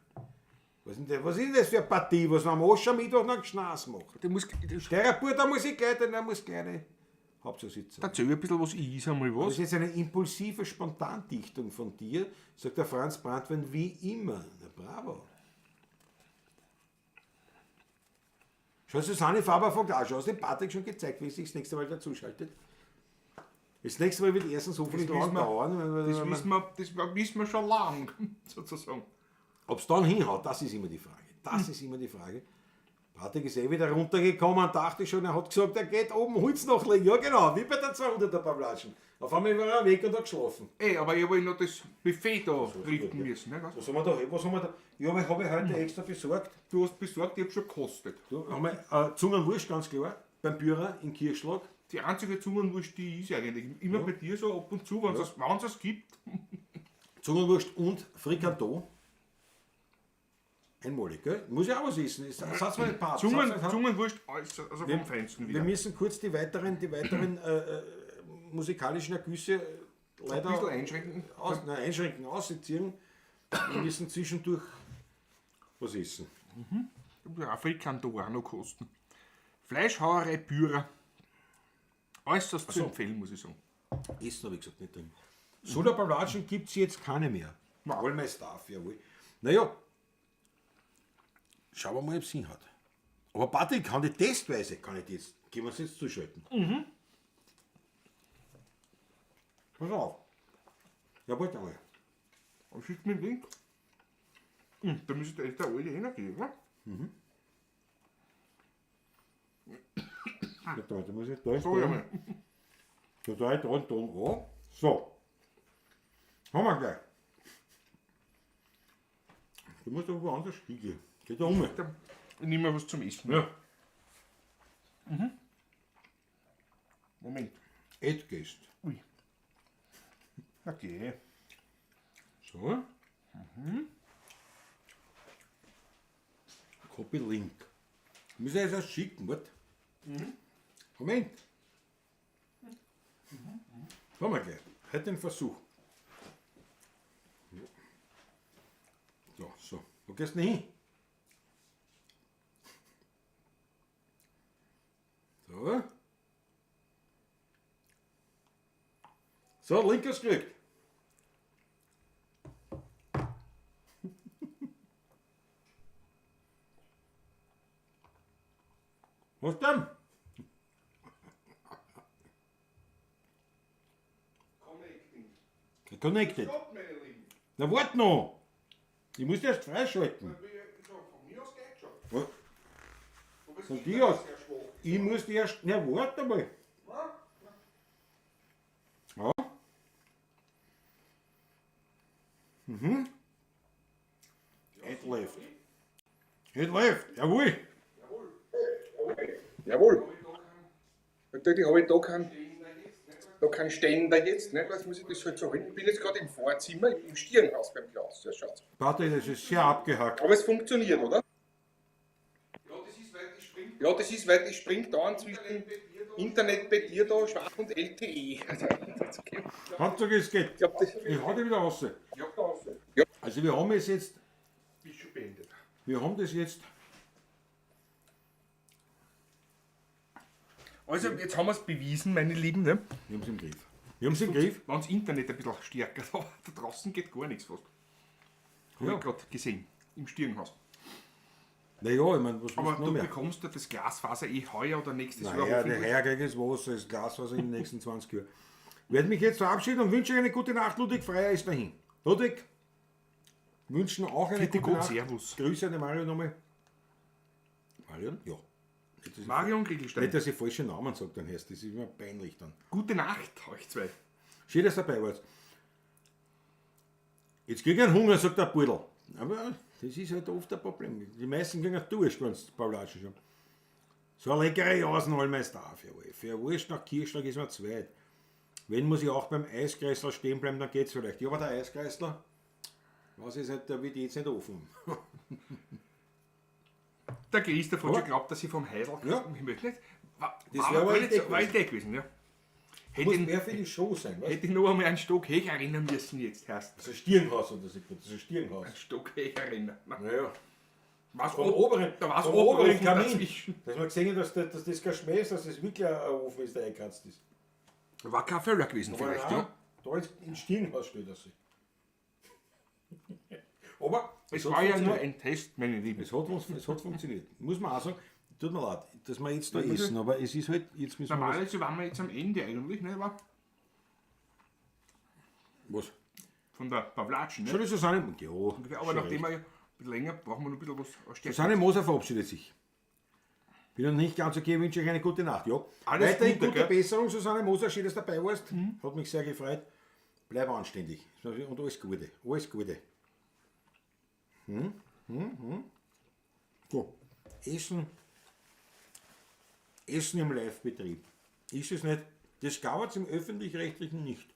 Was ist, denn, was ist denn das für eine Partie, was man am Aschermittwoch noch Gschnas macht? Der muss, der, Steirer Bur, da muss ich gleich, da muss gleich eine Hauptsache. erzähl ein bisschen, was ich ist einmal Das was. ist jetzt eine impulsive Spontandichtung von dir, sagt der Franz Brandwein, wie immer. Na bravo. Schau, Susanne Faber fragt auch schon, hast du dem Patrick schon gezeigt, wie es sich das nächste Mal dazuschaltet? Das nächste Mal wird erstens hoffentlich Das lang wissen wir- dauern. Das wissen wir, das wissen wir schon lang, sozusagen. Ob es dann hinhaut, das ist immer die Frage. Das ist immer die Frage. Patrick ist eh wieder runtergekommen, dachte schon, er hat gesagt, er geht oben Holz nachlegen. Ja genau, wie bei der 200er Pavlatschen. Auf einmal war er weg und hat geschlafen. Ey, aber ich habe noch das Buffet da richten müssen. Ne? Was haben wir da? Was haben wir da? Ja, aber ich habe heute extra besorgt. Du hast besorgt, ich habe schon gekostet. Du, haben wir, Zungenwurst, ganz klar, beim Bührer in Kirchschlag. Die einzige Zungenwurst, die ist eigentlich immer bei dir so ab und zu, wenn es es gibt. Zungenwurst und Frikandot. Einmalig, gell? Muss ja auch was essen. Satz mal nicht Part. Zungenwurst, also vom Feinsten Wir wieder. müssen kurz die weiteren, musikalischen Ergüsse leider Ein bisschen einschränken. Einschränken, aussezieren. Wir müssen zwischendurch was essen. Frikandot auch noch kosten. Fleischhauerei Bührer. Äußerst zu empfehlen, muss ich sagen. Essen habe ich gesagt, nicht drin. Soda Pavlatschen gibt es jetzt keine mehr. All my stuff, jawohl. Naja, schauen wir mal, ob es hinhaut. Aber Patrick, kann die testweise, kann ich die jetzt, können wir es jetzt zuschalten. Mhm. Pass auf. Ja, warte mal. Aber schick mir den Link. Da müsste echt der alte hingehen, oder? Warte mal, da muss ich da, So, da, ja mal. da, da, da, da, da. So. Haben wir gleich. Du musst aber woanders hingehen. Geht da um. Ich nehme mal was zum Essen. Ja. Moment. Edgest. Ui. Okay. So. Mhm. Copy Link. Müssen wir jetzt erst schicken, warte. Moment. Haben wir gleich. Heute den Versuch. So, so. Wo gehst du denn hin? So. So, Link ist gekriegt. Was denn? Connecting. Connected. Stopp, meine Lieben. Na warte noch. Ich muss erst freischalten. Von mir aus geht schon. Was? Aber es Von geht dir aus? sehr schwach. Ich muss erst. Na warte mal. Ja. Mhm. It läuft. It läuft. Jawohl. Jawohl. Natürlich habe ich da keinen Ständer jetzt, ne? Das muss ich das halt so halten. Ich bin jetzt gerade im Vorzimmer, im Stirnhaus beim Klaus. Ja, schaut's. Warte, das ist sehr abgehackt. Aber es funktioniert, oder? Ja, das ist, weil das springt dauernd zwischen Internet bei dir da, schwach und LTE. Okay. Hauptsache es geht. Ich glaub, das Ich hau dich wieder raus. Ja. Also wir haben es jetzt. Ist schon beendet. Wir haben das jetzt. Also, jetzt haben wir es bewiesen, meine Lieben. Ne? Wir haben es im Griff. Wir haben es im Griff. Wenn das Internet ein bisschen stärker ist, aber da draußen geht gar nichts fast. Habe Ja. ich gerade gesehen, im Stirnhaus. Naja, ich meine, was Aber willst du du noch mehr? bekommst ja das Glasfaser eh heuer oder nächstes Jahr Naja, der hoffentlich. Herr kriegt das Wasser, das Glaswasser in den nächsten 20 Jahren. Ich werde mich jetzt verabschieden und wünsche euch eine gute Nacht. Ludwig Freier ist dahin. Ludwig, wünschen auch eine Bitte gute Gott, Nacht. Servus. Grüße an den Mario nochmal. Marion? Ja. Nicht, dass ich, Marion Kriegelstein. nicht, dass ich falsche Namen sage, dann heißt das ist immer peinlich dann. Gute Nacht, euch zwei. Schön, dass ihr dabei wart. Jetzt krieg ich einen Hunger, sagt der Burdel. Aber das ist halt oft ein Problem. Die meisten kriegen einen Durst, wenn sie Pavlatschen schon. So eine leckere Jausen Allmeister auf, jawohl. Für Wurst nach Kirchschlag ist man zweit. Wenn, muss ich auch beim Eiskreisler stehen bleiben, dann geht's vielleicht. Ja, aber der Eiskreisler, was ist nicht, der wird jetzt nicht offen. Der Christoph hat Ja. schon geglaubt, dass ich vom Heidel. Ja. Ich möchte nicht. War, Das war, wär aber war, eine nicht Idee so- war gewesen. Idee gewesen, ja. Hätte Muss ich, mehr für die Show sein, weißt du? hätte ich noch einmal einen Stock höher erinnern müssen jetzt, Herrst. Das ist ein Stirnhaus, oder das ist ein Stirnhaus. Einen Stock höher erinnern. Na, Naja. war's Vom oberen, da war's vom oberen Ofen Kamin. dazwischen. Dass man gesehen hat, dass das kein Schmäh ist, dass das wirklich ein Ofen ist, der eingekratzt ist. War kein Fehler gewesen Aber vielleicht, nein, ja. Da ist ein Stirnhaus steht das. Aber Es hat war ja nur funktioniert. ein Test, meine Lieben. Es hat funktioniert. Muss man auch sagen, tut mir leid, dass wir jetzt da essen, aber es ist halt, jetzt müssen wir. Normalerweise waren wir jetzt am Ende eigentlich, ne? Aber Was? von der Pavlatschen, ne? Schon die Susanne. Ja, Aber schon nachdem recht. wir ja ein bisschen länger, brauchen wir noch ein bisschen was stärker. Susanne Moser verabschiedet sich. Bin noch nicht ganz okay, wünsche euch eine gute Nacht. Ja. Alles Weiterhin Gute, gute gell? Besserung, Susanne Moser, schön, dass du dabei warst. Hat mich sehr gefreut. Bleib anständig. Und alles Gute. Alles Gute. So. Essen. Essen im Live-Betrieb. Ist es nicht? Das gab es im Öffentlich-Rechtlichen nicht.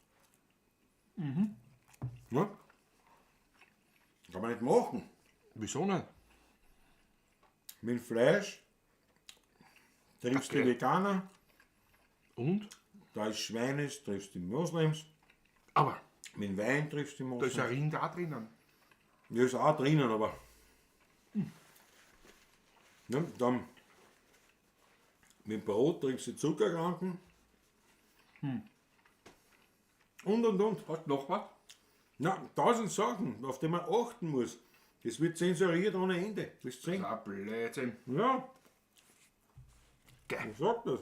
Ja? Kann man nicht machen. Wieso nicht? Mit Fleisch triffst du Okay. die Veganer, Und? da ist Schwein ist, triffst du die Moslems, Aber mit Wein triffst du die da ist Moslems. ein Rind auch drinnen. Ja, ist auch drinnen, aber. Ja, dann mit Brot trinkst du die Zuckerkranken. Und. Hast du noch was? Na, tausend Sachen, auf die man achten muss. Das wird zensuriert ohne Ende. Das ist Das ist ein Blödsinn. Ja, Gell. ich sag das.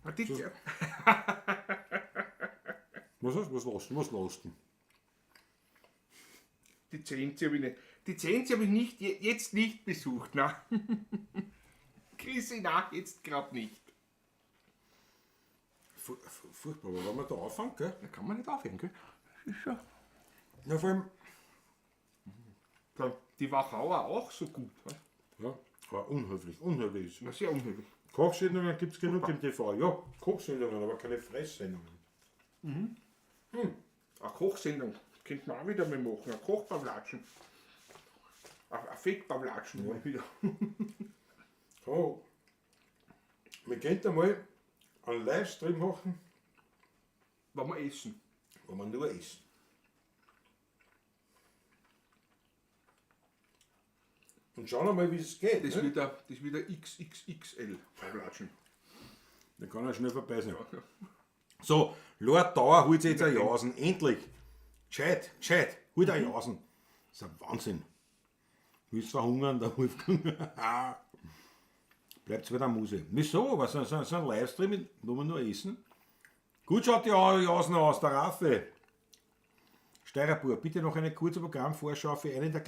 Na, die- Was ist? Was lassen? Was lassen? Die Zenzi habe ich nicht. Die Zenzi habe ich nicht, jetzt nicht besucht, na. Chrissy, na, jetzt gerade nicht. Furchtbar, aber wenn man da anfängt, gell? Da kann man nicht aufhören, gell? Das ist schon. Ja, vor allem, Die Wachauer auch so gut. Was? ja, aber unhöflich, unhöflich ist. Na, sehr unhöflich. Kochsendungen gibt es genug im TV. Ja, Kochsendungen, aber keine Fresssendungen. Eine Kochsendung könnte man auch wieder mal machen. Eine Kochpavlatschen. Eine Fettpavlatschen mal wieder. Oh. Wir könnten einmal einen Livestream machen, Wenn wir essen. wo wir nur essen. Und schauen wir mal, wie es geht. Das ne? wird ein XXXL Pavlatschen. Dann kann er schnell vorbei sein. So, Lord Dauer holt sich jetzt eine Jausen. Endlich. Gescheit, gescheit. Holt eine Jausen. Das ist ein Wahnsinn. Willst verhungern, der Wolfgang? Bleibt bei der Muse. Wieso? Aber so ein Livestream, wo wir nur essen. Gut schaut die Jausen aus, der Raffe. Steirerbur, bitte noch eine kurze Programmvorschau für einen, der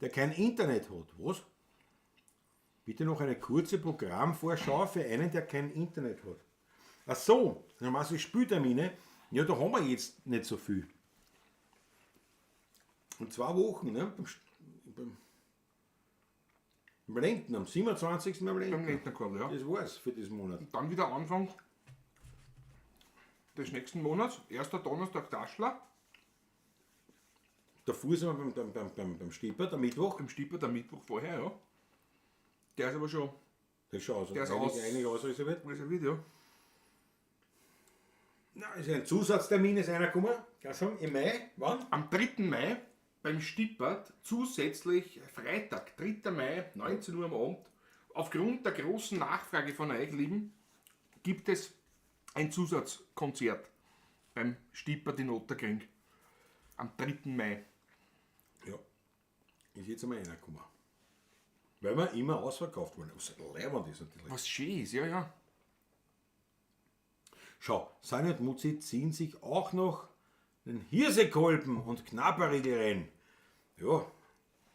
kein Internet hat. Was? Bitte noch eine kurze Programmvorschau für einen, der kein Internet hat. Ach so, dann machen sie Spieltermine. Ja, da haben wir jetzt nicht so viel. In 2 Wochen, ne? Beim Lenten, am 27. beim Lenten. Beim Lentnerkorb, ja. Das war's für diesen Monat. Und dann wieder Anfang des nächsten Monats, erster Donnerstag Daschler. Davor sind wir beim Stieper, der Mittwoch. Beim Stieper, der Mittwoch vorher, ja. Der ist aber schon. Der ist schon aus. Der ist eigentlich, aus. Eigentlich ausreserviert. Reserviert, ja. Na, ist ein Zusatztermin, ist einer gekommen. Kannst du sagen, im Mai, wann? Am 3. Mai beim Stippert, zusätzlich Freitag, 3. Mai, 19 Uhr am Abend. Aufgrund der großen Nachfrage von euch, Lieben, gibt es ein Zusatzkonzert beim Stippert in Ottakring am 3. Mai. Ja, ist jetzt einmal einer gekommen. Weil wir immer ausverkauft wollen. Was leibend ist natürlich. Was schön ist, ja, ja. Schau, Sani und Mutzi ziehen sich auch noch den Hirsekolben und Knabberriegel rein. Ja.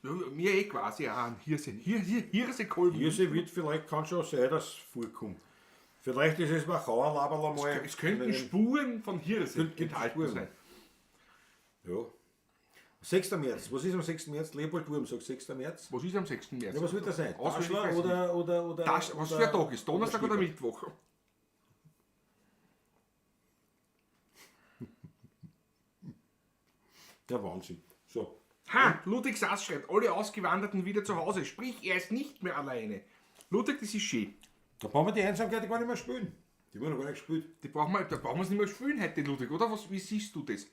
Ja, mir eh quasi auch ein Hirse. Hirsekolben. Hirse wird vielleicht, kann schon sein, dass es vorkommt. Vielleicht ist es Wachauer Laberl einmal. Es könnten Spuren von Hirse Könnte enthalten Spuren. sein. Ja. 6. März. Was ist am 6. März? Leopold Wurm sagt 6. März. Was ist am 6. März? Ja, was wird das sein? Auswendig Taschler weiß ich nicht. oder Tasch, was für ein Tag ist? Donnerstag oder Mittwoch? Der Wahnsinn. So. Ha! Ludwig Sass schreibt, alle Ausgewanderten wieder zu Hause. Sprich, er ist nicht mehr alleine. Ludwig, das ist schön. Da brauchen wir die Einsamkeit gar nicht mehr spielen. Die haben wir noch gar nicht gespielt. Die brauchen wir, da brauchen wir es nicht mehr spielen heute, Ludwig, oder? Was, wie siehst du das?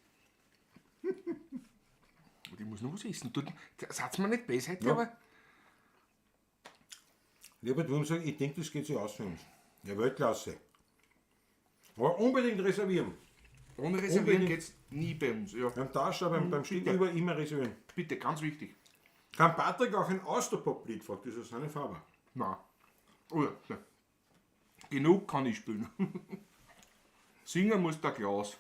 Und ich muss noch was essen. Tut, das hat's mir nicht besser heute, Ja. aber Leopold Wurm sagt, ich denke, das geht sich aus für uns. Ja, Weltklasse. Aber unbedingt reservieren. ohne Reservieren Unbedingt. geht's nie bei uns. Ja, Beim Taschler, beim Stiegüber immer reservieren. bitte, ganz wichtig. Kann Patrick auch ein Austropop-Lied, fragt die Susanne Faber. Nein. Oh ja, ja. Genug kann ich spielen. Singen muss der Klaus.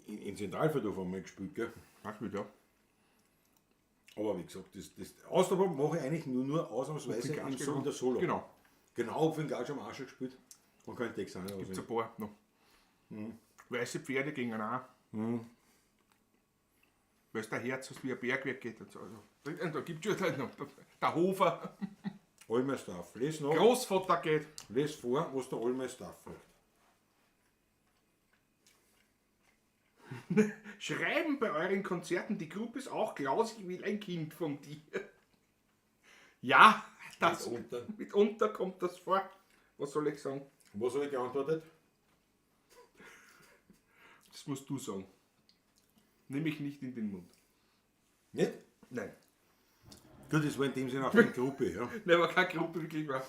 In Zentralfriedhof haben wir gespielt, gell? Ach, wieder. Aber wie gesagt, das Austropop mache ich eigentlich nur ausnahmsweise im so in der Solo. Genau. Genau, für den Gatsch haben wir auch schon gespielt. Man kann den Text auch nicht Gibt's auswendig. ein paar noch. Weiße Pferde gingen auch. Weil der Herz hast, wie ein Bergwerk geht. Und so. Also, da gibt es schon noch. Der Hofer, All my stuff. Les noch, Großvater geht. les vor, was der All my stuff fragt. Schreiben bei euren Konzerten die Gruppe ist auch Klaus, ich will ein Kind von dir. Ja, das, Mitunter. mitunter kommt das vor. Was soll ich sagen? Was habe ich geantwortet? Das musst du sagen. Nimm mich nicht in den Mund. Nicht? Nein. Gut, das war in dem Sinne auch eine Gruppe, ja. Nein, aber keine Gruppe wirklich war.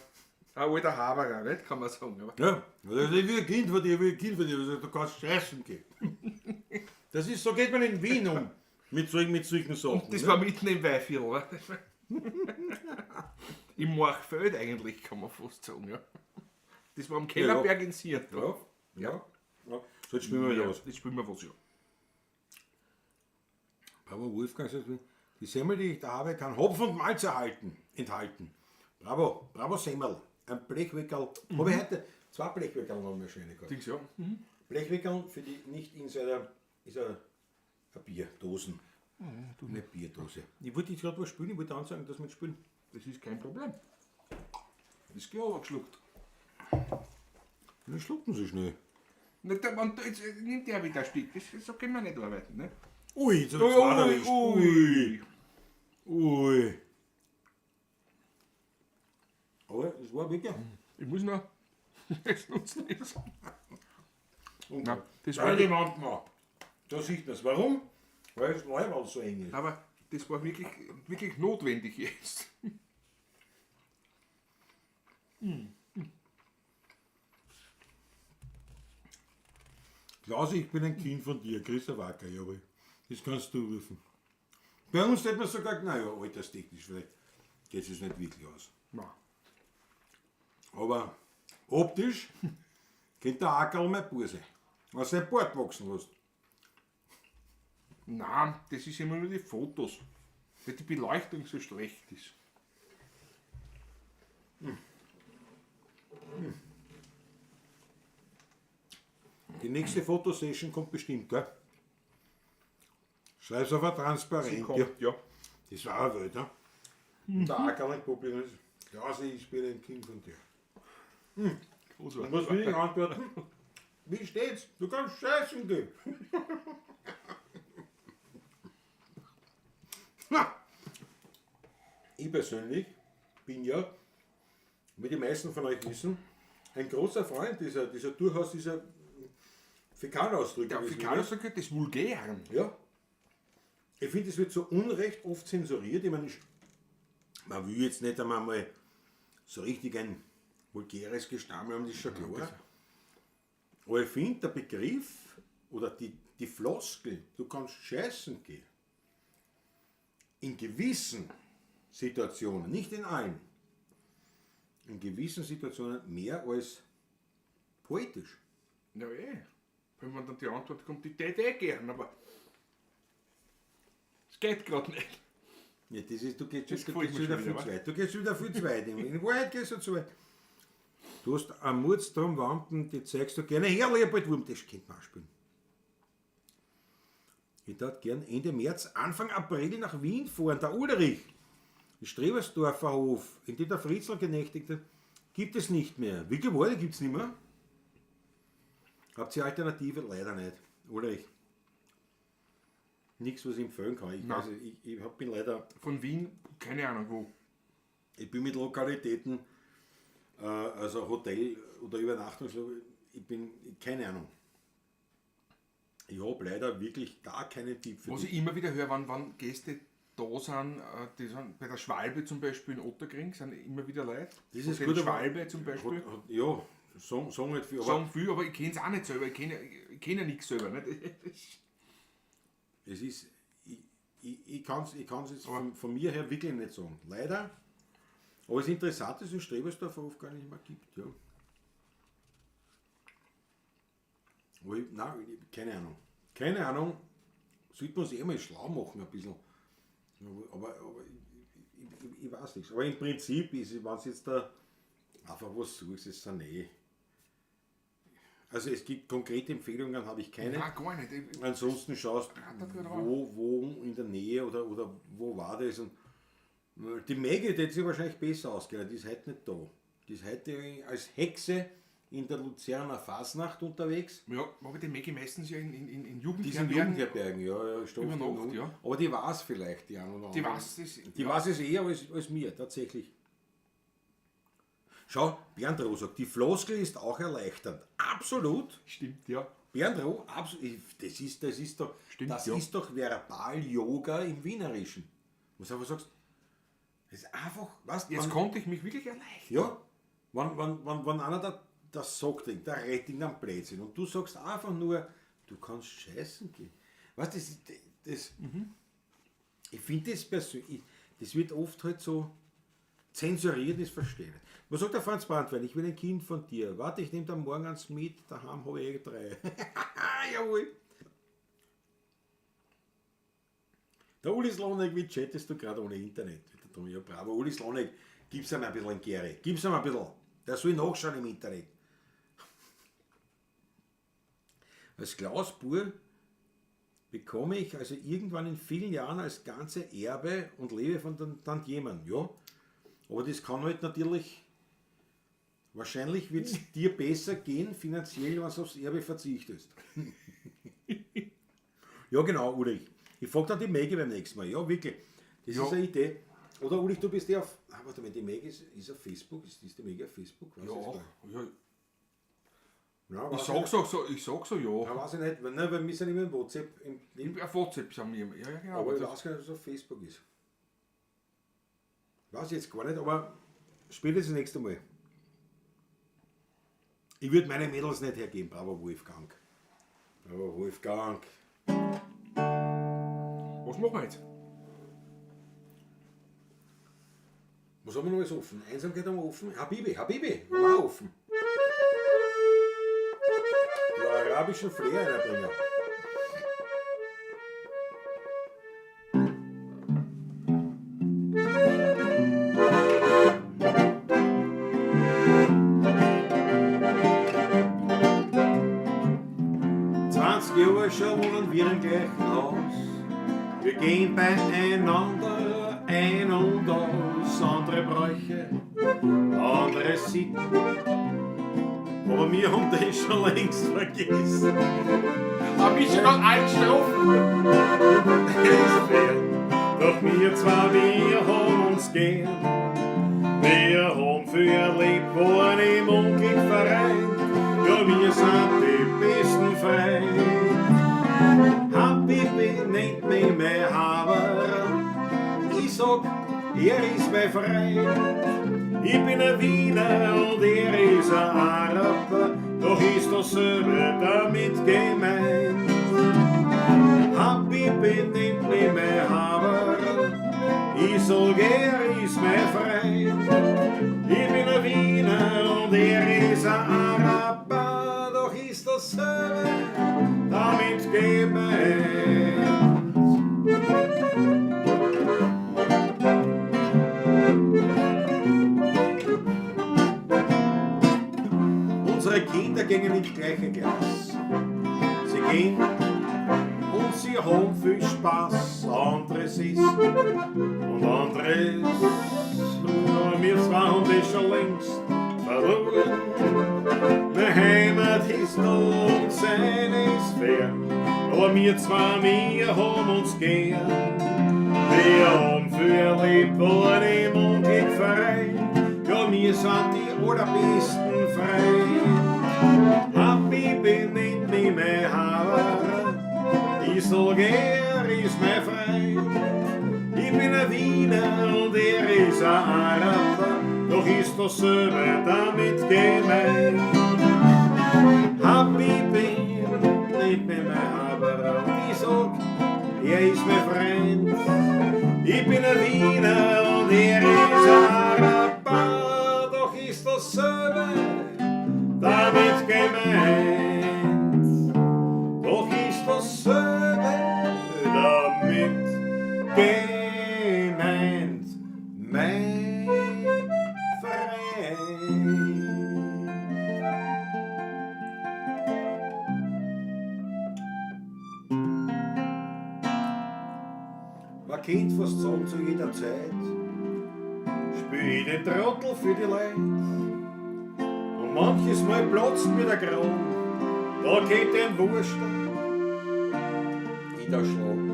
Ein alter Haberer, nicht? Kann man sagen. Aber Ja, also ich will ein Kind von dir, ich will ein Kind von dir. Also, du kannst scheißen gehen. Das ist, so geht man in Wien um. Mit solchen Sachen. das ne? war mitten im Weihviertel, oder? Im Marchfeld eigentlich, kann man fast sagen, ja. Das war am Kellerberg in Sierndorf. Ja, ja. So, jetzt spielen wir wieder was. Jetzt spielen wir was, ja. Bravo Wolfgang, sagt, die Semmel, die ich da habe, kann Hopfen und Malz enthalten. Bravo, bravo Semmel. Ein Blechweckerl. Habe ich heute zwei Blechweckerl noch mal schöne gehabt. Dings, ja. Blechweckerl für die Nicht-Insider ist eine Bierdosen. Eine Bierdose. Ich wollte jetzt gerade was spielen, ich wollte ansagen, dass wir jetzt spielen. Das ist kein Problem. Das ist aber geschluckt. Dann schlucken sie schnell. Na, der, man, jetzt nimmt der wieder ein Stück. Das, so können wir nicht arbeiten, ne? Ui, jetzt hab ich zwei erwischt. ui. Ui. Aber es war wirklich. Ich muss noch. Das nutzt nichts. Und Na, das das war- die Wand gemacht. Da sieht man es. Warum? Weil das Leiberl so eng ist. Aber das war wirklich, wirklich notwendig jetzt. Klaus, ich bin ein Kind von dir, Christa Wacker, jawohl. Das kannst du rufen. Bei uns hätte man sogar, naja, alterstechnisch vielleicht geht es nicht wirklich aus. Nein. Aber optisch könnte der Ackerl mein Bub sein. Was sein Bart wachsen lässt. Nein, das ist immer nur die Fotos. Weil die Beleuchtung so schlecht ist. Die nächste Fotosession kommt bestimmt, gell? Schreib's auf ein Transparent. Kommt, Ja. ja. Das war eine Welt, ne? Der Ackerl im Publikum ist, Klaus, ich bin ein Kind von dir. Großartig. Und was will ich antworten? Wie steht's? Du kannst scheißen gehen. Na. Ich persönlich bin ja, wie die meisten von euch wissen, ein großer Freund dieser durchaus dieser Fäkalausdrücke. Der wie es Fäkalausdrücke des Vulgären. Ja. Ich finde, es wird zu Unrecht oft zensuriert. Ich meine, man will jetzt nicht einmal so richtig ein vulgäres Gestammel haben, das ist schon klar. Aber ich finde, der Begriff oder die Floskel, du kannst scheißen gehen, in gewissen Situationen, nicht in allen, in gewissen Situationen mehr als poetisch. Ja, eh. Wenn man dann die Antwort kommt, die tät eh gern, aber es geht gerade nicht. Ja, das ist, du gehst, Das du gefällt gehst mir wieder schon viel wieder, zu weit. Du gehst wieder viel zu weit. In Wahrheit gehst du zu weit. Du hast am Murzdrum Wampen, die zeigst du gerne. Her, Leopold Wurm, das könnte man auch spielen. Ich darf gern Ende März, Anfang April nach Wien fahren. Der Ulrich, den Strebersdorfer Hof, in dem der Fritzl genächtigt hat, gibt es nicht mehr. Wickelwalde gibt es nicht mehr. Habt ihr Alternative? Leider nicht. Ulrich. Nichts, was ich empfehlen kann. Ich, Nein. weiß, ich bin leider. Von Wien, keine Ahnung wo. Ich bin mit Lokalitäten, also Hotel oder Übernachtung, ich bin, keine Ahnung. Ich habe leider wirklich gar keinen Tipp für Was dich. ich immer wieder höre, wenn Gäste da sind, die sind bei der Schwalbe zum Beispiel in Ottakring, sind immer wieder Leute. Das ist Hotel gut, aber- Schwalbe zum Beispiel. Ja, sagen nicht viel, aber Sagen viel, aber ich kenne es auch nicht selber. Ich kenne ja nichts selber. Nicht? es ist, ich kann es ich kann's jetzt von mir her wirklich nicht sagen. Leider. Aber es ist interessant, dass es den Strebersdorfer Hof gar nicht mehr gibt. Ja. Aber ich, nein, keine Ahnung. Keine Ahnung. Sollte man sich eh mal schlau machen ein bisschen. Aber ich weiß nichts. Aber im Prinzip ist es, wenn du jetzt da einfach was suchst, ist es eh. Also es gibt konkrete Empfehlungen, habe ich keine. Nein, gar nicht. Ansonsten schaust, wo in der Nähe oder wo war das. Und die Maggie, die hat sich wahrscheinlich besser auskennen, die ist heute nicht da. Die ist heute als Hexe in der Luzerner Fasnacht unterwegs. Ja, aber die Maggie meistens ja in Die ist in Jugendherbergen. Jugendherbergen, ja, ja, Über Nacht, ja. Aber die weiß vielleicht, die eine oder Die andere. weiß es. Die weiß es eher als mir, tatsächlich. Schau, Bernd Roh sagt, die Floskel ist auch erleichternd. Absolut. Stimmt, ja. Bernd Roh, absolut. Das ist doch, Stimmt, das ja. ist doch Verbal-Yoga im Wienerischen. Wo du einfach sagst, das ist einfach, weißt Jetzt konnte ich mich wirklich erleichtern. Ja, wenn einer das sagt, der rettet irgendeinen Blödsinn und du sagst einfach nur, du kannst scheißen gehen. Weißt du, das, ich finde das persönlich, das wird oft halt so zensuriert, das verstehe ich nicht. Was sagt der Franz Brandwein? Ich will ein Kind von dir. Warte, ich nehme dann morgen eins mit, daheim habe ich eh 3. Jawohl. Der Uli Slonek, wie chattest du gerade ohne Internet? Ja, bravo, Uli Slonek, gib's ihm ein bisschen ein Gere. Gib's ihm ein bisschen. Der soll nachschauen im Internet. Als Klaus Bur bekomme ich also irgendwann in vielen Jahren als ganze Erbe und lebe von den Tantiemen. Ja, aber das kann halt natürlich, wahrscheinlich wird es dir besser gehen finanziell, wenn du aufs Erbe verzichtest. Ja, genau, Ulrich. Ich frage dann die Maggie beim nächsten Mal. Ja, wirklich. Das Ja. ist eine Idee. Oder Ulrich, du bist ja auf. Ah, warte mal, die Maggie ist auf Facebook. Ist die Maggie auf Facebook? Weiß Ja, ich gar nicht. ja. Nein, Ich weiß sag so, so, ich sag so, ja. Nein, weiß ich nicht. Nein, weil wir sind immer im WhatsApp. Auf WhatsApp sind wir immer. Ja, ja, genau. Aber ich das, weiß gar nicht, ob es auf Facebook ist. Weiß ich jetzt gar nicht, aber spätestens das nächste Mal. Ich würde meine Mädels nicht hergeben. Bravo Wolfgang. Bravo Wolfgang. was machen wir jetzt? Was haben wir noch alles offen? Einsamkeit haben wir offen. Habibi, Habibi, haben wir auch offen. Den arabischen Flair reinbringen. Jahre schon wohnen wir im gleichen Haus. Wir gehen beieinander ein und aus, andere Bräuche, andere Sitten. Aber wir haben das schon längst vergessen. Hab ich schon allen Strophen? Ist fern. Doch wir zwei, wir haben uns gern. Wir haben viel erlebt, waren im Unglück vereint. Ja, wir sind die besten Freunde. Habibi nennt mich mein Haber. Ich sag, er ist mein Freund. Ich bin ein Wiener und er ist ein Araber. Doch ist dasselbe damit gemeint. Habibi nennt mich mein Haber. Ich sag, er ist mein Freund. Ich bin ein Wiener und er ist ein Araber. Doch ist dasselbe damit gemeint. Unsere Kinder gehen in die gleiche Klasse. Sie gehen und sie wir haben viel Spaß. Anderes ist und anderes, ja, wir zwei haben das schon längst verloren. Meine Heimat ist noch und seine ist fern, aber wir zwei, wir haben uns gern. Wir haben viel erlebt, waren im Unglück vereint. Ja, wir sind die allerbesten Freunde. Habibi nennt mich mein Haberer, ich sag, er ist mein Freund. Ich bin ein Wiener und er ist ein Araber, doch ist dasselbe damit gemeint. Habibi nennt mich mein Haberer und ich sag, er ist mein Freund. Ich bin ein Wiener und er ist ein Araber, doch ist dasselbe damit gemeint. Doch ist dasselbe damit gemeint, mein Freund. Man kennt fast sagen zu jeder Zeit, spiel ich den Trottel für die Leute. Und manches Mal platzt mir der Kran, da geht den Wurstel niederschlagen.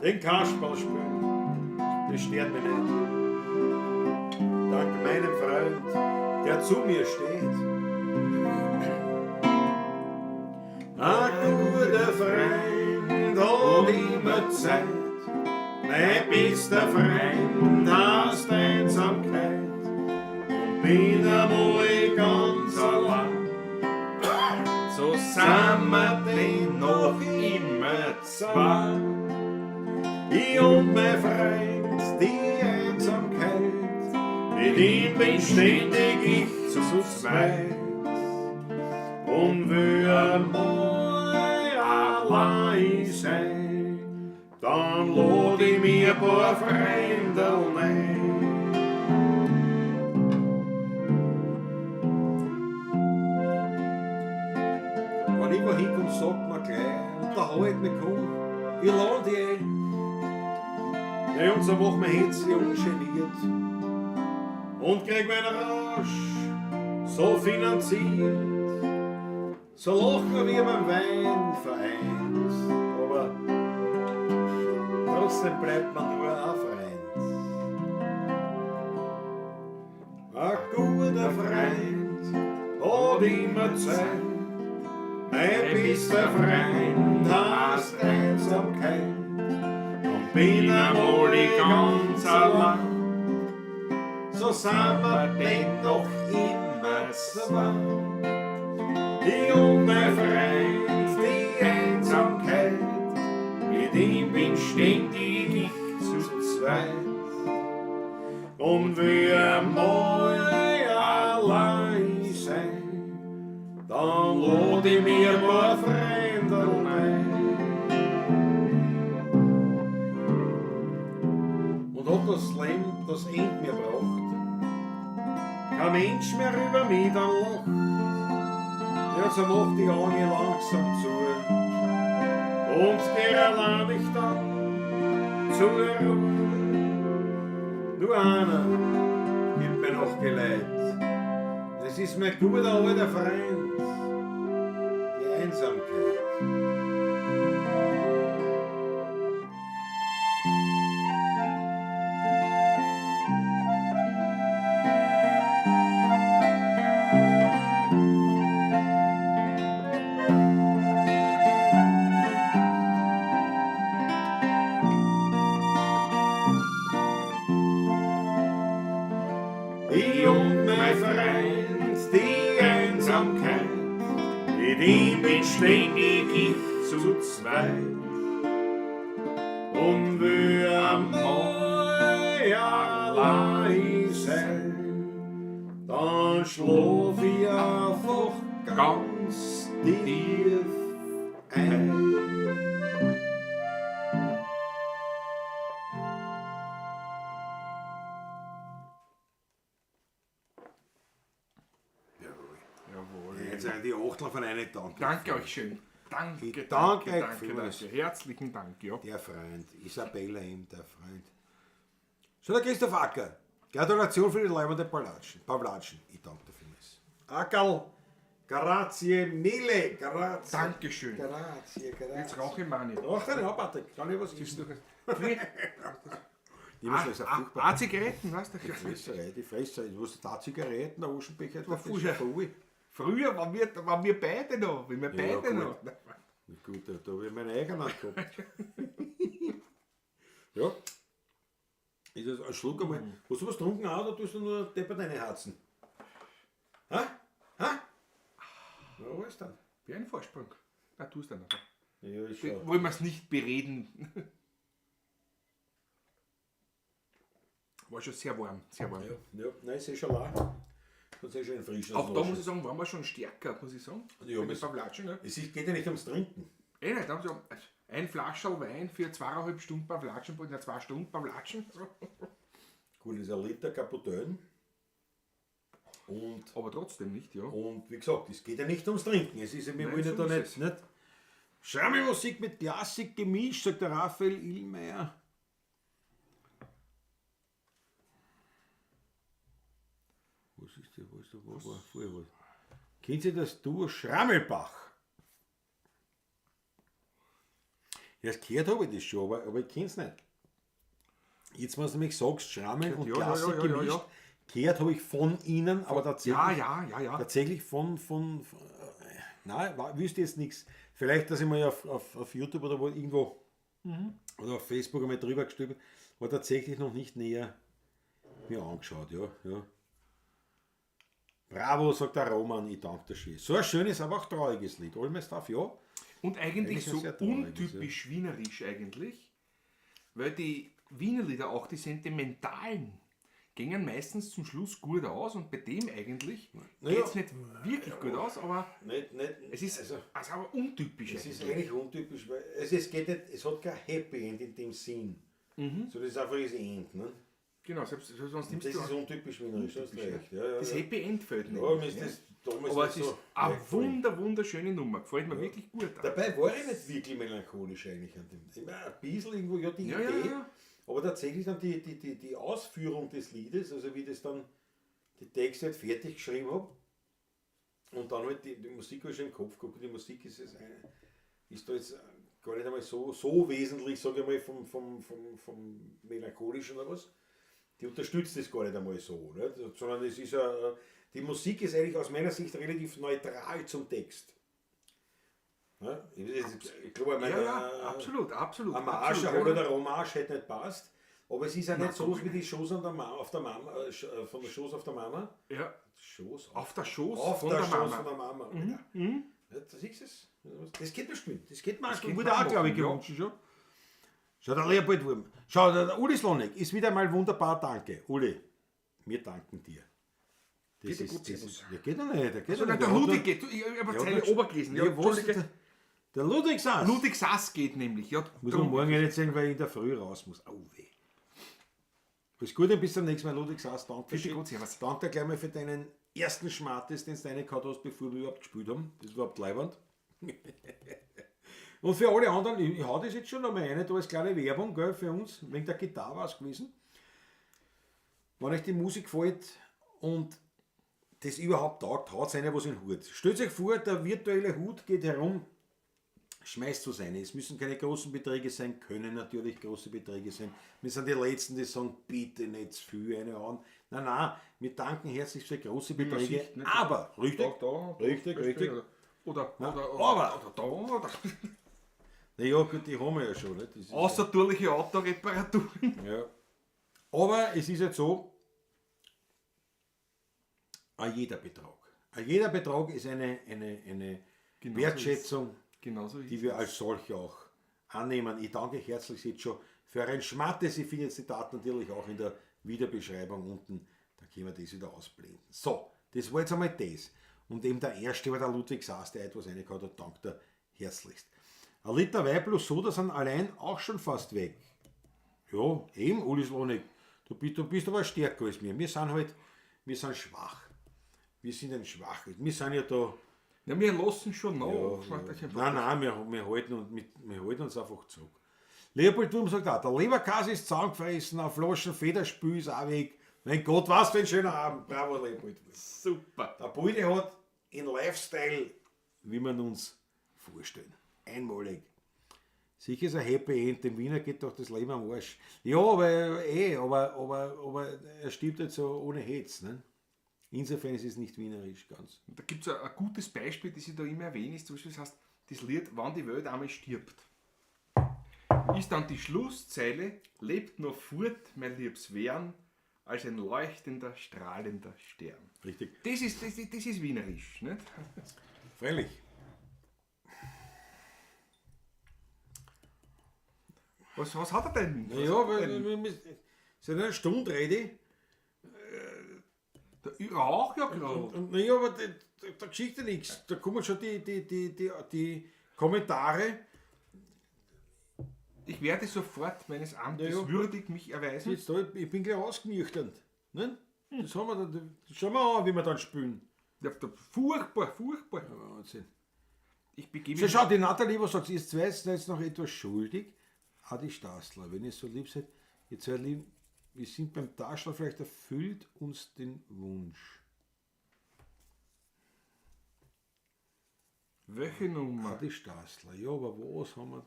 Den Kasperl spielen, das stört mich nicht. Dank meinem Freund, der zu mir steht. Ein guter Freund hat immer Zeit, mein bester Freund hast Einsamkeit und bin einmal ganz allein. So sind wir denn noch immer zwei. Ich und mein Freund, die Einsamkeit, mit ihm bin ständig ich zu zweit. Und will einmal allein sein, dann lad ich mir ein paar Freunde ein. Wenn ich wo hinkomm, sagt man gleich, unterhalt mich, komm, ich lad dich ein. Ja, und so mach mein Händchen ungeniert und krieg meinen Rausch so finanziert. So lachen wir beim Wein vereint, aber trotzdem bleibt man nur ein Freund. Ein guter Freund hat immer Zeit, mein bester Freund heißt Einsamkeit und bin einmal ganz allein. So sind wir denn doch immer zwei. Ich und mein Freund, die Einsamkeit, mit ihm bin ständig ich zu zweit. Und will einmal allein sein, dann lad ich mir ein paar Freunde ein. Und hat das Leben das End mir gebracht, kein Mensch mehr über mich dann lacht. Ja, so macht die Augen langsam zu und geh allein ich dann zur Ruhe. Nur einer gibt mir noch Geleit, das ist mein guter alter Freund, die Einsamkeit. Ich und mein Freund, die Einsamkeit, mit ihm bin ständig ich zu zweit. Und will einmal allein sein, dann schlaf ich einfach ganz tief ein. Jawohl. Jawohl. Jetzt sind die Achtel von einem Dank. Danke euch schön. Danke, Ich danke danke, euch danke, vielmals. danke. Herzlichen Dank, ja. Der Freund, Isabella ihm, der Freund. So, der Christoph Acker. Gratulation für die leibende Pavlatschen. Pavlatschen. Ich danke dir vielmals. Ackerl, grazie mille, grazie. Dankeschön. Grazie, grazie. Jetzt rauche ich mal nicht. Rauch deine ab, Patrick. Kann ich was essen? Die müssen das ist ja furchtbar. Ah, Zigaretten, weißt du? Die Fresserei, die Fresserei. Du hast da Zigaretten, der Aschenbecher, das ist früher. voll. Früher waren wir beide noch. Waren wir Ja, beide gut. noch. Na gut, da habe ich meine eigenen gehabt. Ja. Ist das ein Schluck einmal. Hast du was getrunken auch, oder tust du nur deppert reinharzen? Ha? Ha? Ja, was dann? Wie ein Vorsprung. Na, tu es dann noch. Ja, ist schon. Wollen wir es nicht bereden. War schon sehr warm, sehr warm. Ja, ja, nein, ist eh schon lau. Sonst eh schon ein frisches Auch da muss ich sagen, waren wir schon stärker, muss ich sagen. Ja, Bei den es- Pavlatschen, ne? Es geht ja nicht ums Trinken. Eh nicht, da haben sie ein Flascherl Wein für 2,5 Stunden Pavlatschen, na, 2 Stunden Pavlatschen. So. Gut, das ist ein Liter Kaputön. Und, Aber trotzdem nicht, ja. und wie gesagt, es geht ja nicht ums Trinken. Es ist ja, wir Nein, wollen ja so da ist nicht, es. nicht. Schrammelmusik mit Klassik gemischt, sagt der Raphael Illmeier. Was ist das? Was, was, was, vorher was? Kennt ihr das Duo Schrammelbach? Ja, das gehört habe ich das schon, aber ich kenne es nicht. Jetzt, wenn du nämlich sagst, Schrammeln und Ja, ja, Klassik ja, ja, ja, gemischt, ja. gehört habe ich von ihnen, aber tatsächlich, Ja, ja, ja, ja. tatsächlich von nein, wüsste jetzt nichts. Vielleicht, dass ich mal auf YouTube oder wo irgendwo oder auf Facebook einmal drüber gestülpt, war tatsächlich noch nicht näher mir angeschaut, ja, ja. Bravo, sagt der Roman, ich danke dir schön. So ein schönes, aber auch trauriges Lied. All my stuff, ja. Und eigentlich Eigentlich ein so sehr trauriges, untypisch wienerisch eigentlich, weil die Wiener Lieder, auch die sentimentalen, gingen meistens zum Schluss gut aus und bei dem eigentlich Naja. geht's nicht wirklich gut aus, aber Nicht, nicht, es ist also, also aber untypisch es ist eigentlich. eigentlich untypisch, weil es geht nicht, es hat kein Happy End in dem Sinn. So, das ist einfach das End, ne? Genau, selbst sonst nimmst Das du ist untypisch wienerisch, das hast recht. Ja, ja, das ja. Happy End fehlt Ja, mir nämlich, ist ne? das damals Aber nicht es ist so eine eingefallen. wunderschöne Nummer, gefällt mir wirklich gut. Dabei war ich nicht wirklich melancholisch eigentlich an dem. Ich meine, ein bisschen irgendwo, ja, die Ja, ja, Idee, ja. aber tatsächlich dann die Ausführung des Liedes, also wie das dann die Texte halt fertig geschrieben habe und dann halt die Musik habe ich schon im Kopf gehabt, die Musik ist, jetzt eine, ist da jetzt gar nicht einmal so wesentlich, sage ich mal, vom Melancholischen oder was. Die unterstützt das gar nicht einmal so, nicht? Sondern es ist ja, die Musik ist eigentlich aus meiner Sicht relativ neutral zum Text. Ne? Ich glaube, ich meine, Ja, ja, absolut, absolut. Ein Marsch, absolut, obwohl ja. der Hommage hätte nicht passt. Aber es ist ja nicht so, wie die Schoß an der auf der Mama, von der Schoß auf der Mama. Ja, Schoß auf der Schoß auf von der der Schoß Mama. von der Mama. Mhm. Ja, das ist es. Das geht mir spielen. Das geht mir geht Wurde man auch, glaube ich, machen, ja. gewünscht schon. Schau, der Leopold Wurm. Schau, der Uli Slonek ist wieder mal wunderbar, danke. Uli, wir danken dir. Das Geht ja ist, gut, das servus. ist, ja, geht doch nicht. Der geht Also, doch nicht. der Der hat Ludwig noch- geht, ich habe der hat Zeile noch- oben gelesen. Ja, was? Entschuldige. Der Ludwig Sass. Ludwig Sass geht nämlich. Ja, Muss man drum. morgen nicht sehen, weil ich in der Früh raus muss. Au weh. Alles Gute und bis zum nächsten Mal, Ludwig Sass. Danke. Bitte gut, servus. Danke gleich mal für deinen ersten Schmattes, den du reingehauen hast, bevor wir überhaupt gespielt haben. Das ist überhaupt leiwand. Und für alle anderen, ich hau das jetzt schon nochmal rein, da als kleine Werbung, gell, für uns, wegen der Gitarre war es gewesen. Wenn euch die Musik gefällt und das überhaupt taugt, haut einer was in den Hut. Stellt euch vor, der virtuelle Hut geht herum, schmeißt was rein. Es müssen keine großen Beträge sein, können natürlich große Beträge sein. Wir sind die Letzten, die sagen, bitte nicht zu viel reinhauen. Nein, nein, wir danken herzlich für große man Beträge, sieht, nicht? aber, richtig, Da, da, richtig, da, richtig. Oder, Na, oder, aber- oder da, oder. Naja, gut, die haben wir ja schon. Nicht? Das ist Außertourliche Autoreparaturen. Ja. Aber es ist jetzt so, ein jeder Betrag. Ein jeder Betrag ist eine Genau Wertschätzung, Genauso ist die wir als solche auch annehmen. Ich danke herzlich jetzt schon für euren Schmattes. Ich finde jetzt die Daten natürlich auch in der Videobeschreibung unten. Da können wir das wieder ausblenden. So, das war jetzt einmal das. Und eben der erste war der Ludwig Sass, der etwas reingehauen hat, dankt er herzlichst. Ein Liter Wein plus Soda sind allein auch schon fast weg. Ja, eben, Uli Slonek. Du bist aber stärker als wir. Wir sind halt, wir sind schwach. Wir sind ein Schwaches. Wir sind ja da, Ja, wir lassen schon nach. Ja, ja. Nein, nein, wir halten uns einfach zurück. Leopold Wurm sagt auch, der Leberkäse ist zusammengefressen, eine Flaschen Federspül ist auch weg. Mein Gott, was für ein schöner Abend. Bravo, Leopold Wurm. Super. Der Bulli hat in Lifestyle, wie man uns vorstellen. Einmalig. Sicher ist ein Happy End, dem Wiener geht doch das Leben am Arsch. Ja, aber aber er stirbt jetzt so ohne Hetz. Ne? Insofern ist es nicht wienerisch ganz. Und da gibt es ein gutes Beispiel, das ich da immer erwähne, ist zum Beispiel, das heißt, das Lied, Wann die Welt einmal stirbt. Ist dann die Schlusszeile, lebt noch fort, mein liebes Wern, als ein leuchtender, strahlender Stern. Richtig. Das ist wienerisch, nicht? Freilich. Was hat er denn? Naja, weil seit einer Stunde rede ich. Ich rauche ja gerade. Naja, aber da Geschichte nichts. Da kommen schon die Kommentare. Ich werde sofort meines Amtes ja, würdig mich erweisen. Jetzt da, ich bin gleich ausgenüchternd. Ne? Das haben wir dann, das schauen wir an, wie wir dann spielen. Ja, furchtbar, furchtbar. Ja, Wahnsinn. Ich begebe so, schau, die Nathalie, was sagt sie? Ihr zwei seid jetzt noch etwas schuldig. Adi Stassler, wenn ihr so lieb seid, ihr zwei lieben, wir sind beim Taschler, vielleicht erfüllt uns den Wunsch. Welche Nummer? Adi Stassler, ja, aber was haben wir?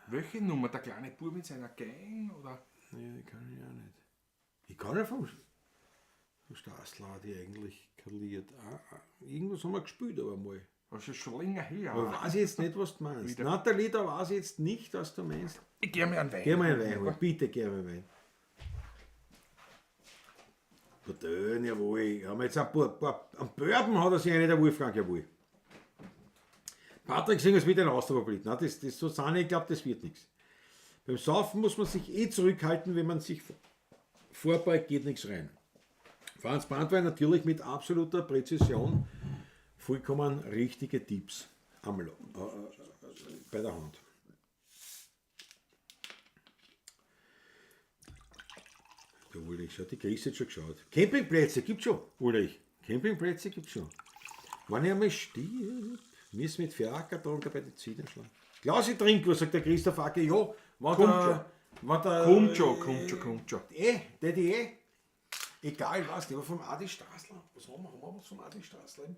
Welche Nummer? Der kleine Bub mit seiner Gang? Oder? Nee, die kann ich auch nicht. Ich kann ja vom Stassler die eigentlich kaliert. Irgendwas haben wir gespielt, aber mal. Das ist schon länger her. Aber weiß ich jetzt nicht, was du meinst. Wieder. Nathalie, da weiß ich jetzt nicht, was du meinst. Ich geh mir einen Wein. Geh mir einen Wein holen. Bitte geh mir einen Wein. Verdön, jawohl. Haben wir jetzt ein paar, am Bourbon hat er sich einen, der Wolfgang, jawohl. Patrick singt es mit einem Ausdruck. Nein, das so Sahne, ich glaube, das wird nichts. Beim Saufen muss man sich eh zurückhalten, wenn man sich vorbeugt, geht nichts rein. Franz Brandwein natürlich mit absoluter Präzision. Vollkommen richtige Tipps bei der Hand. Der Ulrich, hat die Chris jetzt schon geschaut. Campingplätze gibt's schon, Ulrich. Campingplätze gibt's schon. Wenn ich einmal stirb, müssen mit Fiaker tragen, dabei die Zähne schlagen. Klausi trink, was sagt der Christoph Acker? Ja, wenn kommt schon. Kommt schon. Egal was, der war vom Adi Straßler. Was haben wir? Haben wir was vom Adi Straßler?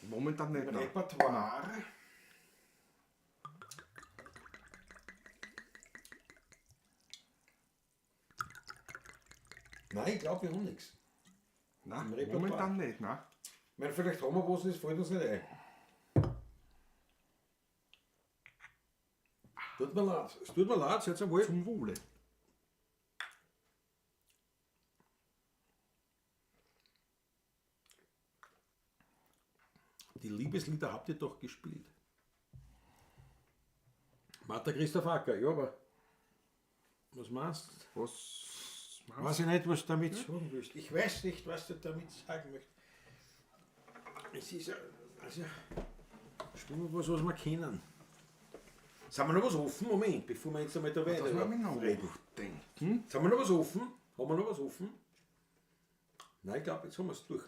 Momentan nicht. Repertoire. Nein, ich glaube, wir haben nichts. Nein, momentan nicht, nein. Ich meine, vielleicht haben wir was, das fällt uns nicht ein. Tut mir leid. Es tut mir leid, seid ihr wohl. Zum Wohle. Die Liebeslieder habt ihr doch gespielt. Martha Christoph Acker, ja, aber was meinst du? Was meinst Weiß ich nicht, was du damit sagen willst. Ich weiß nicht, was du damit sagen möchtest. Es ist ja, also, spielen wir was, was wir kennen. Sind wir noch was offen? Moment, bevor wir jetzt einmal da weiter reden. Denken. Sind wir noch was offen? Haben wir noch was offen? Nein, ich glaube, jetzt haben wir es durch.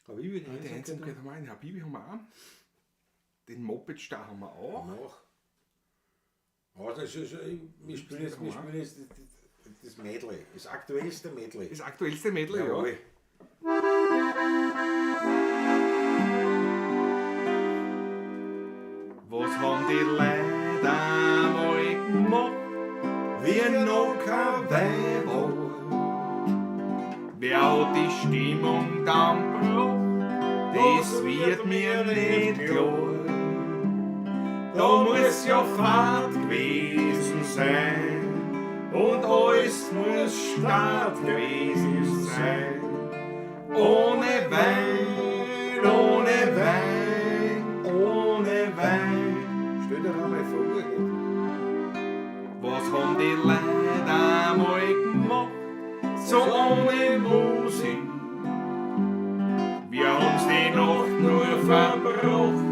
Aber ich würde die Einsamkeit haben wir auch, den Habibi haben wir auch. Den Moped-Star haben wir auch. Noch. Aber das ist, wir spielen jetzt das Medley, das aktuellste Medley. Das aktuellste Medley, ja. Was haben die Leute einmal gemacht, wie noch kein Wein war? Wer hat die Stimmung dann gebracht? Das wird mir nicht klar. Da muss ja Fahrt gewesen sein und alles muss Start gewesen sein. Ohne Wein, ohne Wein, ohne Wein. Stell dir einmal vor. Was haben die Leute einmal gemacht, so ohne Musik? Wir haben's die Nacht nur verbracht,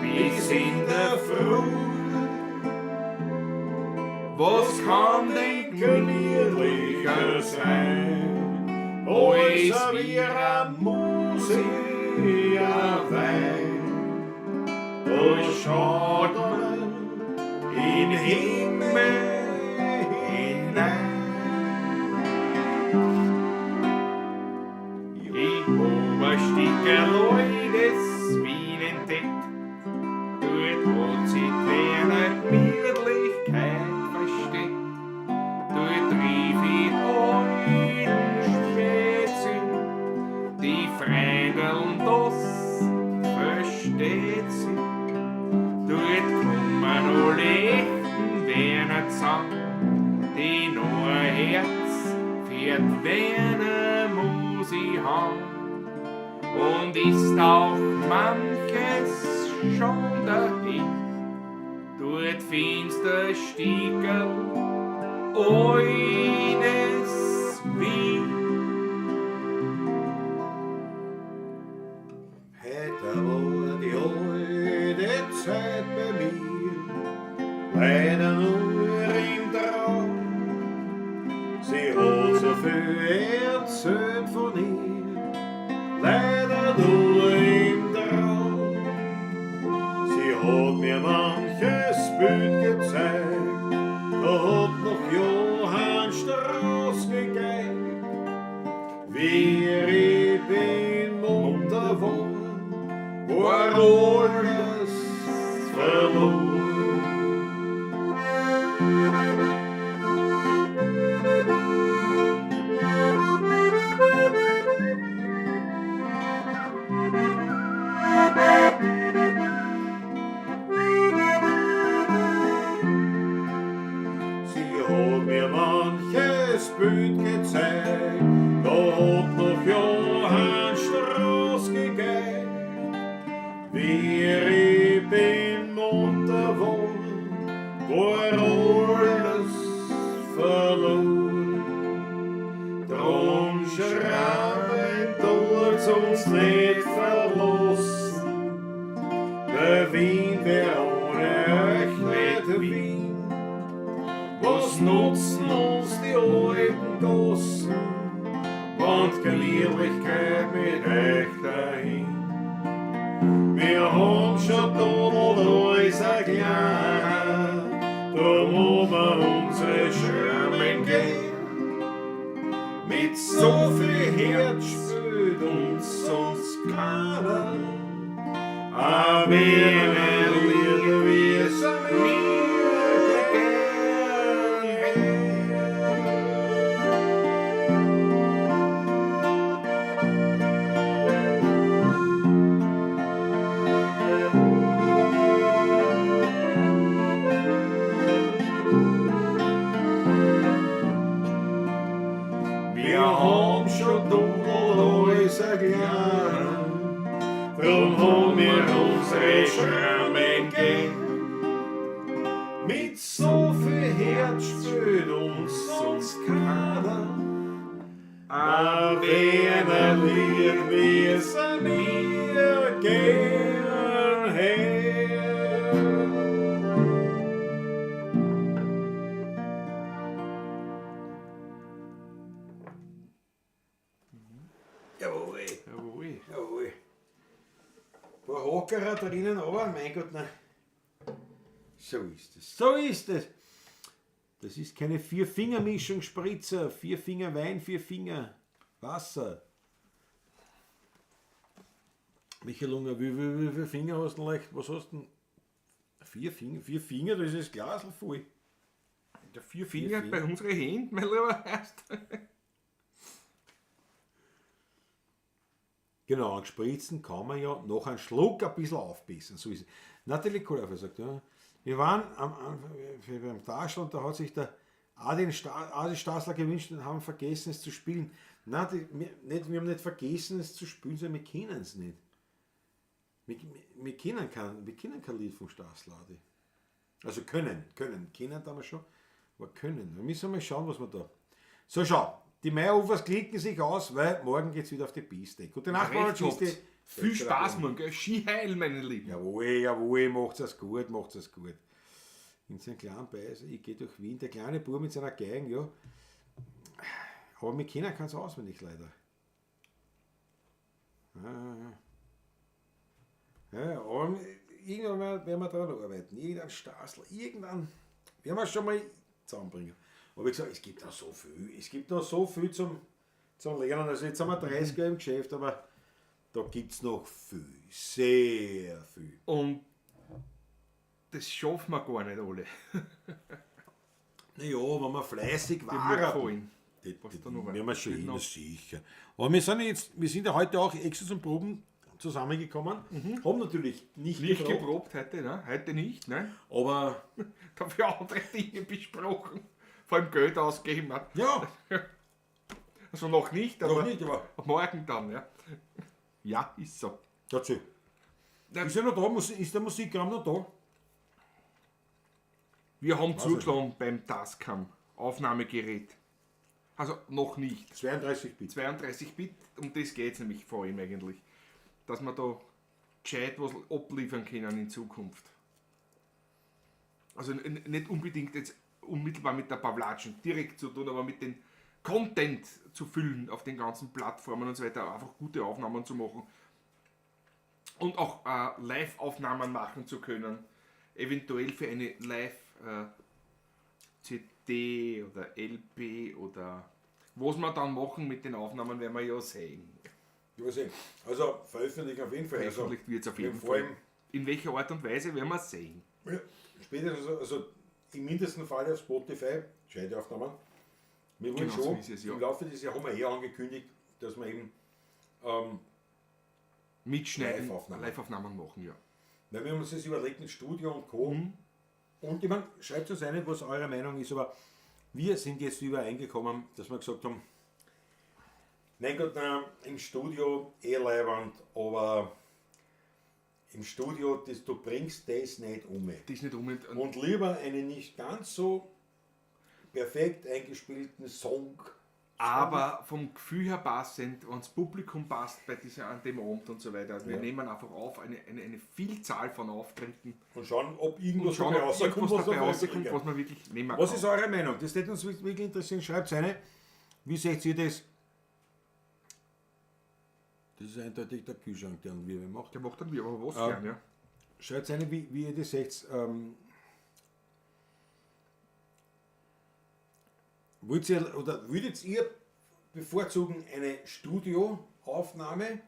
bis in der Früh. Was kann denn gemütlicher sein, Alles wie eine Musik, ein Wein. Da schaut man in Himmel hinein. Ich hab ein Stickerl altes Wien entdeckt. Dort hat sich die Gemütlichkeit versteckt. Dort triff ich alten Spätzle, die Freundeln, das versteht sie. Dort kommen alle echten Werner zusammen, die nur ein Herz für die Werner muss ich haben. Und ist auch manches schon dahin, dort finster Stickerl altes Wien. Heute war die alte Zeit bei mir, leider nur im Traum. Sie hat so viel erzählt von ihr, leider nur im Traum. Sie hat mir manches Bild gezeigt, da hat noch Johann Strauss gegeigt. Wie ich bin munter worden, war alles verloren. Sie hat mir manches Bild gezeigt, da hat noch Johann Strauss gegeigt. Wie ich bin munter worden, war alles verloren. Drum schreiben tut's uns nicht verlassen, der Wien wär ohne euch nicht Wien. Was nutzen uns die alten Gassen, wenn die Gemütlichkeit mit euch dahin? Wir haben schon da alles ein kleiner, drum haben wir unsere Schirmen gehen. Mit so viel Herz spürt uns sonst keiner. Aber wir Lieder, wie es mir gern hätt. Wir haben schon dunkel alles ein kleiner, drum haben wir unsere Schrammen gern. Mit so viel Herz spürt uns sonst keiner. Aber wer Lied, wie es mir gern hätt. Jawohl, Jawohl. jawohl. Ein paar Hockerer drinnen, aber mein Gott, nein. So ist es, so ist es. Das ist keine Vier-Finger-Mischung, Spritzer. 4 Finger Wein, 4 Finger Wasser. Michael Unger, wie viele Finger hast du denn leicht? Was hast du denn? 4 Finger, 4 Finger, das ist das Glasl voll. Ja, 4 Finger 4 bei unseren Händen, mein lieber Herr. Genau, an Spritzen kann man ja noch einen Schluck ein bisschen aufbessern. So ist es. Natalie Kohlhofer sagt, ja, wir waren beim Taschel und da hat sich der Adi Stassler gewünscht und haben vergessen, es zu spielen. Nein, wir haben nicht vergessen, es zu spielen, sondern wir kennen es nicht. Wir kennen kein Lied vom Stassler, Adi. Also können da wir schon, aber können. Wir müssen mal schauen, was wir da. So, schau, die Meierhofers klinken sich aus, weil morgen geht's wieder auf die Piste. Gute Nacht, Recht Tschüss. habt. Viel Spaß morgen, gell? Skiheil, meine Lieben. Jawohl, jawohl, macht's es gut, macht's es gut. In seinem kleinen Beiß, ich geh durch Wien, der kleine Bub mit seiner Geigen, ja. Aber mit Kindern kann's auswendig, leider. Ja, aber irgendwann werden wir daran arbeiten. Irgendein Stasl, irgendwann werden wir schon mal zusammenbringen. Aber wie gesagt, es gibt noch so viel. Es gibt noch so viel zum Lernen. Also jetzt haben wir 30 Jahre im Geschäft, aber da gibt es noch viel. Sehr viel. Und das schaffen wir gar nicht alle. Naja, wenn wir fleißig Die waren. mir Das da noch werden wir schon geht hin, noch. sicher. Aber wir sind ja heute auch extra zum Proben zusammengekommen. Haben natürlich nicht, Nicht geprobt, geprobt heute, ne? Heute nicht, ne? aber Dafür andere Dinge besprochen. Vor allem Geld ausgeben. Ne? ja, Also noch nicht, aber noch nicht, aber morgen dann, ja. Ja, ist so. dazu. Na, Ist ja noch da, ist der Musikraum noch da? Wir haben zugeschlagen beim Tascam Aufnahmegerät. Also noch nicht. 32 Bit. 32 Bit, um das geht es nämlich vor allem eigentlich. Dass wir da gescheit was abliefern können in Zukunft. Also nicht unbedingt jetzt unmittelbar mit der Pavlatschen direkt zu tun, aber mit dem Content zu füllen auf den ganzen Plattformen und so weiter, einfach gute Aufnahmen zu machen und auch Live-Aufnahmen machen zu können. Eventuell für eine Live-CD oder LP oder was wir dann machen mit den Aufnahmen, werden wir ja sehen. Ich weiß nicht. Also veröffentlichen auf jeden Fall. Veröffentlicht wird es auf wir jeden haben vor Fall. allem- In welcher Art und Weise werden wir sehen. Ja, spätestens, also im mindesten Fall auf Spotify, gescheite Aufnahmen. Wir wollen Genau so schon, ist es, ja. im Laufe des Jahres haben wir eher angekündigt, dass wir eben, Mitschneiden, Live-Aufnahmen. Live-Aufnahmen machen, ja. weil wir haben uns das überlegt mit Studio und Co. Und ich meine, schreibt uns eine, was eure Meinung ist, aber wir sind jetzt übereingekommen, dass wir gesagt haben, nein Gott, nein, im Studio eh leiwand, aber im Studio, das, du bringst das nicht um. Das ist nicht unbedingt. Und lieber einen nicht ganz so perfekt eingespielten Song. Aber vom Gefühl her passend, wenn das Publikum passt bei dieser, an dem Abend und so weiter. Also wir nehmen einfach auf eine Vielzahl von Auftritten Und schauen, ob irgendwas und schauen, dabei ob rauskommt, irgendwas was dabei wir rauskommt, veröffentlichen. was man wirklich nehmen Was kann. ist eure Meinung? Das würde uns wirklich interessieren. Schreibt eine. Wie seht ihr das? Das ist eindeutig der Kühlschrank, der einen Wirbel macht. Der macht dann wieder aber was gern, ja. Schreibt eine, wie ihr das seht. Wollt ihr, oder würdet ihr bevorzugen eine Studioaufnahme,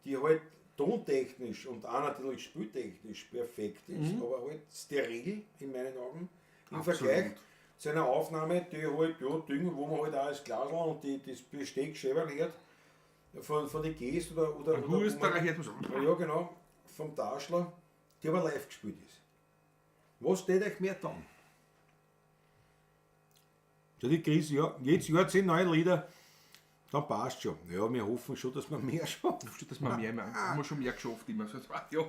die halt tontechnisch und auch natürlich spieltechnisch perfekt ist, aber halt steril in meinen Augen im Absolut. Vergleich zu einer Aufnahme, die halt, ja, Ding, wo man halt auch das Glasl und das Besteck schäbern hört, von den Gästen oder, Ein oder wo Husterer man- hört man so. ja, genau, vom Taschler, die aber live gespielt ist. Was steht euch mehr dann? Ja, die Chris, ja, jedes Jahr 10 neue Lieder, dann passt schon. Ja, wir hoffen schon, dass wir mehr schaffen. Steht, dass wir mehr, mehr, haben wir schon mehr geschafft immer. So, ja.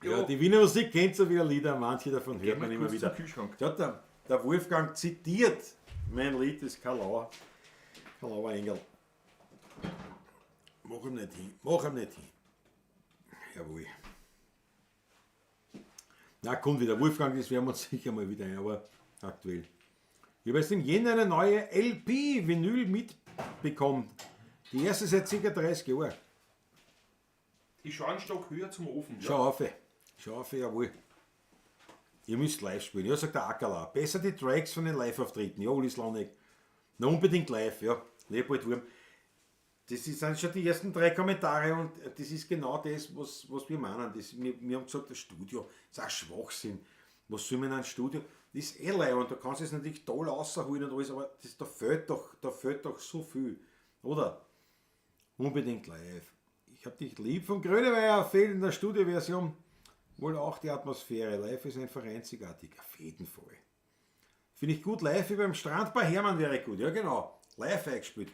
Ja, die Wiener Musik kennt so wieder Lieder, manche davon hört Gehen man wir immer kurz wieder. zum Kühlschrank. Ja, der Wolfgang zitiert mein Lied, das Kalauer. Kalauer Engel. Mach ihm nicht hin, mach ihm nicht hin. Jawohl. Na, kommt wieder. Wolfgang, das werden wir uns sicher mal wieder ein, aber aktuell. Ich habe jetzt im Jänner eine neue LP-Vinyl mitbekommen. Die erste seit ca. 30 Jahren. Ich schaue einen Stock höher zum Ofen. Ja. Schau auf, schau auf, jawohl. Ihr müsst live spielen. Ja, sagt der Ackerla. Besser die Tracks von den Live-Auftritten. Ja, Uli Slonek. Na, unbedingt live, ja. Leopold Wurm. Das sind schon die ersten 3 Kommentare und das ist genau das, was wir meinen. Wir haben gesagt, das Studio ist auch Schwachsinn. Was soll man in einem Studio? Das ist eh live und da kannst du es natürlich toll rausholen und alles, aber das, da fehlt doch so viel. Oder? Unbedingt live. Ich hab dich lieb von Grönemeyer, fehlt in der Studioversion wohl auch die Atmosphäre. Live ist einfach einzigartig. Auf jeden Fall. Finde ich gut, live wie beim Strand bei Hermann wäre gut. Ja, genau. Live eingespielt.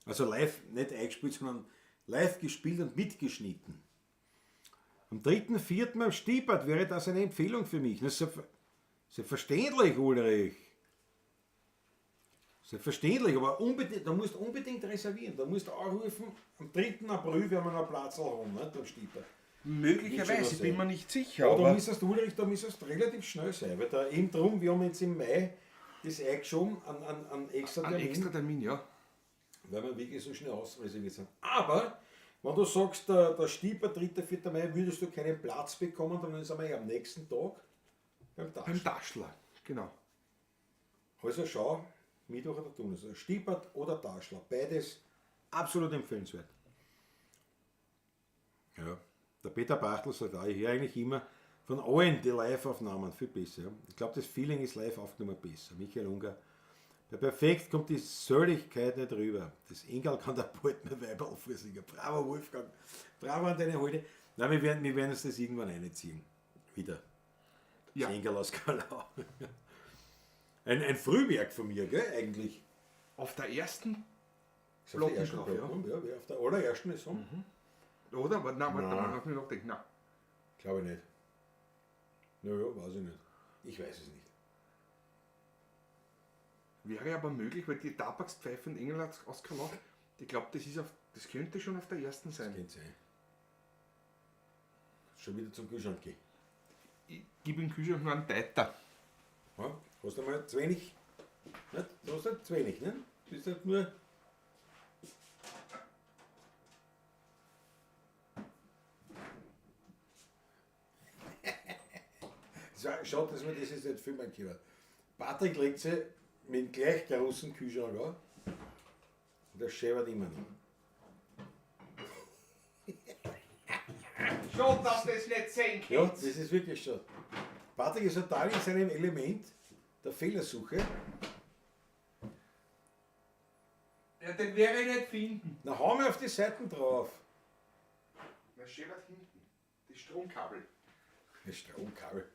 Also live, nicht eingespielt, sondern live gespielt und mitgeschnitten. Am 3.4. beim Stiebert wäre das eine Empfehlung für mich. Na, selbstverständlich, Ulrich. Selbstverständlich, aber unbedingt, da musst du unbedingt reservieren. Da musst du anrufen, am 3. April werden wir noch Platz haben, ne, beim Stiebert. Möglicherweise, ich bin mir nicht sicher. Ja, da aber müsstest du, Ulrich, da müsstest du relativ schnell sein, weil da eben drum, wir haben jetzt im Mai das eingeschoben an extra An Termin. extra Termin, ja. Weil wir wirklich so schnell ausreserviert sind. Aber, wenn du sagst, der Stieper 3., 4. Mai, würdest du keinen Platz bekommen, dann sind wir ja am nächsten Tag beim Taschler. Beim Taschler, genau. Also schau, Mittwoch oder Donnerstag. Stiepert oder Taschler, beides absolut empfehlenswert. Ja, der Peter Bachtl sagt auch, ich höre eigentlich immer von allen die Live-Aufnahmen viel besser. Ja. Ich glaube, das Feeling ist live aufgenommen besser. Michael Unger. Bei Perfekt kommt die Sölligkeit nicht rüber. Das Engel kann der bald mehr Weiberl vorsingen. Bravo Wolfgang, bravo an deine Holde. Nein, wir werden uns das irgendwann reinziehen. Wieder. Das Ja. Engel aus Kalau. Ein Frühwerk von mir, gell, eigentlich. Auf der ersten, Ist auf der Platten ersten drauf, Platte, ja. Ja, auf der allerersten ist so. oder? Aber, nein, warte, Nein. lass mich nachdenken. Nein. Glaube ich nicht. Naja, weiß ich nicht. Ich weiß es nicht. Wäre aber möglich, weil die Tabakspfeife und Engel aus Kalau, ich glaube, das, ist auf- das könnte schon auf der ersten sein. Könnte sein. Schon wieder zum Kühlschrank gehen. Ich gebe im Kühlschrank nur einen Teiter. Ja, hast du mal zu wenig? Nicht? Du hast halt zu wenig, ne? Du bist halt nur. So, Schaut, dass wir das jetzt nicht filmen können. Patrick legt sich mit dem gleich großen Kühlschrank an. Und der schäbert immer noch. Schon, dass das nicht sehen Ja, das ist wirklich schon. Patrick ist total in seinem Element der Fehlersuche. Ja, den werde ich nicht finden. Na, hau mir auf die Seiten drauf. Na, schäbert hinten. Das Stromkabel. Das Stromkabel.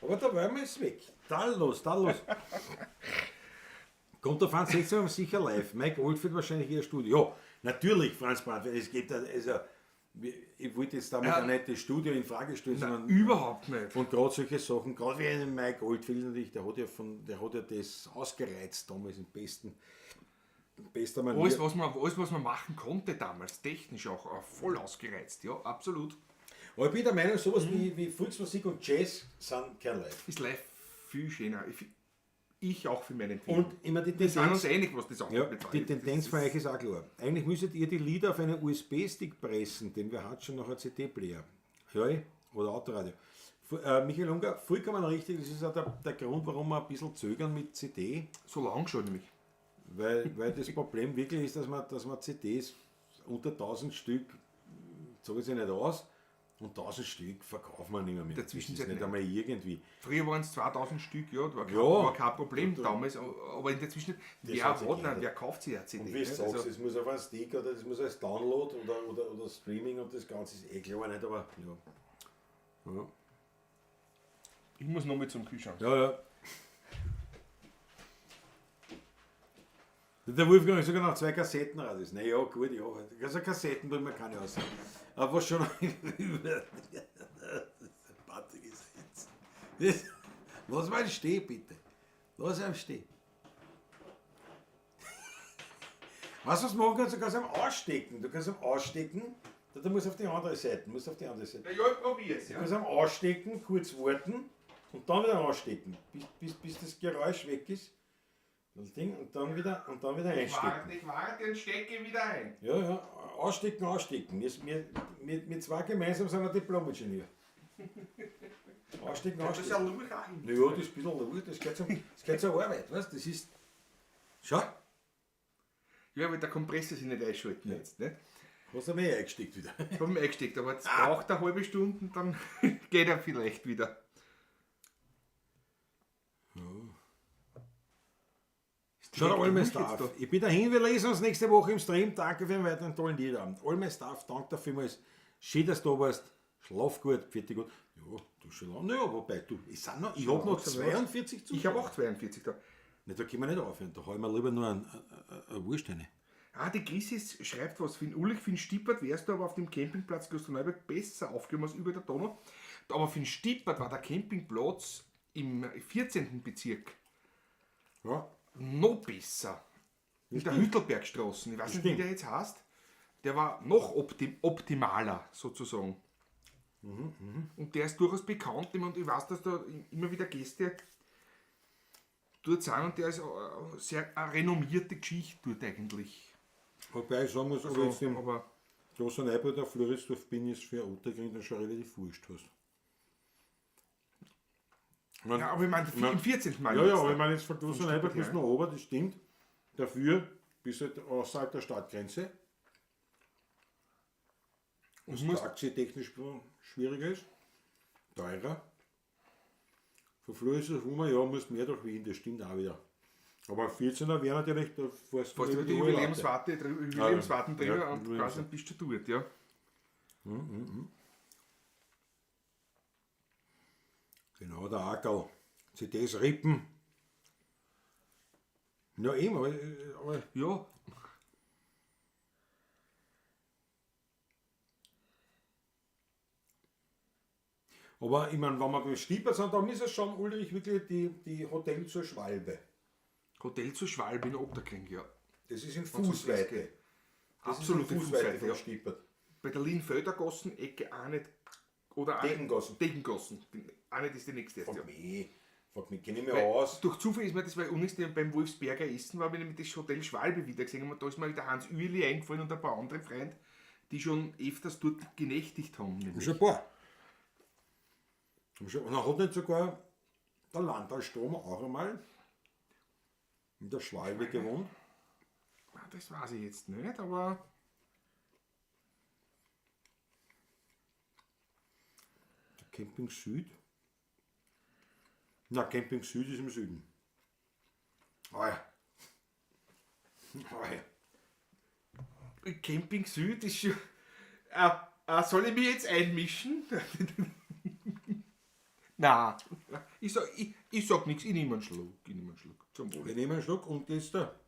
Aber der Wärme ist weg. Da los, da los. Kommt der Franz 16 sicher live. Mike Oldfield wahrscheinlich eher Studio. Ja, natürlich, Franz Brandt. Es gibt also, ich wollte jetzt damit Ja. auch nicht das Studio in Frage stellen, sondern Überhaupt nicht. und gerade solche Sachen, gerade wie einen Mike Oldfield natürlich, der hat ja das ausgereizt damals im besten, bester Manier. Alles, was man machen konnte damals, technisch auch voll ausgereizt, ja, absolut. Aber ich bin der Meinung, sowas wie Volksmusik und Jazz sind kein Live. Ist live viel schöner. Ich auch für meinen Empfinden. Und immer die Wir sind Tendenz, uns einig, was das ja, anbelangt. die Tendenz von euch ist auch klar. Eigentlich müsstet ihr die Lieder auf einen USB-Stick pressen, denn wer hat schon noch einen CD-Player? Ja, oder Autoradio. Michael Unger, vollkommen richtig, das ist auch der Grund, warum wir ein bisschen zögern mit CD. So lang schon nämlich. Weil das Problem wirklich ist, dass man CDs unter 1000 Stück, sage ich nicht aus, und 1000 Stück verkaufen wir nicht mehr. Der Das Zwischenzeit ist nicht nicht. einmal irgendwie. Früher waren es 2000 Stück, ja, das war kein, Ja. war kein Problem damals, aber in der Zwischenzeit, wer, hat sich hat, nein, geändert. wer kauft sich eine CD? Und wie du nicht? sagst, Also, es muss auf einen Stick oder das muss als Download oder Streaming und das Ganze ist eh klar nicht, aber ja. Ja, ich muss nochmal zum Kühlschrank. ja. Ja. Der Wolfgang hat sogar noch 2 Kassettenradios. Naja, gut, ja. Also Kassetten bringen wir keine aus. Aber was schon über. Patrick ist jetzt. Das, lass mal stehen, bitte. Lass ihn stehen. Weißt du, was du machen kannst? Du kannst ihn ausstecken. Du kannst ihn ausstecken. Du musst auf die andere Seite. Musst auf die andere Seite. Ja, ich probier's. Du Ja. kannst ihn ausstecken, kurz warten und dann wieder anstecken, bis das Geräusch weg ist. Das Ding und dann wieder einstecken. Ich warte und stecke wieder ein. Ja, ja, ausstecken, ausstecken. Wir zwei gemeinsam sind ein Diplom-Ingenieur. Ausstecken, Das ist ja ausstecken. Lurch auch hin. Naja, das ist ein bisschen Lurch, das gehört zur Arbeit, weißt du? Das ist. Schau, Ja, weil der Kompressor sich nicht einschalten jetzt. Ne? hast du mir eingesteckt wieder. Ich hab ihn eingesteckt, aber jetzt braucht er eine halbe Stunde und dann geht er vielleicht wieder. Ja. Schau, all my stuff. Ich bin dahin, wir lesen uns nächste Woche im Stream. Danke für den weiteren tollen Liederabend. All my stuff, danke dafür vielmals. Schön, dass du da warst. Schlaf gut, pfiat gut. Ja, du schon lange. Naja, wobei, du, ich, sind noch, ich hab noch 42 zu. Ich habe auch 42 da. Ne, da können wir nicht aufhören. Da hau ich mir lieber nur eine Wurst rein. Ah, die Chris schreibt was. Für den Ulrich, für den Stippert wärst du aber auf dem Campingplatz Klosterneuburg besser aufgehoben als über der Donau. Aber für den Stippert war der Campingplatz im 14. Bezirk Ja. noch besser. In der Hüttelbergstraße. Ich weiß nicht, wie der jetzt heißt. Der war noch optimaler, sozusagen. Und der ist durchaus bekannt. Und ich weiß, dass da immer wieder Gäste dort sind. Und der ist eine sehr eine renommierte Geschichte dort eigentlich. Wobei ich sagen muss, ob ich jetzt So, im aber Kloster Neuburg oder Floridsdorf bin, ist für Ottergring dann schon relativ wurscht. Hast. Man, ja, aber ich meine, Ja. im 14. Mal. ja, ja, jetzt aber da. ich meine, jetzt von Kloster Neuburg bis her. nach oben, das stimmt. Dafür bist du halt außerhalb der Stadtgrenze. Und musst, Taxitechnisch schwieriger ist. Teurer. Von Floridsdorf um, ja, musst mehr durch Wien, das stimmt auch wieder. Aber 14er wäre natürlich, da fährst du fährst über die Urlaube. Jubiläumswarte, Jubiläumswarten drüber Ja, und quasi bist du dort, ja. Genau, der Ackerl. CDs Rippen. Ja, eben, aber Ja, aber ich meine, wenn wir beim Stiepert sind, dann ist es schon, Ulrich, wirklich die Hotel zur Schwalbe. Hotel zur Schwalbe in Otterkring, ja. Das ist in Wenn's um das Fußweite. geht. Das Absolute ist in Fußweite Fußweite, vom ja. Stiepert. Bei der Linfeldergassen, Ecke auch nicht. Oder auch nicht- Degengassen. Degengassen. Auch nicht ist die nächste erst, Frag ja. mich, frag mich, kenne ich mich Weil aus. Durch Zufall ist mir das, weil ich unlängst beim Wolfsberger Essen war, bin ich mit das Hotel Schwalbe wieder gesehen habe. Und da ist mir wieder Hans Ueli eingefallen und ein paar andere Freunde, die schon öfters dort genächtigt haben. Nämlich. Schon ein paar. Und dann hat nicht sogar der Landalstrom auch einmal in der Schwalbe gewohnt. Ah, Das weiß ich jetzt nicht, aber Der Camping Süd. Na, Camping Süd ist im Süden. Ah ja. Ah ja. Camping Süd ist schon. Soll ich mich jetzt einmischen? Nein. Ich sag, ich sag nichts, ich nehme einen Schluck. Ich nehme einen Schluck. Zum Wohl. Wir nehmen einen Schluck und das da.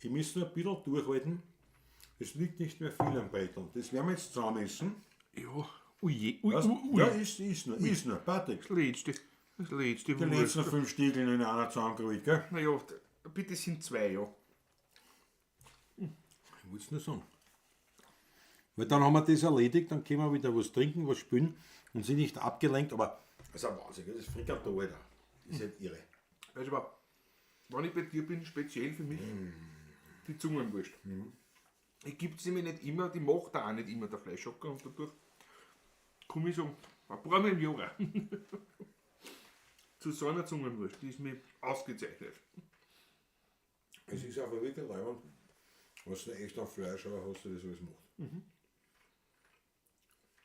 Ich muss noch ein bisschen durchhalten. Es liegt nicht mehr viel am Beitel. Das werden wir jetzt zusammen essen. Ja, uje, ui, Was? ui, ui. Ja, ist noch, ist noch. Patrick. Das letzte. Das letzte. Die letzten 5 Stiegeln in einer zusammengerollt, gell? Naja, bitte sind zwei, ja. Ich wollte es nur sagen. Weil dann haben wir das erledigt, dann können wir wieder was trinken, was spielen und sind nicht abgelenkt. Aber das ist ein Wahnsinn, gell? Das Frikandel, Alter. Das ist halt irre. Weißt du, aber, wenn ich bei dir bin, speziell für mich, die Zungenwurst. Ich gebe sie mir nicht immer, die macht auch nicht immer der Fleischhocker und dadurch komme ich so ein paar Mal im Jahr zu so einer Zungenwurst, die ist mir ausgezeichnet. Es ist einfach wirklich leibend, was du echt auf Fleisch aber hast du das alles gemacht.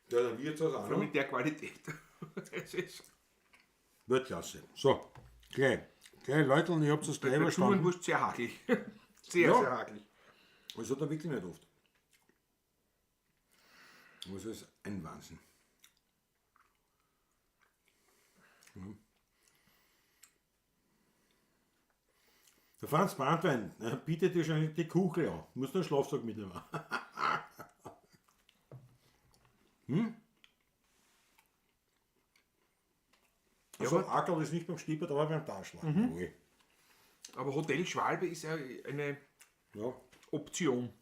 Ja, der Wirtshaus auch Vor allem noch. mit der Qualität. Das ist Weltklasse. So, gleich. Gleich, Leute, ich hab's das gleich bei überstanden. Zungenwurst sehr hakelig. Sehr, Ja. sehr hakelig. Das hat er wirklich nicht oft. Aber es ist ein Wahnsinn. Ja. Der Franz Brandwein bietet dir schon die Kuchel an. Du musst nur einen Schlafsack mitnehmen. Hm? Also, aber- Ackerl ist nicht beim Stiepert, aber beim Taschler. Mhm. Aber Hotel Schwalbe ist ja eine Ja. Option.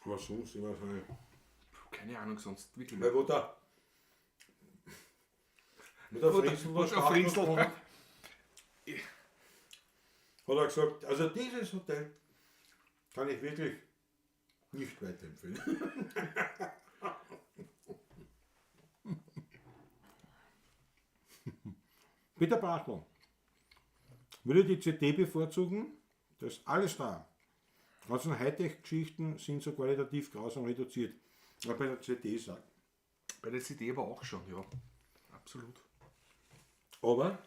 Aber sonst, ich weiß nicht. Puh, keine Ahnung, sonst wirklich Weil nicht. wo der, wo der Wo der- Friesl wo da der Friesl- stattgefunden hat, hat er gesagt, also dieses Hotel kann ich wirklich nicht weiterempfehlen. Peter Bachmann, würde die CD bevorzugen, da ist alles da. Die ganzen Hightech-Geschichten sind so qualitativ grausam reduziert. Aber bei der CD sagt. Bei der CD aber auch schon, ja. Absolut. Aber,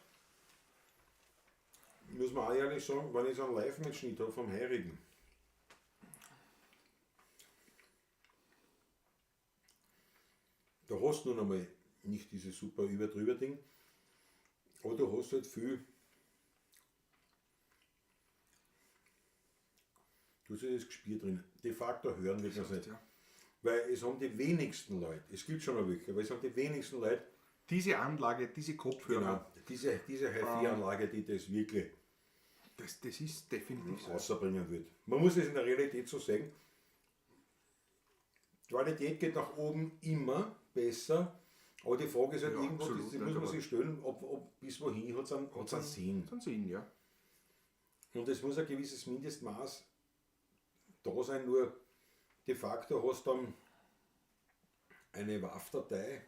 muss man auch ehrlich sagen, wenn ich so einen Live-Mitschnitt habe vom Heurigen, da hast du nun einmal nicht dieses super über-drüber Ding, aber du hast halt viel. Du hast ja das Gespür drin. De facto hören wir das nicht. Ja. Weil es haben die wenigsten Leute, es gibt schon mal welche, aber es haben die wenigsten Leute, Diese Anlage, diese Kopfhörer, genau, diese HiFi-Anlage, die das wirklich das ist definitiv so. rausbringen wird. Man muss es in der Realität so sehen. Qualität geht nach oben immer besser, aber die Frage ist halt Ja, irgendwo, absolut, die nicht, muss man aber- sich stellen, ob bis wohin hat es einen, hat's einen Sinn. Hat einen Sinn, ja. Und es muss ein gewisses Mindestmaß da sein, nur de facto hast du dann eine WAV-Datei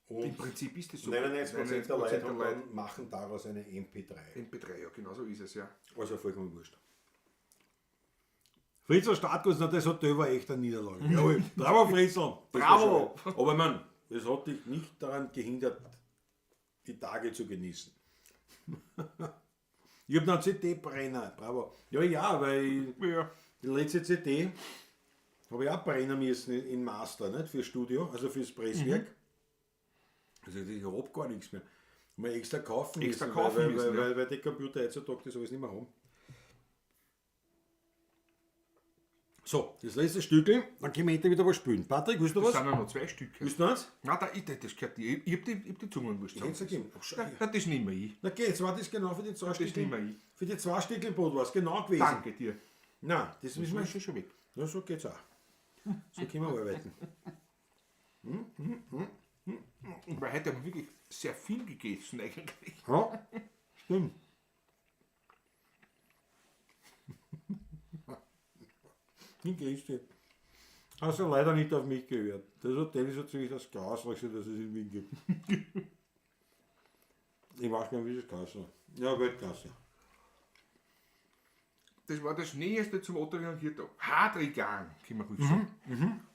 Im und Prinzip ist das so. 99% der Leute 99% haben dann, machen daraus eine MP3. MP3, ja, genau so ist es, ja. Also vollkommen wurscht. Fritzl Startguss, na das hat war echt eine Niederlage. Jawohl. Bravo Fritzl! Das war Bravo! schön. Aber man, das hat dich nicht daran gehindert, die Tage zu genießen. Ich habe noch einen CD-Brenner, bravo. Ja, ja, weil ich, Ja. die letzte CD habe ich auch brennen müssen in Master, nicht? Fürs Studio, also fürs Presswerk. Mhm. Also ich hab gar nichts mehr. Mal extra kaufen Extra müssen, kaufen weil, müssen, weil, ja. weil, weil die Computer heutzutage das alles nicht mehr haben. So, das letzte Stückel, dann können wir endlich wieder was spielen. Patrick, willst du Das was? sind ja noch zwei Stücke. Willst du noch eins? Nein, da, ich, das gehört dir. Ich hab die, ich hab die Zungenwurst. Hätt's gegeben. Ach, schau. Nein, nein, das nehme ich. Na okay, jetzt war das genau für die zwei Das Stückel. nehme ich. Für die zwei Stückel Brot war es genau gewesen. Danke dir. Nein, das müssen wir Das ist schon weg. Na, so geht's auch. So können wir arbeiten. Weil heute haben wir wirklich sehr viel gegessen eigentlich. Ja, stimmt. Die Grüße. Hast du leider nicht auf mich gehört. Das Hotel ist natürlich das Grauslichste, das es in Wien gibt. Ich weiß gar nicht, wie das geheißen hat. Ja, Weltklasse. Das war das Nächste zum Otteringer Kirtag. Hadrigan, kann man ruhig sagen.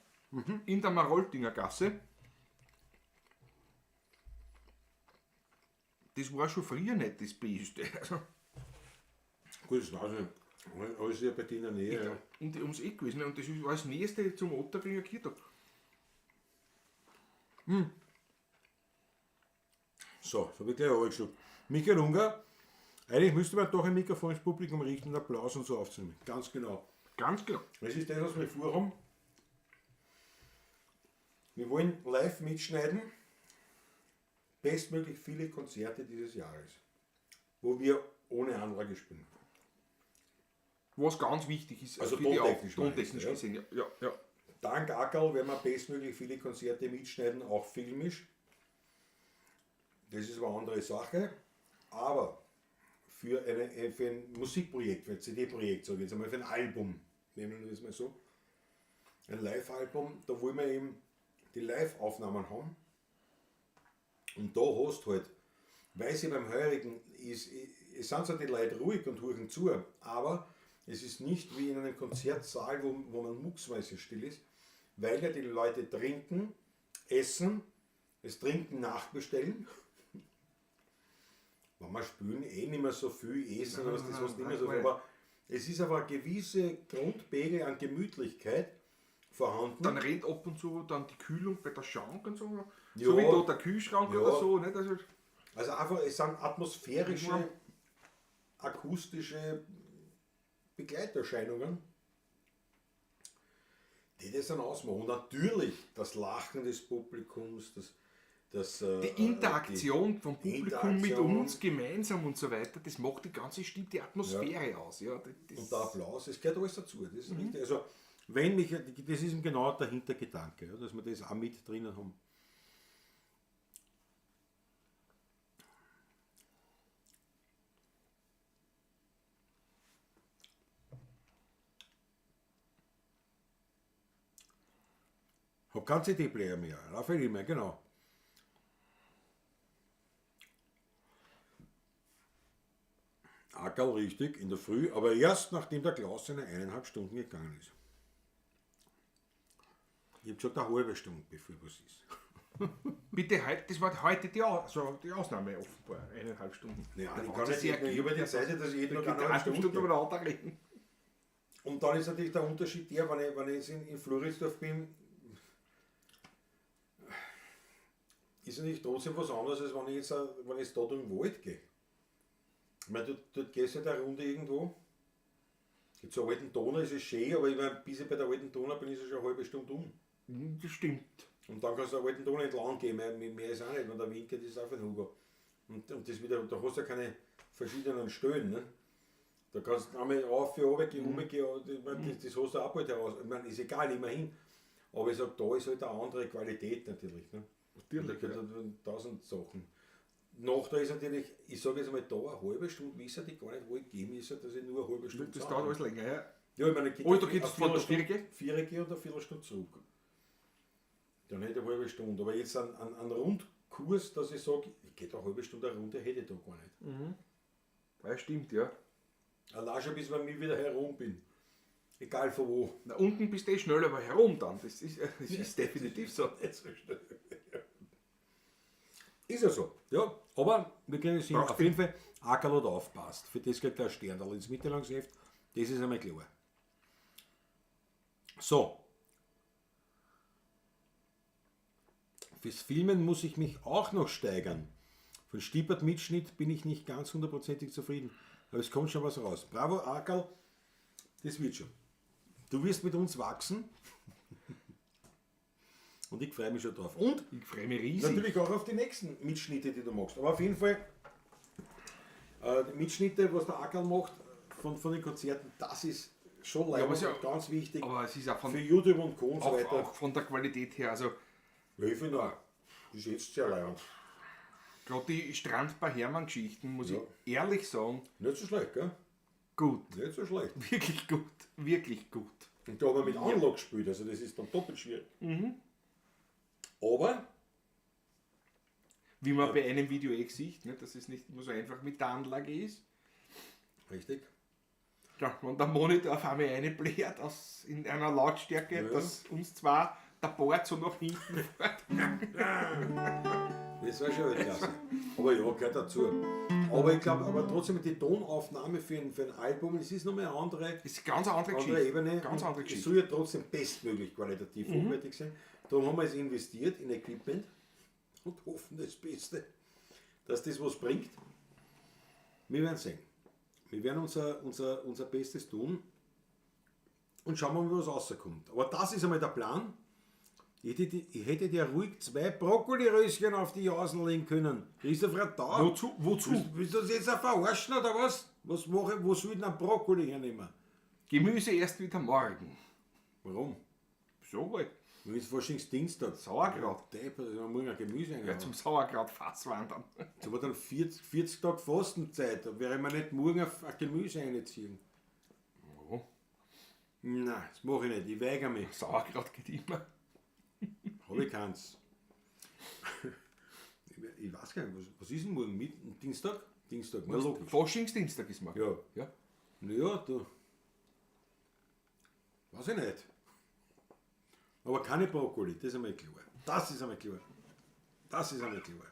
In der Maroltinger Gasse. Das war schon früher nicht das Beste. Also, Gut, das weiß ich nicht. Alles ist ja bei dir in der Nähe. Ja. und ums Eck gewesen. Und das war das Nächste zum Otteringer Kirtag. So, das habe ich gleich angeschaut. Michael Unger, eigentlich müsste man doch ein Mikrofon ins Publikum richten und Applaus und so aufzunehmen. Ganz genau. Ganz genau. Das ist das, was wir vorhaben. Wir wollen live mitschneiden. Bestmöglich viele Konzerte dieses Jahres, wo wir ohne Anlage spielen. Was ganz wichtig ist, Also für die tontechnisch Auf- tontechnisch meinst du, ja? gesehen. Ja, ja, ja. Dank Ackerl werden wir bestmöglich viele Konzerte mitschneiden, auch filmisch. Das ist aber eine andere Sache. Aber für ein Musikprojekt, für ein CD-Projekt, sage ich jetzt einmal, für ein Album, nehmen wir das mal so, ein Live-Album, da wollen wir eben die Live-Aufnahmen haben. Und da hast du halt, weil sie beim Heurigen ist, es sind zwar die Leute ruhig und horchen zu, aber es ist nicht wie in einem Konzertsaal, wo man mucksmäuschen still ist, weil ja die Leute trinken, essen, es Trinken nachbestellen. Wenn wir spülen, eh nicht mehr so viel essen, oder was, das nein, hast nicht mehr nein, so viel. nein. Aber es ist aber eine gewisse Grundpegel an Gemütlichkeit vorhanden. Dann rennt ab und zu dann die Kühlung bei der Schank und so. Ja. So wie da der Kühlschrank Ja. oder so. Nicht? Also, Also einfach, es sind atmosphärische, Ja. akustische Begleiterscheinungen, die das dann ausmachen. Und natürlich das Lachen des Publikums, die Interaktion vom die Publikum mit Interaktion. uns gemeinsam und so weiter, das macht die ganze Stimme, die Atmosphäre aus. Ja, das, und der Applaus, es gehört alles dazu. Das ist richtig. Also, wenn mich, das ist eben genau der Hintergedanke, ja, dass wir das auch mit drinnen haben. Hab keinen CD-Player mehr, Raphael immer, genau. Ackerl richtig, in der Früh, aber erst nachdem der Klaus seine 1,5 Stunden gegangen ist. Ich hab gesagt, eine halbe Stunde, bevor was ist. Bitte, heute, das war heute die, also die Ausnahme offenbar, 1,5 Stunden. Ja, Da ich war kann es nicht sehr jeden, ich habe die Zeit, dass ich jeden Da Tag geht eine halbe eine Stunde Stunde gehe. miteinander reden. Und dann ist natürlich der Unterschied der, wenn ich jetzt in Floridsdorf bin, ist natürlich trotzdem was anderes, als wenn ich jetzt da durch den Wald gehe. Ich meine, dort gehst du halt eine Runde irgendwo. Jetzt zur alten Donau ist es schön, aber ich meine, bis ich bei der alten Donau bin, ist es schon eine halbe Stunde um. Das stimmt. Und dann kannst du der alten Donau entlang gehen, mehr ist auch nicht, wenn der Wind geht, ist es auch für den Hugo. Und das wieder, da hast du ja keine verschiedenen Stellen. Ne? Da kannst du einmal rauf, runter gehen, umgehen, ich meine, das hast du auch bald heraus. Ich meine, ist egal, immerhin. Aber ich sag, da ist halt eine andere Qualität natürlich. Ne? Natürlich, Da gibt es tausend Sachen. Nach da ist natürlich, ich sage jetzt einmal, da eine halbe Stunde wissen die gar nicht, wo ich gehen müssen, dass ich nur eine halbe Stunde Das dauert alles länger, ja. Ja, ich meine, geht Oh, da geht's eine von der Viertelstunde- Vierge? Vierge und eine Viertelstunde zurück. Dann hätte ich eine halbe Stunde. Aber jetzt an Rundkurs, dass ich sage, ich gehe da eine halbe Stunde eine Runde, hätte ich da gar nicht. Ja, stimmt, ja. Allein schon, bis ich mir wieder herum bin. Egal von wo. Na, unten bist du eh schnell, aber herum dann. Das ist definitiv so. Nicht so schnell. Ist ja so. Ja, aber wir können es hin. Braucht Auf jeden Fall, Ackerl hat aufpasst. Für das kriegt er ein Sternl ins Mitteilungsheft. Das ist einmal klar. So. Fürs Filmen muss ich mich auch noch steigern. Von Stiepert-Mitschnitt bin ich nicht ganz hundertprozentig zufrieden. Aber es kommt schon was raus. Bravo, Ackerl. Das wird schon. Du wirst mit uns wachsen. Und ich freue mich schon drauf. Und Ich freue mich riesig. natürlich auch auf die nächsten Mitschnitte, die du machst. Aber auf jeden Fall, die Mitschnitte, was der Ackerl macht von den Konzerten, das ist schon Ja, leider aber es ist ja- ganz wichtig. Aber es ist auch von, für YouTube und Co. und so auch, weiter. auch von der Qualität her. Also Ja, ich finde auch, das ist jetzt sehr leibend. gerade die Strand bei Hermann-Geschichten, muss Ja. ich ehrlich sagen, Nicht so schlecht, gell? gut. Nicht so schlecht. Wirklich gut. Wirklich gut. Und da haben wir mit Anlage gespielt, also das ist dann doppelt schwierig. Aber Wie man bei einem Video eh sieht, ne, dass es nicht immer so einfach mit der Anlage ist. Richtig. Ja, wenn der Monitor auf einmal reinbläht aus, in einer Lautstärke, Ja. dass uns zwar der Bord so nach hinten fährt. Das war schon Weltklasse. Aber ja, gehört dazu. Aber ich glaube, aber trotzdem die Tonaufnahme für ein Album, es ist nochmal eine andere, Das ist eine ganz andere andere Geschichte. Ebene. Ganz Und andere Es Geschichte. Mhm. soll ja trotzdem bestmöglich qualitativ hochwertig sein. Darum haben wir jetzt investiert in Equipment und hoffen das Beste, dass das was bringt. Wir werden sehen. Wir werden unser Bestes tun und schauen wir mal, was rauskommt. Aber das ist einmal der Plan. Ich hätte dir ruhig 2 Brokkoliröschen auf die Jausen legen können. Christopher da. Wozu? Wozu? Willst du das jetzt auch verarschen oder was? Was mache ich, wo soll ich denn einen Brokkoli hernehmen? Gemüse erst wieder morgen. Warum? So halt. Wenn es Faschingsdienstag. Sauerkraut. Depp, also man muss ja Gemüse Ja, reinhauen. zum Sauerkrautfass wandern. Jetzt haben wir dann 40 Tage Fastenzeit. Da werde ich mir nicht morgen ein Gemüse reinziehen. Oh, Nein, das mache ich nicht. Ich weigere mich. Sauerkraut geht immer. Habe ich keins. Ich weiß gar nicht, was ist denn morgen? Dienstag? Dienstag, na logisch. Faschingsdienstag ist morgen. Ja. Ja. Naja, du. Weiß ich nicht. Aber keine Brokkoli, das ist einmal klar. Das ist einmal klar. Das ist einmal klar.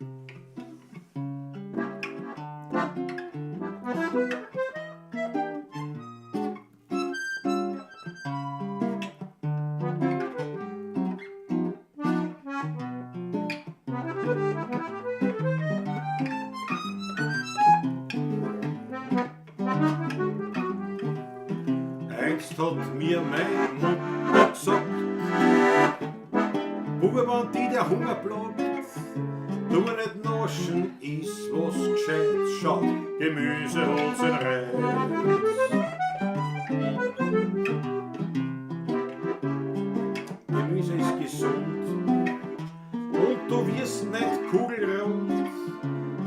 Einst hat mir meine Mutter gesagt, Bube, wenn die der Hunger plagt, tu nicht naschen, iss was gescheit schaut, Gemüse hat seinen Reiz. Gemüse ist gesund und du wirst nicht kugelrund.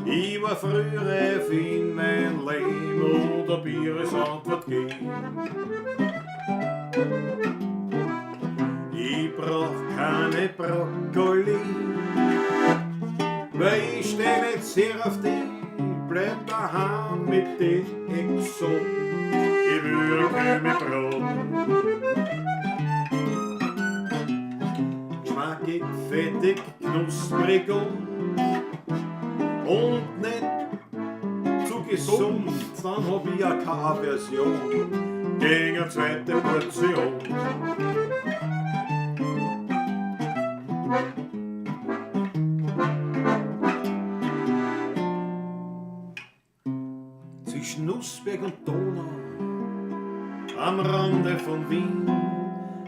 Ich war früher reif in mein Leben und ein Bier ist Antwort gegeben. Ich brauch keine Brokkoli, weil ich steh nicht sehr auf die, bleib daheim mit den Exoten. Ich will ein Kümmel braten. Geschmackig, fettig, knusprig und nicht zu gesund, dann hab ich ja keine Aversion gegen eine zweite Portion. Zwischen Nussberg und Donau, am Rande von Wien,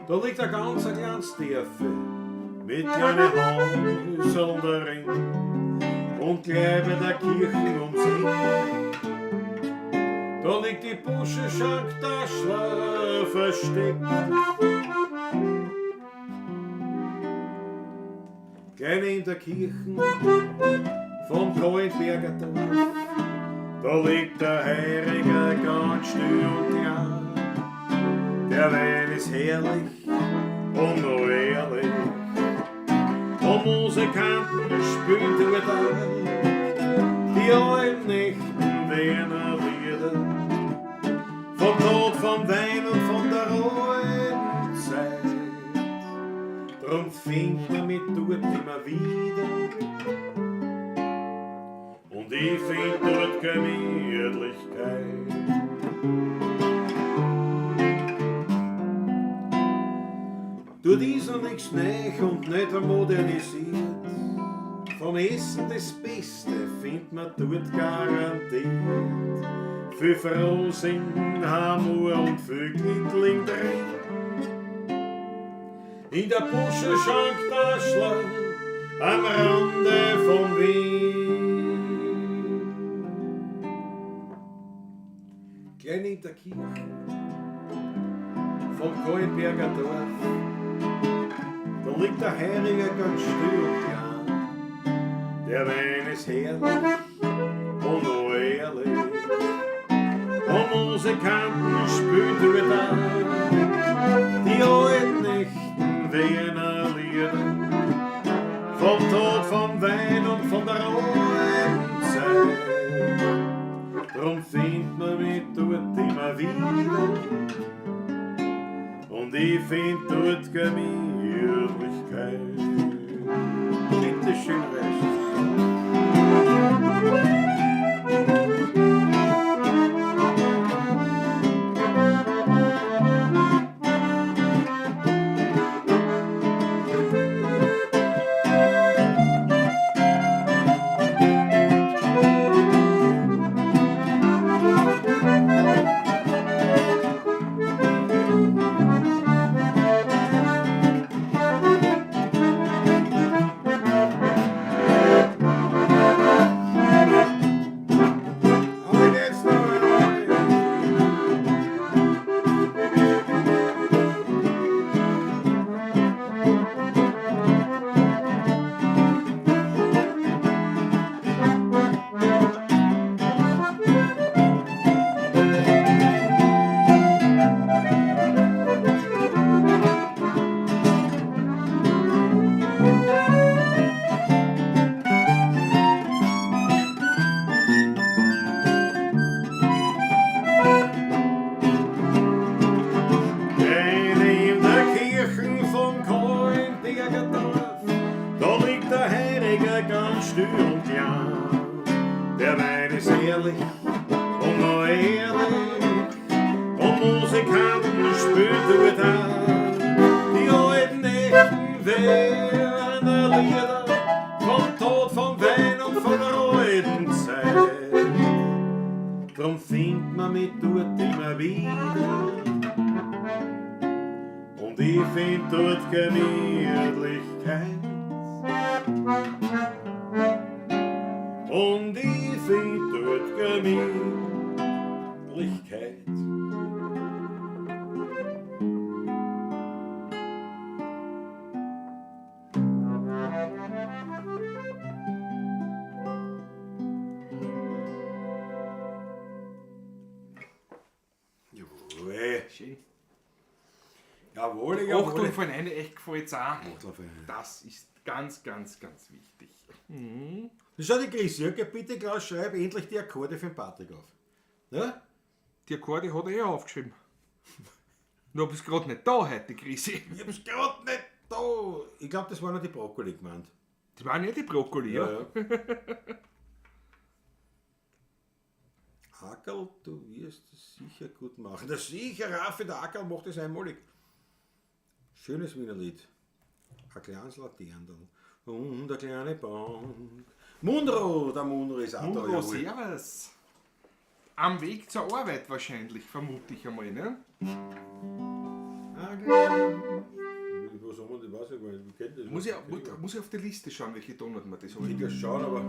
da liegt ein ganz ein kleines Dörfel mit kleinen Häusern darin und gleich bei der Kirche ums Eck. Da liegt die Buschenschank Taschler versteckt. Gleich neben der Kirche vom Kaltberger Dorf, da liegt der Heiriger ganz still und klar. Der Wein ist herrlich und noch ehrlich, und Musikanten spielen dort auch. Die alten Nächten Wiener Lieder, vom Tod, vom Wein und von der alten Zeit. Drum findet man mich dort immer wieder, und ich find dort Gemütlichkeit. Dort ist noch nichts neu und nicht modernisiert. Vom Essen das Beste findet man dort garantiert. Viel Frohsinn, Hamur und viel Glittling drin. In der Buschenschank der Schlag am Rande vom Wien. Klein in der Kirche vom Kaltberger Dorf, da liegt der Heiriger ganz still und klar. Der Wein ist herrlich und noch ehrlich, und Musikanten spielen dort auch. Die alten echten Wiener Lieder, vom Tod, vom Wein und von der alten Zeit. Drum findet man mich dort immer wieder, und ich find dort Gemütlichkeit. Bitte schön, Reis. Jawohl, jawohl. Achtung, von einer echt gefällt's auch. Das ist ganz, ganz, ganz wichtig. Mhm. Schau, die Chris, Jürgen, bitte Klaus, schreib endlich die Akkorde für den Patrick auf. Ja? Die Akkorde hat er ja aufgeschrieben. Nur bist gerade nicht da heute, Chrissy. Ich hab's gerade nicht da. Ich glaube, das war noch die Brokkoli gemeint. Das waren ja die Brokkoli, ja. Ja. Ackerl, du wirst es sicher gut machen. Das sicher, Raffi, der Ackerl macht es einmalig. Schönes Wiener Lied. Ein kleines Laterndl und eine kleine Bank. Munro, der Munro ist auch Munro, da. Jawohl. Servus. Am Weg zur Arbeit wahrscheinlich, vermute ich einmal, ne? Was haben wir denn? Weiß ich gar nicht. Ich kenn das. Muss ich auf die Liste schauen, welche Tonart man das Ich kann schauen, aber.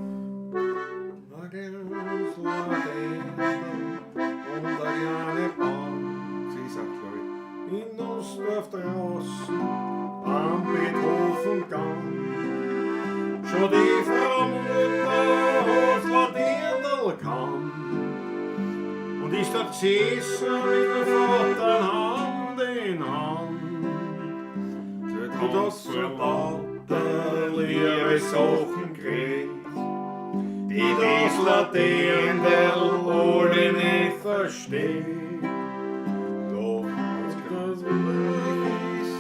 Ein kleines Laterndl und eine kleine Bank. Sie ist auch, glaube ich. In Nussdorf draußen am Beethovengang. Schon die Frau Mutter Bist du gesessen mit dem Vater Hand in Hand. Du das so lauter liebe Sachen geredet, die das Laternderl alle nicht versteht. Doch das ist,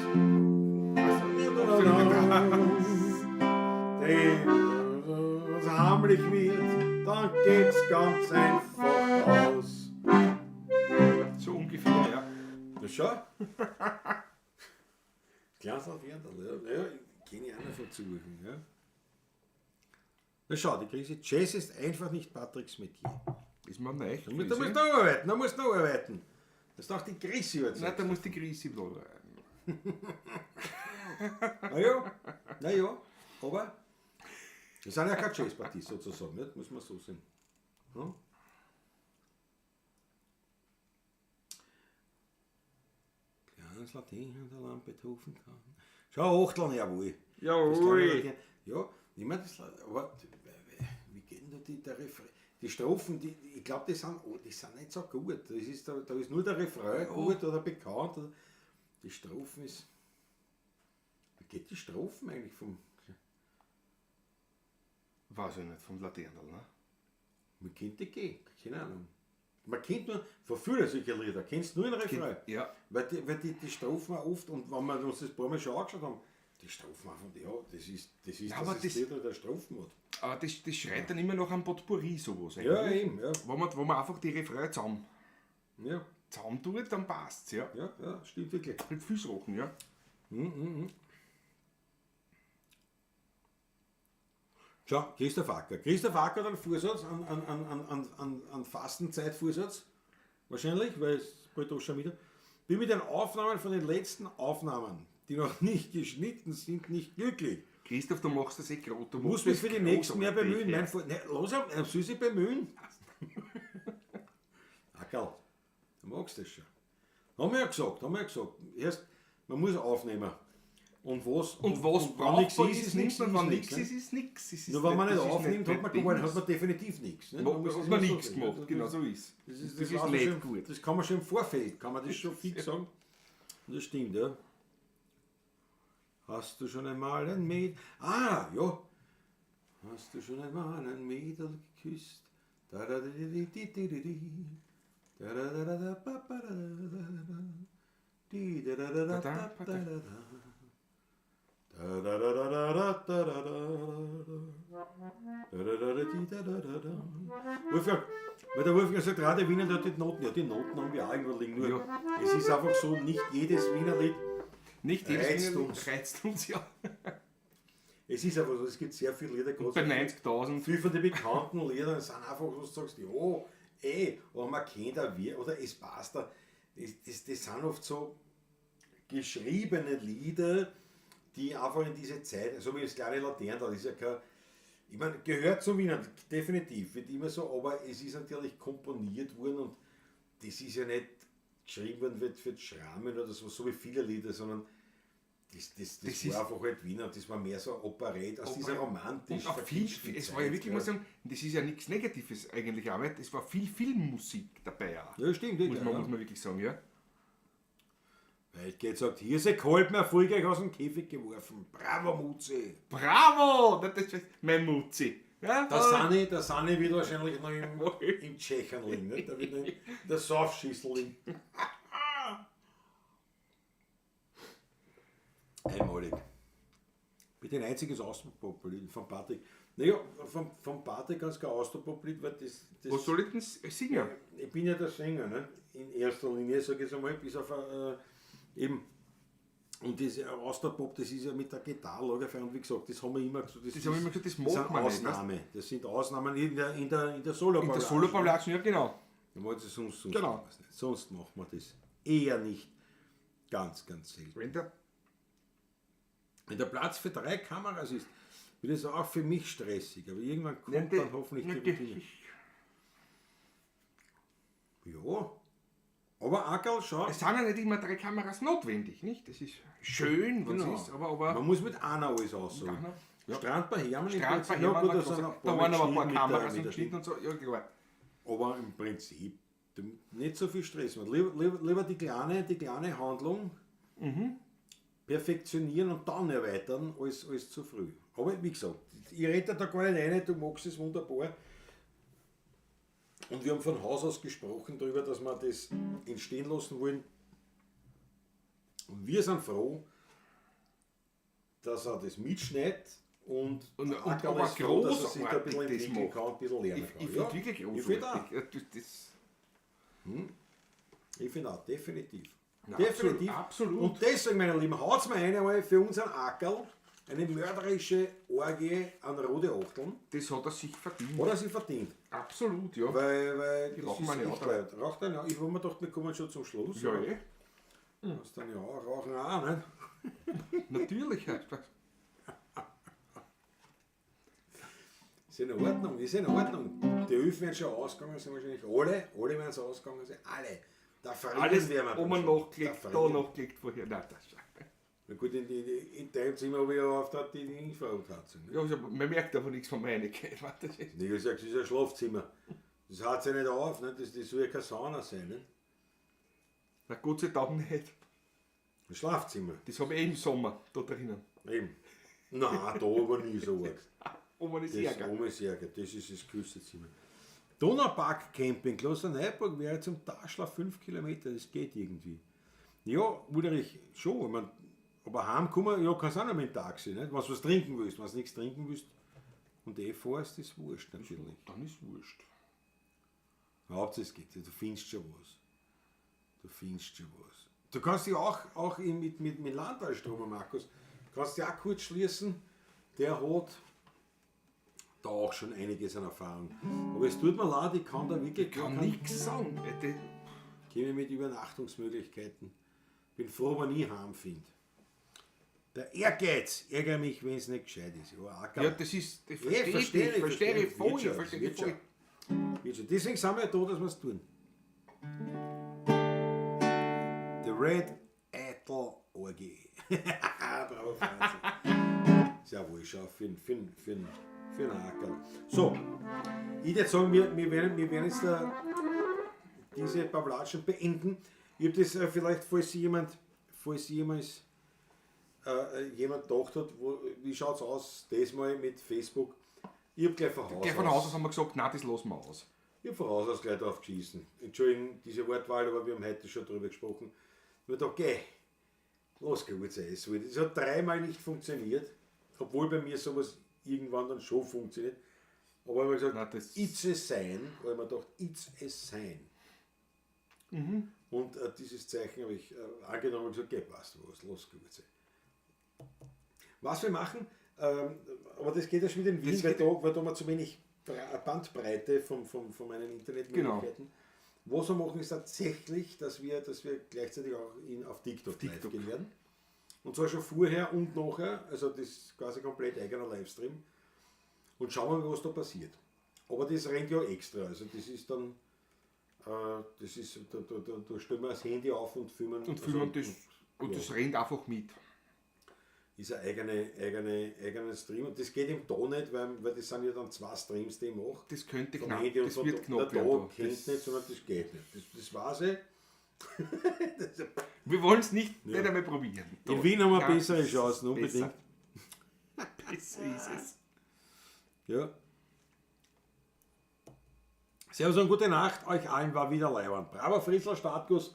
was heimlich wird, dann geht's ganz einfach aus. So ungefähr, ja. Na schau. Kleines Laterndal, ja. Ja, kenne ich auch noch von Zuchen, ja. Na schau, die Krise. Jazz ist einfach nicht Patricks Metier. Ist mir neu. Da musst du noch arbeiten, da musst du noch arbeiten. Das ist auch die Grisi jetzt. Nein, da muss die Grisi bleiben. Na ja, na ja, aber das sind ja keine Jazzpartie sozusagen, nicht? Muss man so sehen. Hm? Kleines Latin, der Lampe Beethoven kann. Schau, Achteln, jawohl. Das kleine Jawohl. Latin. Ja, ich meine, das, aber wie geht denn da der Refrain? Die Strophen, ich glaube, die sind nicht so gut. Das ist, da ist nur der Refrain gut oder bekannt. Oder, die Strophen ist. Wie geht die Strophen eigentlich vom. Weiß ich nicht, vom Laterndal, ne? Wie könnte die gehen? Keine Ahnung. Man kennt nur, von vielen solcher Lieder, kennst nur den Refrain. Ja. Weil die Strophen auch oft, und wenn wir uns das ein paar Mal schon angeschaut haben, die Strophen einfach, ja, das ist, Ja, das aber ist das- Lied, der Strophen hat. Aber das schreit dann immer noch am Potpourri sowas Ja, eigentlich. eben, ja. Wo man einfach die Refrain Ja, zusammen tut, dann passt's, ja. ja, ja, stimmt wirklich. Mit Füßrochen, ja. Schau, Christoph Acker. Christoph Acker hat einen Vorsatz, an Fastenzeitvorsatz. Wahrscheinlich, weil es bald auch schon wieder. Bin mit den Aufnahmen von den letzten Aufnahmen, die noch nicht geschnitten sind, nicht glücklich. Christoph, du machst das eh grad. Du Muss machst mich das für die nächsten mehr großartig, bemühen. ja. Mein Vor ne, los, er soll sich bemühen. Ackerl, du magst das schon. Haben wir ja gesagt, haben wir ja gesagt. Erst, man muss aufnehmen. Und was, Und was wenn braucht nichts man, ist, ist ist nichts, nichts. und wenn ist nichts ne? ist, ist nichts. Es ist Nur wenn man nicht das ist aufnimmt, hat man, Dings. gewonnen, hat man definitiv nichts. Ne? Man muss Hat das man immer so nichts sehen, gemacht, ne? genau so ist. Das ist, Das ist weiß man nicht schon, gut. Das kann man schon im Vorfeld, kann man das schon fix sagen. Und das stimmt, ja. Hast du schon einmal ein Mädel... Ah, ja. Hast du schon einmal ein Mädel geküsst? Da da di di di di di di. Da da da da da ba ba da da da da. Di da da da da da da da da. Da da da da da da da da da da. Da da da da di da da da da. Wolfgang, weil der Wolfgang sagt, Radio Wiener, da hat die Noten. Ja, die Noten haben wir auch irgendwo liegen. Nur Ja. es ist einfach so, nicht jedes Wiener Lied. Nicht jedes Reizt Wiener Lied uns. reizt uns, ja. Es ist einfach so, es gibt sehr viele Lieder, Bei 90.000. Viele von den bekannten Liedern sind einfach, wo du sagst, ja, eh, aber man kennt auch wir, oder es passt da. Das sind oft so geschriebene Lieder, die einfach in diese Zeit, so wie das kleine Laterne, das ist ja kein, ich meine, gehört zum Wiener, definitiv, wird immer so, aber es ist natürlich komponiert worden und das ist ja nicht geschrieben worden für die Schrammen oder so, so wie viele Lieder, sondern das Das war ist- einfach halt Wiener, das war mehr so Operett, aus dieser romantisch Und auch viel, verkitschten es war ja Zeit, wirklich, muss ich sagen, das ist ja nichts Negatives eigentlich auch nicht, es war viel Filmmusik dabei auch. Ja, stimmt, Muss wirklich, man, ja. muss man wirklich sagen, ja. Weit sagt, hier ist ein Kolb mehr erfolgreich aus dem Käfig geworfen. Bravo, Mutzi. Bravo! Das ist mein Mutzi. Ja, Der Sani wird wahrscheinlich noch im Tschechern liegen, nicht? Der wird noch in der Saufschüssel liegen. Einmalig. Bitte ein einziges Austropop-Lied von Patrick. Naja, von Patrick ganz kein Austropop-Lied, weil das Was soll ich denn singen? Ich bin ja der Sänger, ne? In erster Linie, sage ich jetzt einmal, bis auf eben. Und das Austropop, das ist ja mit der Gitarre, Lagerfeuer, und wie gesagt, das haben wir immer gesagt. Das haben wir immer gesagt, das das mag sind man nicht, Ausnahme. Das sind Ausnahmen in der solo In der Solo-Ballage, ja genau. Sonst, Genau. machen wir's nicht. Sonst machen wir das eher nicht. Ganz, ganz selten. Wenn der, Wenn der Platz für 3 Kameras ist, wird es auch für mich stressig. Aber irgendwann kommt dann hoffentlich die Routine. Ja, aber Ackerl, schau. Es sind ja nicht immer 3 Kameras notwendig, nicht? Das ist schön, was Genau. ist, aber Man muss mit einer alles aussuchen. Mit einer, ja. Strand bei Hermann im Strand bei Prinzip, ja, Hermann gut, war da groß. sind auch ein Da paar waren aber ein paar geschnitten mit Kameras der und geschnitten und so, ja klar. Aber im Prinzip Du, nicht so viel Stress machen. Lieber die kleine Handlung perfektionieren und dann erweitern, als zu früh. Aber wie gesagt, ich rede da gar nicht rein, du magst es wunderbar. Und wir haben von Haus aus gesprochen darüber, dass wir das entstehen lassen wollen. Und wir sind froh, dass er das mitschneidet und aber ist froh, dass er sich da ein bisschen großartig das entwickeln macht. kann, ein bisschen lernen Ich kann. ich Ja, finde wirklich ich finde auch. großartig. Ja, das, Ich finde auch, definitiv. Na, definitiv. absolut. Und deswegen, meine Lieben, haut's mir eine einmal für unseren Ackerl eine mörderische Orgie an rote Achteln. das hat er sich verdient. Hat er sich verdient. Absolut, ja. Weil das rauchen ist wir nicht echt auch. leid. Raucht einer? Ich habe mir gedacht, wir kommen schon zum Schluss. Ja, eh. Was dann ja, rauchen auch, nicht? Natürlich. heißt das. Ist in Ordnung, ist in Ordnung. Die Öfen werden schon ausgegangen sind wahrscheinlich alle werden schon ausgegangen sein, alle. Da frieren Alles werden wir oben schon. nachgelegt, da frieren. nachgelegt vorher. Nein, das ist Na gut, in deinem Zimmer habe ich ja auf der die Infrarotheizung. Ne? ja, also, man merkt aber nichts von meiner Warte, das ist Ich gesagt, das ist ein Schlafzimmer. Das hat ja nicht auf, ne? Das soll ja keine Sauna sein. Ne? Na Gott sei Dank nicht. Ein Schlafzimmer. Das habe ich eh im Sommer da drinnen. Eben. Nein, da aber nie so arg. Oben ist Das Ärger. oben ist Ärger, das ist das kühlste Zimmer. Donaupark Camping, Klosterneuburg wäre zum Taschler 5 Kilometer, das geht irgendwie. Ja, Ulrich, schon, ich mein, aber heimkommen, ja, kannst auch noch mit dem Taxi, nicht? Wenn du was trinken willst, wenn du nichts trinken willst und eh fährst, ist wurscht natürlich. Dann ist wurscht. Hauptsache es geht, du findest schon was. Du findest schon was. Du kannst dich auch mit Landwaldstrom, Markus, kannst dich auch kurz schließen, der hat da auch schon einiges an Erfahrung. Aber es tut mir leid, ich kann da wirklich Ich kann nichts sagen. Käme mit Übernachtungsmöglichkeiten. Bin froh, wenn ich heim finde. Der Ehrgeiz ärgere mich, wenn es nicht gescheit ist. Ja, Ja, das ist. Das Ja, verstehe ich, verstehe ich voll, Wird schon, verstehe wird ich voll. schon. Wird schon. Deswegen sind wir ja da, dass wir es tun. The Red Apple Orgie. Bravo, Franzi. Sehr wohl, schau, für den Ackerl. So, ich würde sagen, wir werden jetzt da diese Pavlatschen beenden. Ich habe das vielleicht, falls jemand gedacht hat, wie schaut es aus, das mal mit Facebook. Ich habe gleich von Haus Gleich von Haus aus haben wir gesagt, nein, das lassen wir aus. Ich habe von Haus aus gleich drauf geschissen. Entschuldigung, diese Wortwahl, aber wir haben heute schon drüber gesprochen. Ich habe gedacht, okay, los geht's. Es hat dreimal nicht funktioniert, obwohl bei mir sowas irgendwann dann schon funktioniert. Aber ich habe gesagt, Nein, das it's a sign, weil man gedacht, it's a sign. Mhm. Und dieses Zeichen habe ich angenommen und gesagt, okay, passt, was, los geht's. Was wir machen, aber das geht ja schon wieder in Wien, weil da wir zu wenig Bandbreite von meinen Internetmöglichkeiten. Genau. Was wir machen, ist tatsächlich, dass wir gleichzeitig auch auf TikTok live gehen werden. Und zwar schon vorher und nachher, also das ist quasi komplett eigener Livestream. Und schauen wir mal, was da passiert. Aber das rennt ja extra, also das ist dann, da stellen wir das Handy auf und filmen. Und filmen das, und das rennt einfach mit. Ist ein eigener Stream und das geht ihm da nicht, weil das sind ja dann zwei Streams, die ich mache. Das könnte vom knapp, Handy und das so, wird knapp da werden. kennt nicht, sondern das geht nicht. Das war's eh. Wir wollen es nicht einmal probieren. In Wien haben wir Ja, bessere Chancen, unbedingt. Besser. Besser ist es. Ja. Servus und gute Nacht, euch allen war wieder leiwand. Bravo Fritzl, Startguss.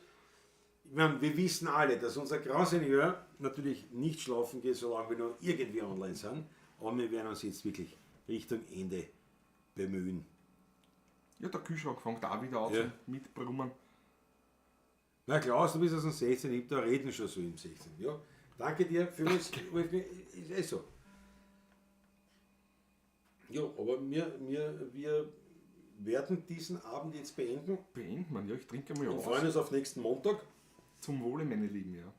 Ich meine, wir wissen alle, dass unser Grand Seigneur natürlich nicht schlafen geht, solange wir noch irgendwie online sind. Aber wir werden uns jetzt wirklich Richtung Ende bemühen. Ja, der Kühlschrank fängt auch wieder an Ja. mit Brummen. Na Klaus, du bist aus dem 16, ich da reden schon so im 16. Ja, danke dir für mich. Ist eh so. Ja, aber wir werden diesen Abend jetzt beenden. Beenden wir, ja, ich trinke mal Und aus. freuen uns auf nächsten Montag. Zum Wohle, meine Lieben, ja.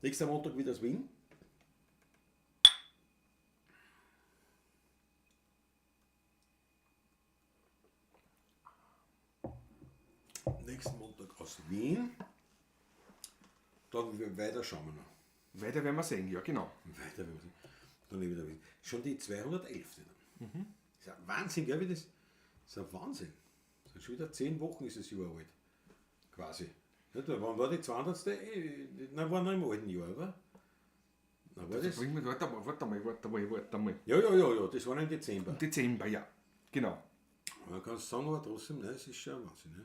Nächster Montag wieder aus Wien. Nächsten Montag aus Wien. Dann weiter schauen wir noch. Weiter werden wir sehen, ja genau. Weiter werden wir sehen. Dann wieder Wien. Schon die 211. Dann. Mhm. Ist ja Wahnsinn, gell, wie das? Ist ja Wahnsinn. Sind schon wieder 10 Wochen ist es Jahr alt. Quasi. Ja, da, wann war die 200.? Nein, war noch im alten Jahr, oder? Nein, war das? Bring mich, warte mal, warte mal, warte mal, warte mal. Ja, ja, ja, ja, das war im Dezember. Dezember, ja. Genau. Man kann es sagen, aber trotzdem, nein, es ist schon ein Wahnsinn. Ja.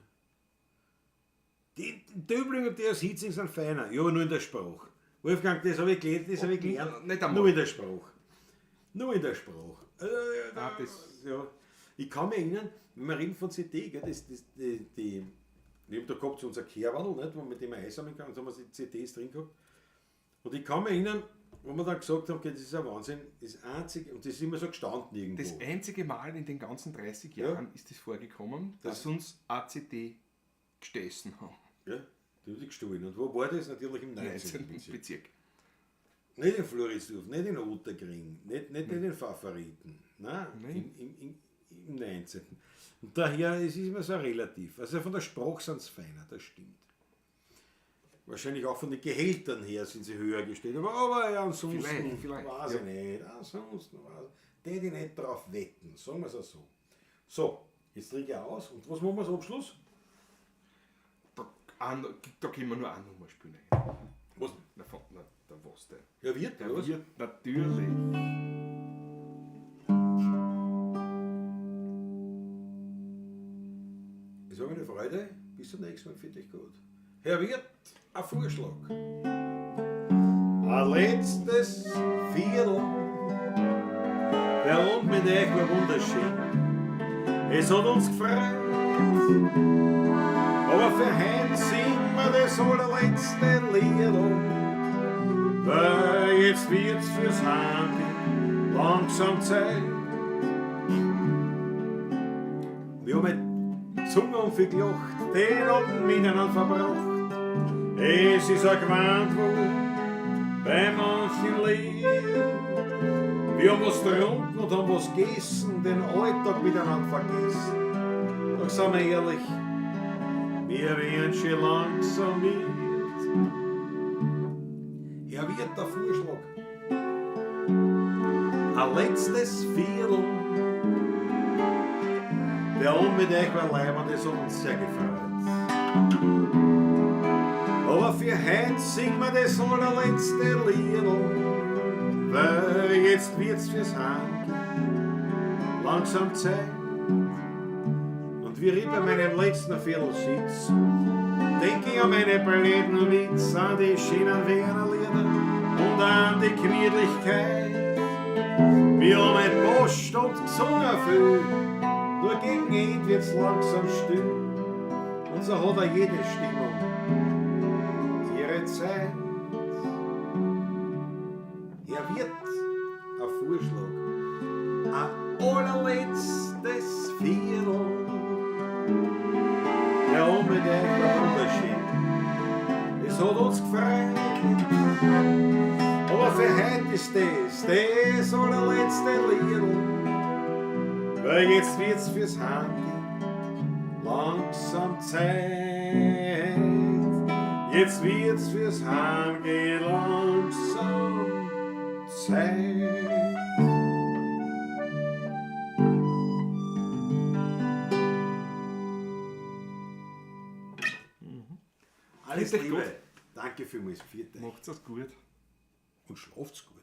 Die Döbling und die aus Hietzing sind feiner, ja, aber nur in der Sprache. Wolfgang, das habe ich gelernt, das habe ich gelernt. Nicht einmal. Nur in der Sprache. Nur in der Sprache. Ah, das- ja. Ich kann mich erinnern, wenn wir reden von CD, gell, das, das, die, die, wir haben da gehabt so unser Kehrwandel, nicht, wo mit dem wir einsammeln kann, und da haben wir die CDs drin gehabt. Und ich kann mich erinnern, wo wir dann gesagt haben, okay, das ist ein Wahnsinn, das einzige, und das ist immer so gestanden irgendwo. Das einzige Mal in den ganzen 30 Jahren ist es vorgekommen, dass uns ACD gestessen haben. Ja, die haben die gestohlen. Und wo war das? Natürlich im 19. 19. Bezirk. Bezirk. Nicht in Floridsdorf, nicht in Otterkring, nicht in Favoriten. Nein, Nein. Im 19. Und daher, es ist immer so relativ. Also von der Sprache sind sie feiner, das stimmt. Wahrscheinlich auch von den Gehältern her sind sie höher gestellt. Aber ja, ansonsten Vielleicht, vielleicht, weiß ich nicht. Ansonsten weiß ich die nicht drauf wetten, sagen wir es auch so. So, jetzt trinke ich aus. Und was machen wir zum Abschluss? Da können wir nur eine Nummer spielen. Eigentlich. Was? Na, von, na, der was denn? Ja, wird, Der oder was? wird natürlich. Es war mir eine Freude. Bis zum nächsten Mal. Finde ich gut. Herr Wirt, ein Vorschlag. Ein letztes Viertel. Der Abend mit euch war wunderschön. Es hat uns gefreut. Aber für heute singen wir das allerletzte Lied. Weil jetzt wird's fürs Heimgehen langsam Zeit. Wir haben mit Zunge und viel gelacht, den Abend miteinander verbracht. Es ist ein gewandt worden bei manchen Leben. Wir haben was getrunken und haben was gegessen, den Alltag miteinander vergessen. Doch sind wir ehrlich, wir werden schon langsam mit. Herr Wirt, der Vorschlag. Ein letztes Viertel. Der Abend mit euch war leibend, das hat uns sehr gefreut. Aber für heute singen wir das allerletzte Liedl, weil jetzt wird's fürs Heimgehen langsam Zeit. Und wie ich bei meinem letzten Viertel sitz, denk ich an meine blöden Witz, an die schönen Wiener Lieder und an die Gemütlichkeit. Wir haben ein Post und gesungen viel, nur gegen Ende wird's langsam still. Und so hat auch jede Stimmung ihre Zeit. Er wird ein Vorschlag, ein allerletztes Viertel. Der Abend mit euch war wunderschön, es hat uns gefreut. Aber für heute ist das allerletzte Liedl. Weil jetzt wird's fürs Heimgehen langsam Zeit. Jetzt wird's fürs Heimgehen langsam Zeit. Alles Geht euch Liebe. gut. Danke vielmals. Vierte. Macht's es gut. Und schlaft's gut.